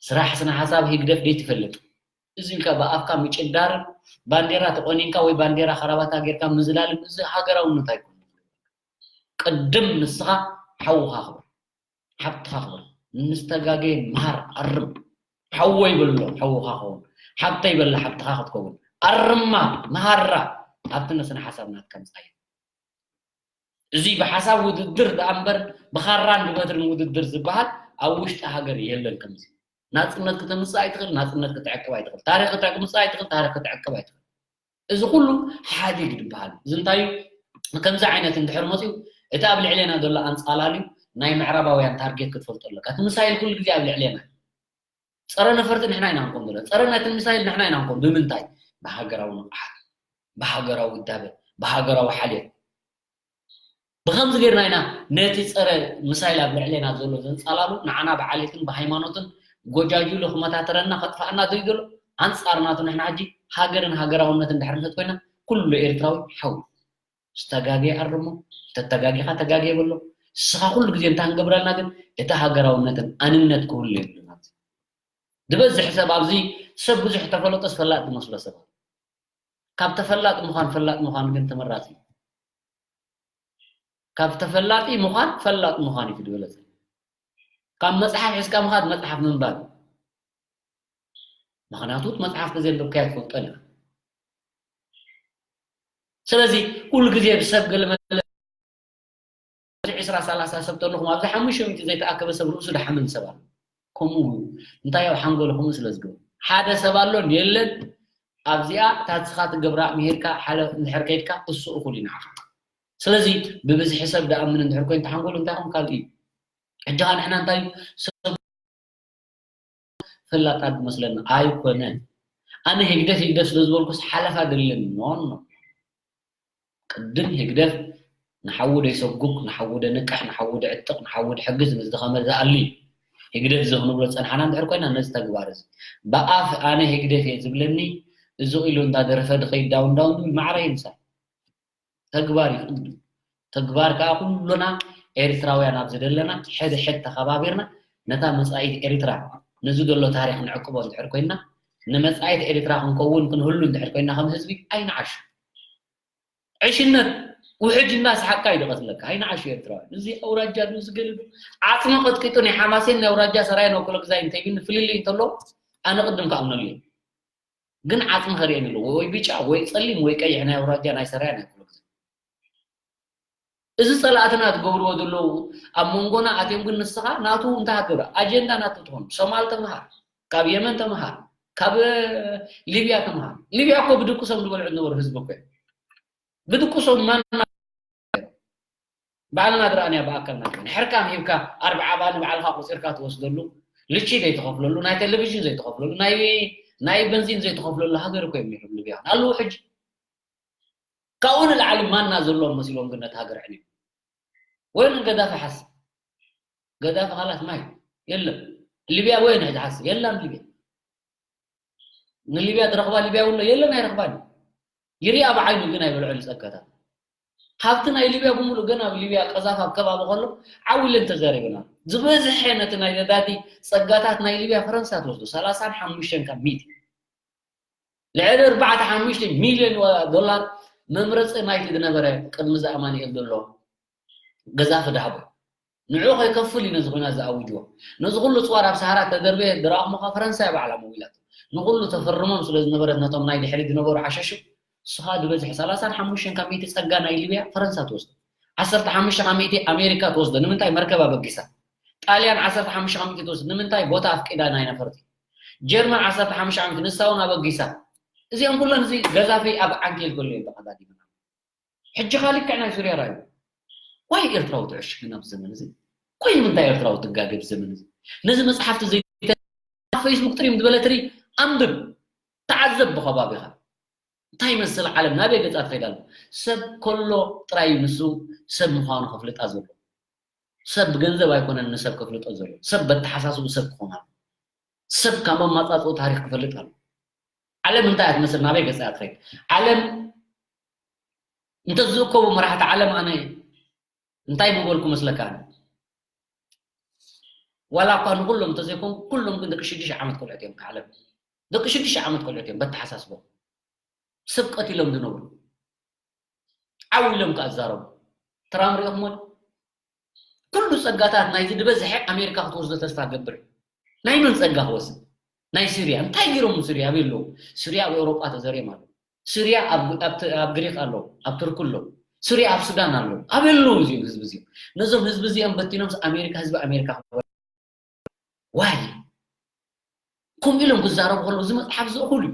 ስራሕ ስነ ሓሳብ ህግደፍ ዘይትፈልጥ፣ እዚ ኢልካ ብኣፍካ ምጭዳርን ባንዴራ ተቆኒንካ ወይ ባንዴራ ከራባታ ጌርካ ምዝላልን እዚ ሃገራውነት ኣይኮነን። ቅድም ንስኻ ሓውኻ ክበር፣ ሓብትኻ ክበር፣ ንዝተጋገየ ምሃር፣ ኣርም። ሓወይ በሎ ሓውኻ ክኸውን፣ ሓብተይ በላ ሓብትኻ ክትከውን። ኣርማ፣ ምሃራ፣ ኣብቲ ስነ ሓሳብ ናትካ ምጻእ። እዚ ብሓሳብ ውድድር ደኣ እምበር ብኻራን ብበትርን ውድድር ዝበሃል ኣብ ውሽጢ ሃገር የለን። ከምዚ ናጽነት ክተምጽእ ኣይትኽእል፣ ናጽነት ክትዕቅብ ኣይትኽእል፣ ታሪኽ ክተምጽእ ኣይትኽእል፣ ታሪኽ ክትዕቅብ ኣይትኽእል። እዚ ኩሉ ሓዲግ ዝበሃል እዚ እንታይ እዩ? ከምዚ ዓይነት እንድሕር መፅዩ እቲ ኣብ ልዕሌና ዘሎ ኣንፃላልዩ ናይ ምዕራባውያን ታርጌት ክትፈልጦ ኣለካ። እቲ ሚሳይል ኩሉ ግዜ ኣብ ልዕሌና እዩ። ፀረ ነፈርቲ ንሕና ኢና ክንኮን ዘለና። ፀረ ነቲ ሚሳይል ንሕና ኢና ክንኮን። ብምንታይ? ብሃገራዊ ንቕሓት፣ ብሃገራዊ ውዳበ፣ ብሃገራዊ ሓልዮት። ብኸምዚ ጌርና ኢና ነቲ ፀረ ሚሳይል ኣብ ልዕሌና ዘሎ ዘንፃላሉ ንዓና ብዓሌትን ብሃይማኖትን ጎጃጅሉ ክመታተረና ከጥፍኣና ዘይ ዘሎ ኣንፃር ናቱ ንሕና ሕጂ ሃገርን ሃገራውነትን ድሕሪ ንሰጥ ኮይና ኩሉ ኤርትራዊ ሓው ዝተጋገየ ኣርሞ፣ ተተጋጊኻ ተጋገየ በሎ። ንስኻ ኩሉ ግዜ እንታይ ክንገብረልና ግን እቲ ሃገራውነትን ኣንነት ክህሉ የብሉን። ኣብዚ ዝበዝሕ ሰብ ኣብዚ ሰብ ብዙሕ ተፈለጦስ ፈላጥ ዝመስሎ ሰባት። ካብ ተፈላጥ ምዃን ፈላጥ ምዃን ግን ተመራፂ እዩ። ካብ ተፈላጢ ምዃን ፈላጥ ምዃን እዩ ዝበለፀ። ካብ መፅሓፍ ሒዝካ ምኻድ መፅሓፍ ምንባብ እዩ። ምኽንያቱ እቲ መፅሓፍ ተዘየንበብካዮ ትፈልጦን ኢኻ። ስለዚ ኩሉ ግዜ ብሰብ ገለ መለ ዕስራ ሰላሳ ሰብ ተለኹም ኣብዚ ሓሙሽተ ሚእቲ ዘይተኣከበ ሰብ ርእሱ ደሓምን ሰብ ኣሎ። ከምኡ እዩ። እንታይ ኣብ ሓንጎልኹም ስለ ዝገብሩ ሓደ ሰብ ኣሎን የለን ኣብዚኣ እታ ንስኻ ትገብራ ምሄድካ ሓለ እንድሕር ከይድካ እሱ እኹል እዩ ንዓኻ። ስለዚ ብብዝሒ ሰብ ደኣምን እንድሕር ኮይኑ ተሓንጎሉ እንታይ ኹም ካልእ እዩ። ሕጂ ኸ ንሕና እንታይ እዩ ሰብ ፈላጣት ዝመስለና ኣይኮነን። ኣነ ህግደፍ ህግደፍ ስለ ዝበልኩስ ሓለፋ ደለን ኖ ኖ ቅድም ህግደፍ ንሓዉ ደይሰጉግ ንሓዉ ደንቅሕ ንሓዉ ደዕጥቕ ንሓዉ ደሕግዝ ንዝደኸመ ዝኣሊ ህግደፍ እዚ ክንብሎ ዝጸንሓና እንድሕር ኮይና ነዚ ተግባር እዚ ብኣፍ ኣነ ህግደፍ እየ ዝብለኒ እዚ ኢሉ እንዳደረፈ ድኸይድ ዳውን ዳውን ዝብል ማዕረ ይምሳል። ተግባር እዩ። ተግባር ከዓ ኩሉና ኤርትራውያን ኣብዚ ዘለና ሕድ ሕድ ተኸባቢርና ነታ መጻኢት ኤርትራ ነዚ ዘሎ ታሪኽ ንዕቅቦ እንድሕር ኮይና ንመጻኢት ኤርትራ ክንከውን ክንህሉ እንድሕር ኮይና ከም ህዝቢ ኣይንዓሹ። ዕሽነት ውሕጅ እናሰሓቅካ እዩ ዝቐትለካ። ኣይንዓሹ ኤርትራውያን። እዚ ኣውራጃ ዶ እዚ ገለ ዶ ዓጽሚ ቀጥቂጡ ናይ ሓማሴን ናይ ኣውራጃ ሰራየ ናይ ክፍለ ግዛይ እንተይብኒ ፍልልይ እንተሎ ኣነ ቅድም ክኣምነሉ እየ። ግን ዓጽሚ ከርእየኒ ኣለዎ ወይ ብጫ ወይ ጸሊም ወይ ቀይሕ ናይ ኣውራጃ ናይ ሰራየ ናይ ክፍለ ግዛይ። እዚ ጸላእትና ትገብርዎ ዘለዉ ኣብ መንጎና ኣትዮም ግን ንስኻ ናቱ እንታይ ክትገብር ኣጀንዳ ናቱ ትኾኑ ሶማል ተምሃር ካብ የመን ተምሃር ካብ ሊብያ ተምሃር ሊብያ እኮ ብድቁሶም ዝበልዑ ዝነበሩ ህዝቢ እኮ እዮም። ብድቁሶም ማና ባዕልና ድረኣንያ ብኣካል ናቸው ንሕርካም ሂብካ ኣርብዓ ባኒ ባዕልኻ ቁፂርካ ትወስደሉ ልቺ ዘይትኸፍለሉ ናይ ቴሌቪዥን ዘይትኸፍለሉ ናይ ናይ በንዚን ዘይትኸፍለሉ ሃገር እኮ እዮም ነይሮም ሊብያ ኣለዉ ሕጂ ካብኡ ንላዕሊ ማና ዘለዎም መሲሎም ግን ነቲ ሃገር ዕንዮም ወይ ንገዳፊ ሓስብ ገዳፊ ካላት ማይ የለን ሊብያ ወይ ንሕዚ ሓስብ የላን ሊብያ ንሊብያ ዝረኽባ ሊብያ ውሎ የለን ኣይረኽባን ይሪኣ ብዓይኑ ግን ኣይበልዖ ጸጋታት ሃብቲ ናይ ሊብያ ብምሉእ ገና ኣብ ሊብያ ቀዛፍ ኣብ ከባቢ ከሎ ዓው ኢለን ተዛሪበና ዝበዝሐ ነቲ ናይ ነዳዲ ጸጋታት ናይ ሊብያ ፈረንሳ ትወስዶ ሰላሳን ሓሙሽተን ካብ ሚእቲ ልዕሊ ኣርባዕተ ሓሙሽተ ሚልዮን ዶላር መምረፂ ናይቲ ዝነበረ ቅድሚ ዝኣማኒኤል ዘሎ ገዛፊ ዳህቦ ንዑ ከይከፍል እዩ ነዚ ኩናት ዝኣውጅዎ ነዚ ኩሉ ፅዋር ኣብ ሰሃራ ተደርበየ ዝረኣኹሞ ከዓ ፈረንሳ እያ ባዕላ መዊላት ንኩሉ ተፈርሞም ስለ ዝነበረት ነቶም ናይ ድሕሪ ዝነበሩ ዓሸሹ ንስኻ ዝበዝሐ ሰላሳን ሓሙሽተን ካብ ሚእቲ ፀጋ ናይ ሊብያ ፈረንሳ ትወስዶ ዓሰርተ ሓሙሽተ ካብ ሚእቲ ኣሜሪካ ትወስዶ ንምንታይ መርከብ ኣበጊሳ ጣልያን ዓሰርተ ሓሙሽተ ካብ ሚእቲ ትወስዶ ንምንታይ ቦታ ኣፍቂዳ ናይ ነፈርቲ ጀርመን ዓሰርተ ሓሙሽተ ዓመት ንሳ እውን ኣበጊሳ እዚኦም ኩሎም እዚ ገዛፊ ኣብ ዓንኬል ገሉ እዮም ተቐዳዲምና ሕጂ ኻ ልክዕ ናይ ሱርያ ራዩ ዋይ ኤርትራዊ ትዕሽግን ኣብ ዘመን እዚ ኮይ ንምንታይ ኤርትራዊ ትጋገብ ዘመን እዚ ነዚ መፅሓፍቲ ዘይ ፌስቡክ ጥሪም ዝበለ ትሪ ኣንብብ ተዓዘብ ብኸባቢኻ እንታይ ይመስል ዓለም ናበይ ገፃ ትኸይድ ኣሎ ሰብ ከሎ ጥራይ ንሱ ሰብ ምዃኑ ከፍልጣ ዘሎ ሰብ ብገንዘብ ኣይኮነን ንሰብ ከፍልጦ ዘሎ ሰብ በተሓሳስቡ ሰብ ክኾን ኣሎ ሰብ ካብ ኣማፃፅኡ ታሪክ ክፈልጥ ኣሎ ዓለም እንታይ እያ ትመስል ናበይ ገፃ እያ ትኸይድ ዓለም እንተዝእከቡ መራሕቲ ዓለም ኣነ እንታይ ምበልኩ መስለካ ኣነ ዋላ እኳ ንኩሎም እንተዘይኮንኩ ኩሎም ግን ደቂ ሽዱሽተ ዓመት ቆልዑት እዮም ዓለም ደቂ ሽዱሽተ ዓመት ቆልዑት እዮም በተሓሳስቦም ሰብ ቀቲሎም ዝነብሩ ዓው ኢሎም ክኣዛረቡ ትራም ሪኦኹሞ ኩሉ ጸጋታት ናይዚ ዝበዝሐ ኣሜሪካ ክትወስዶ ተስፋ ገብር ናይ መን ጸጋ ክወስድ ናይ ሲርያ እንታይ ገይሮም ሲርያ ኣበይ ኣለዉ ሲርያ ኣብ ኤውሮጳ ተዘርዮም ኣለዉ ሲርያ ኣብ ግሪክ ኣለዉ ኣብ ቱርክ ኣለዉ ሲርያ ኣብ ሱዳን ኣለዉ ኣበይ ኣለዉ እዚኦም ህዝቢ እዚኦም ነዞም ህዝቢ እዚኦም በቲኖምስ ኣሜሪካ ህዝቢ ኣሜሪካ ዋይ ከምኡ ኢሎም ክዛረቡ ከለዉ እዚ መፅሓፍ እዚ እኹል እዩ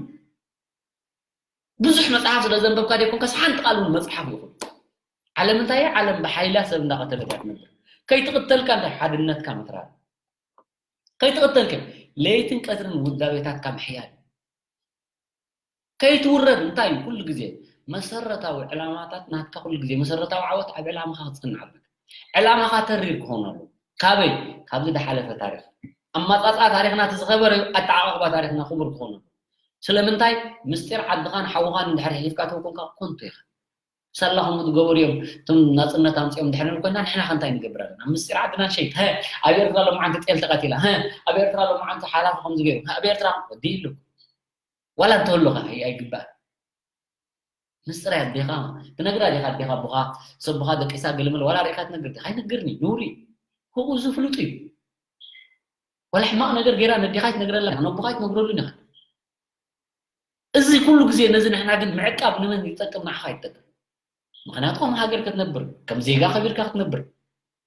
ብዙሕ መፅሓፍ ስለ ዘንበብካ ደይኮንካስ ሓንቲ ቃል እውን መፅሓፍ ይኹን ዓለም እንታይ እያ ዓለም ብሓይላ ሰብ እንዳቐተለት እያ ትነብር ከይትቕተልካ እንታይ ሓድነትካ ምትራር ከይትቕተልከ ለይትን ቀትርን ውዳቤታትካ ምሕያል ከይትውረድ እንታይ እዩ ኩሉ ግዜ መሰረታዊ ዕላማታት ናትካ ኩሉ ግዜ መሰረታዊ ዓወት ኣብ ዕላማኻ ክትፅንዕ ኣለካ ዕላማኻ ተሪር ክኾን ኣለዎ ካበይ ካብዚ ዝሓለፈ ታሪኽ ኣማፃፅኣ ታሪኽና እቲ ዝኸበረ እዩ ኣተዓቓቕባ ታሪኽና ክቡር ክኾን ኣለዎ ስለምንታይ ምስጢር ዓድኻን ሓውኻን እንድሕር ሕሊፍካ ተውኮንካ ኮንቶ ኢኻ ሳላ ከምኡ ዝገበሩ እዮም እቶም ናፅነት ኣምፅኦም ድሕሪ ኮይና ንሕና ከ እንታይ ንገብር ኣለና ምስጢር ዓድና ሸይት ኣብ ኤርትራ ሎማዓንቲ ጤል ተቐቲላ ኣብ ኤርትራ ሎማዓንቲ ሓላፊ ከምዚ ገይሩ ኣብ ኤርትራ ወዲ ይሉ ዋላ እንተህሉኻ ኣይግባእ። ምስጢር ኣዴኻ ትነግራ ዲኻ? ኣዴኻ ኣቦኻ ሰቦኻ ደቂሳ ገለመለ ዋላ ርኢኻ ትነግር ዲኻ? ኣይነግርኒ፣ ነውሪ። ህቑ ዝፍልጡ እዩ። ዋላ ሕማቕ ነገር ገይራ ነዴኻ ኣይትነግረላ፣ ነቦኻ ኣይትነግረሉን ኢኻ። እዚ ኩሉ ግዜ ነዚ ንሕና ግን ምዕቃብ ንመን ይጠቅም? ንዓኻ ይጠቅም። ምኽንያቱ ከም ሃገር ክትነብር፣ ከም ዜጋ ከቢርካ ክትነብር።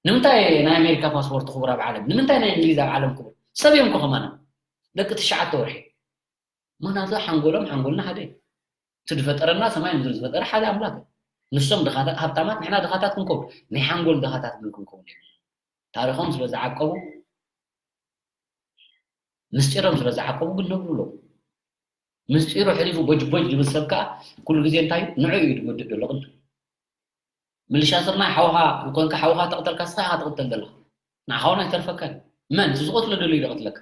ንምንታይ ናይ ኣሜሪካ ፓስፖርት ክቡር ኣብ ዓለም? ንምንታይ ናይ እንግሊዝ ኣብ ዓለም ክቡር? ሰብ እዮም እኮ ከማና። ደቂ ትሽዓተ ወርሒ። ምኽንያቱ ሓንጎሎም ሓንጎልና ሓደ እዩ። እቲ ዝፈጠረና ሰማይ ምድሪ ዝፈጠረ ሓደ ኣምላኽ እዩ። ንሶም ድኻታት፣ ሃብታማት፣ ንሕና ድኻታት ክንከውን፣ ናይ ሓንጎል ድኻታት ግን ክንከውን የብልና። ታሪኾም ስለ ዝዓቀቡ፣ ምስጢሮም ስለ ዝዓቀቡ ግን ነብሩ ኣለዉ። ምስጢሩ ሕሊፉ ቦጅ ቦጅ ዝብል ሰብ ከኣ ኩሉ ግዜ እንታይ እዩ? ንዑ እዩ ዝጎድእ ዘሎ ቅድም። ምልሻ ስርናይ ሓውኻ ኮንካ ሓውኻ ተቕተልካ ንስኻ ኢኻ ትቕተል ዘለኻ። ንዓኻ እውን ኣይተርፈካን። መን? እቲ ዝቐትሎ ደልዩ ይቕትለካ።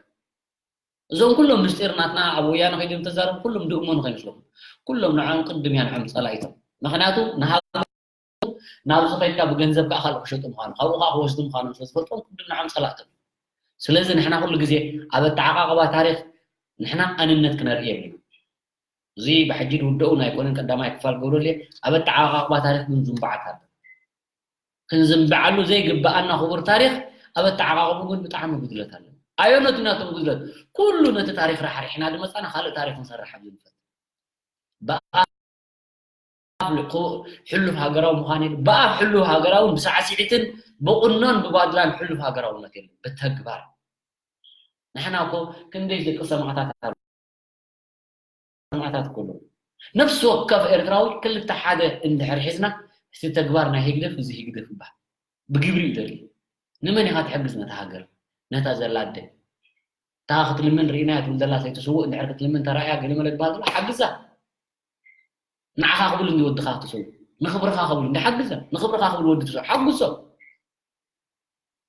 እዞም ኩሎም ምስጢር ናትና ኣብ ወያነ ከይዶም ተዛረቡ ኩሎም ድእመኑ ከይመስለኩም። ኩሎም ንዕኦም ቅድም እያ ንዕኦም ጸላኢቶም። ምኽንያቱ ንሃገር ናብዚ ከይድካ ብገንዘብ ከዓ ካልእ ክሸጡ ምዃኑ፣ ካብኡ ከዓ ክወስዱ ምዃኖም ስለ ዝፈልጦም ቅድም ንዕኦም ጸላእቶም። ስለዚ ንሕና ኩሉ ግዜ ኣብ ኣተዓቃቕባ ታሪኽ ንሕና ኣንነት ክነርኢ የብልና። እዚ ብሕጂ ዝውደኡ ኣይኮነን፣ ቀዳማይ ክፋል ክገብሮ ድልየ። ኣብ ኣተዓቃቕባ ታሪኽ ግን ዝንባዓት ኣሎ። ክንዝንብዓሉ ዘይግብኣና ክቡር ታሪኽ ኣብ ኣተዓቃቕቡ ግን ብጣዕሚ ጉድለት ኣሎ። ኣየኖት ናቶም ጉድለት? ኩሉ ነቲ ታሪኽ ራሕሪሕና ዝመጻና ካልእ ታሪኽ ክንሰርሕ ኣብ ዝንፈት። ብኣፍ ልቁ-፣ ሕሉፍ ሃገራዊ ምዃን የለ። ብኣፍ ሕሉፍ ሃገራውን ብሳዕስዒትን ብቁኖን ብባድላን ሕሉፍ ሃገራውነት የለን። ብተግባር ንሕና እኮ ክንደይ ደቂ ሰማዕታት ኣለዉ። ሰማዕታት እኮ ኣለዉ። ነፍሲ ወከፍ ኤርትራዊ ክልተ ሓደ እንድሕር ሒዝና፣ እቲ ተግባር ናይ ህግደፍ እዚ ህግደፍ ይበሃል። ብግብሪ እዩ ዘርኢ። ንመን ኢኻ ትሕግዝ ነታ ሃገር? ነታ ዘላ ኣደ። እታ ክትልምን ርኢናያ ትብል ዘላ ሰይቲ ስዉእ እንድሕር ክትልምን ተራእያ ገለ መለ ዝበሃል ዘሎ ሓግዛ። ንዓኻ ክብል እንዲ ወድኻ ክትሰዉ። ንኽብርኻ ክብል እንዲ ሓግዛ። ንኽብርኻ ክብል ወዲ ትሰዉ። ሓግዞ።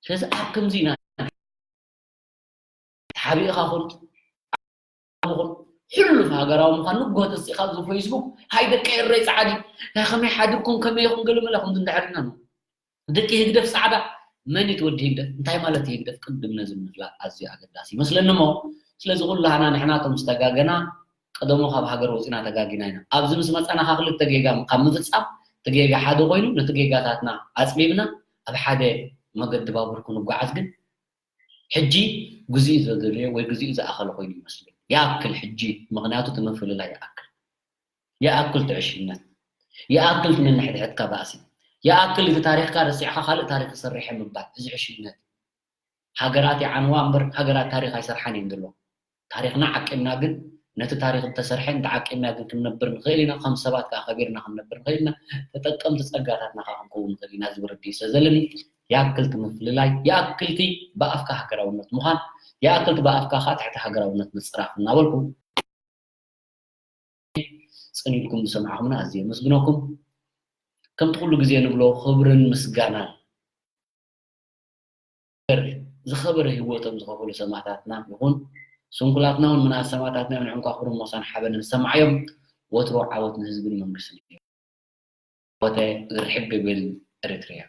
ስለዚ ኣብ ከምዚ ኢና ተሓቢእኻ ኹን፣ ዓቢ ኹን፣ ሕሉፍ ሃገራዊ ምዃን ንግሆ ተሲእኻ ኣብዚ ፌስቡክ፣ "ሃይ ደቂ ኤረይ ጻዕዲ፣ ናይ ከመይ ሓዲርኩም፣ ከመይ ኢኹም?" ገለ መለ ከምዚ እንድሕር ኢልና ነው። ደቂ ህግደፍ ጻዕዳ፣ መን እዩ እቲ ወዲ ህግደፍ? እንታይ ማለት እዩ ህግደፍ? ቅድም ነዚ ምፍላጥ ኣዝዩ ኣገዳሲ ይመስለኒ እሞ፣ ስለዚ ኩላህና ንሕና እቶም ዝተጋገና፣ ቀደሙ ካብ ሃገር ወጺና ተጋጊና ኢና። ኣብዚ ምስ መጻና ካብ ክልተ ጌጋ ካብ ምፍጻም፣ እቲ ጌጋ ሓደ ኮይኑ፣ ነቲ ጌጋታትና ኣጽቢብና፣ ኣብ ሓደ መገዲ ባቡር ክንጓዓዝ ግን ሕጂ ግዜኡ ዘደለዮ ወይ ግዜኡ ዝኣኸለ ኮይኑ ይመስለኒ። ይኣክል ሕጂ፣ ምኽንያቱ እቲ ምፍልላይ ይኣክል። ይኣክል እቲ ዕሽነት። ይኣክል እቲ ነንሕድሕድካ ባእሲ። ይኣክል እቲ ታሪኽካ ረሲዕካ ካልእ ታሪኽ ክሰርሕ እየ ምባል። እዚ ዕሽነት። ሃገራት ይዓንዋ እምበር ሃገራት ታሪኽ ኣይሰርሓን እየን ዘለዋ። ታሪኽና ዓቂብና ግን ነቲ ታሪኽ እንተሰርሐ እንተዓቂብና ግን ክንነብር ንኽእል ኢና፣ ከም ሰባት ከኣ ከቢርና ክንነብር ንኽእል ኢና፣ ተጠቀምቲ ጸጋታትና ከኣ ክንከውን ንኽእል ኢና ዝብል ርድኢት ስለ ዘለኒ፣ ይኣክል እቲ ምፍልላይ፣ ይኣክል እቲ ብኣፍካ ሃገራውነት ምዃን፣ ይኣክል እቲ ብኣፍካ ከኣ ትሕቲ ሃገራውነት ምጽራፍ እናበልኩ፣ ጽን ኢልኩም ዝሰማዕኩምና ኣዝየ የመስግነኩም። ከምቲ ኩሉ ግዜ ንብሎ፣ ክብርን ምስጋናን ዝኸበረ ህይወቶም ዝኸፈሉ ሰማእታትና ይኹን ስንኩላትና እውን ምናት ሰማእታትና ይኹን፣ እንኳ ክብርን ሞሳን ሓበንን ዝሰማዓዮም። ወትሩ ዓወት ንህዝብን መንግስትን እዩ። ወተ ርሕግ ብል ኤሪትሪያ።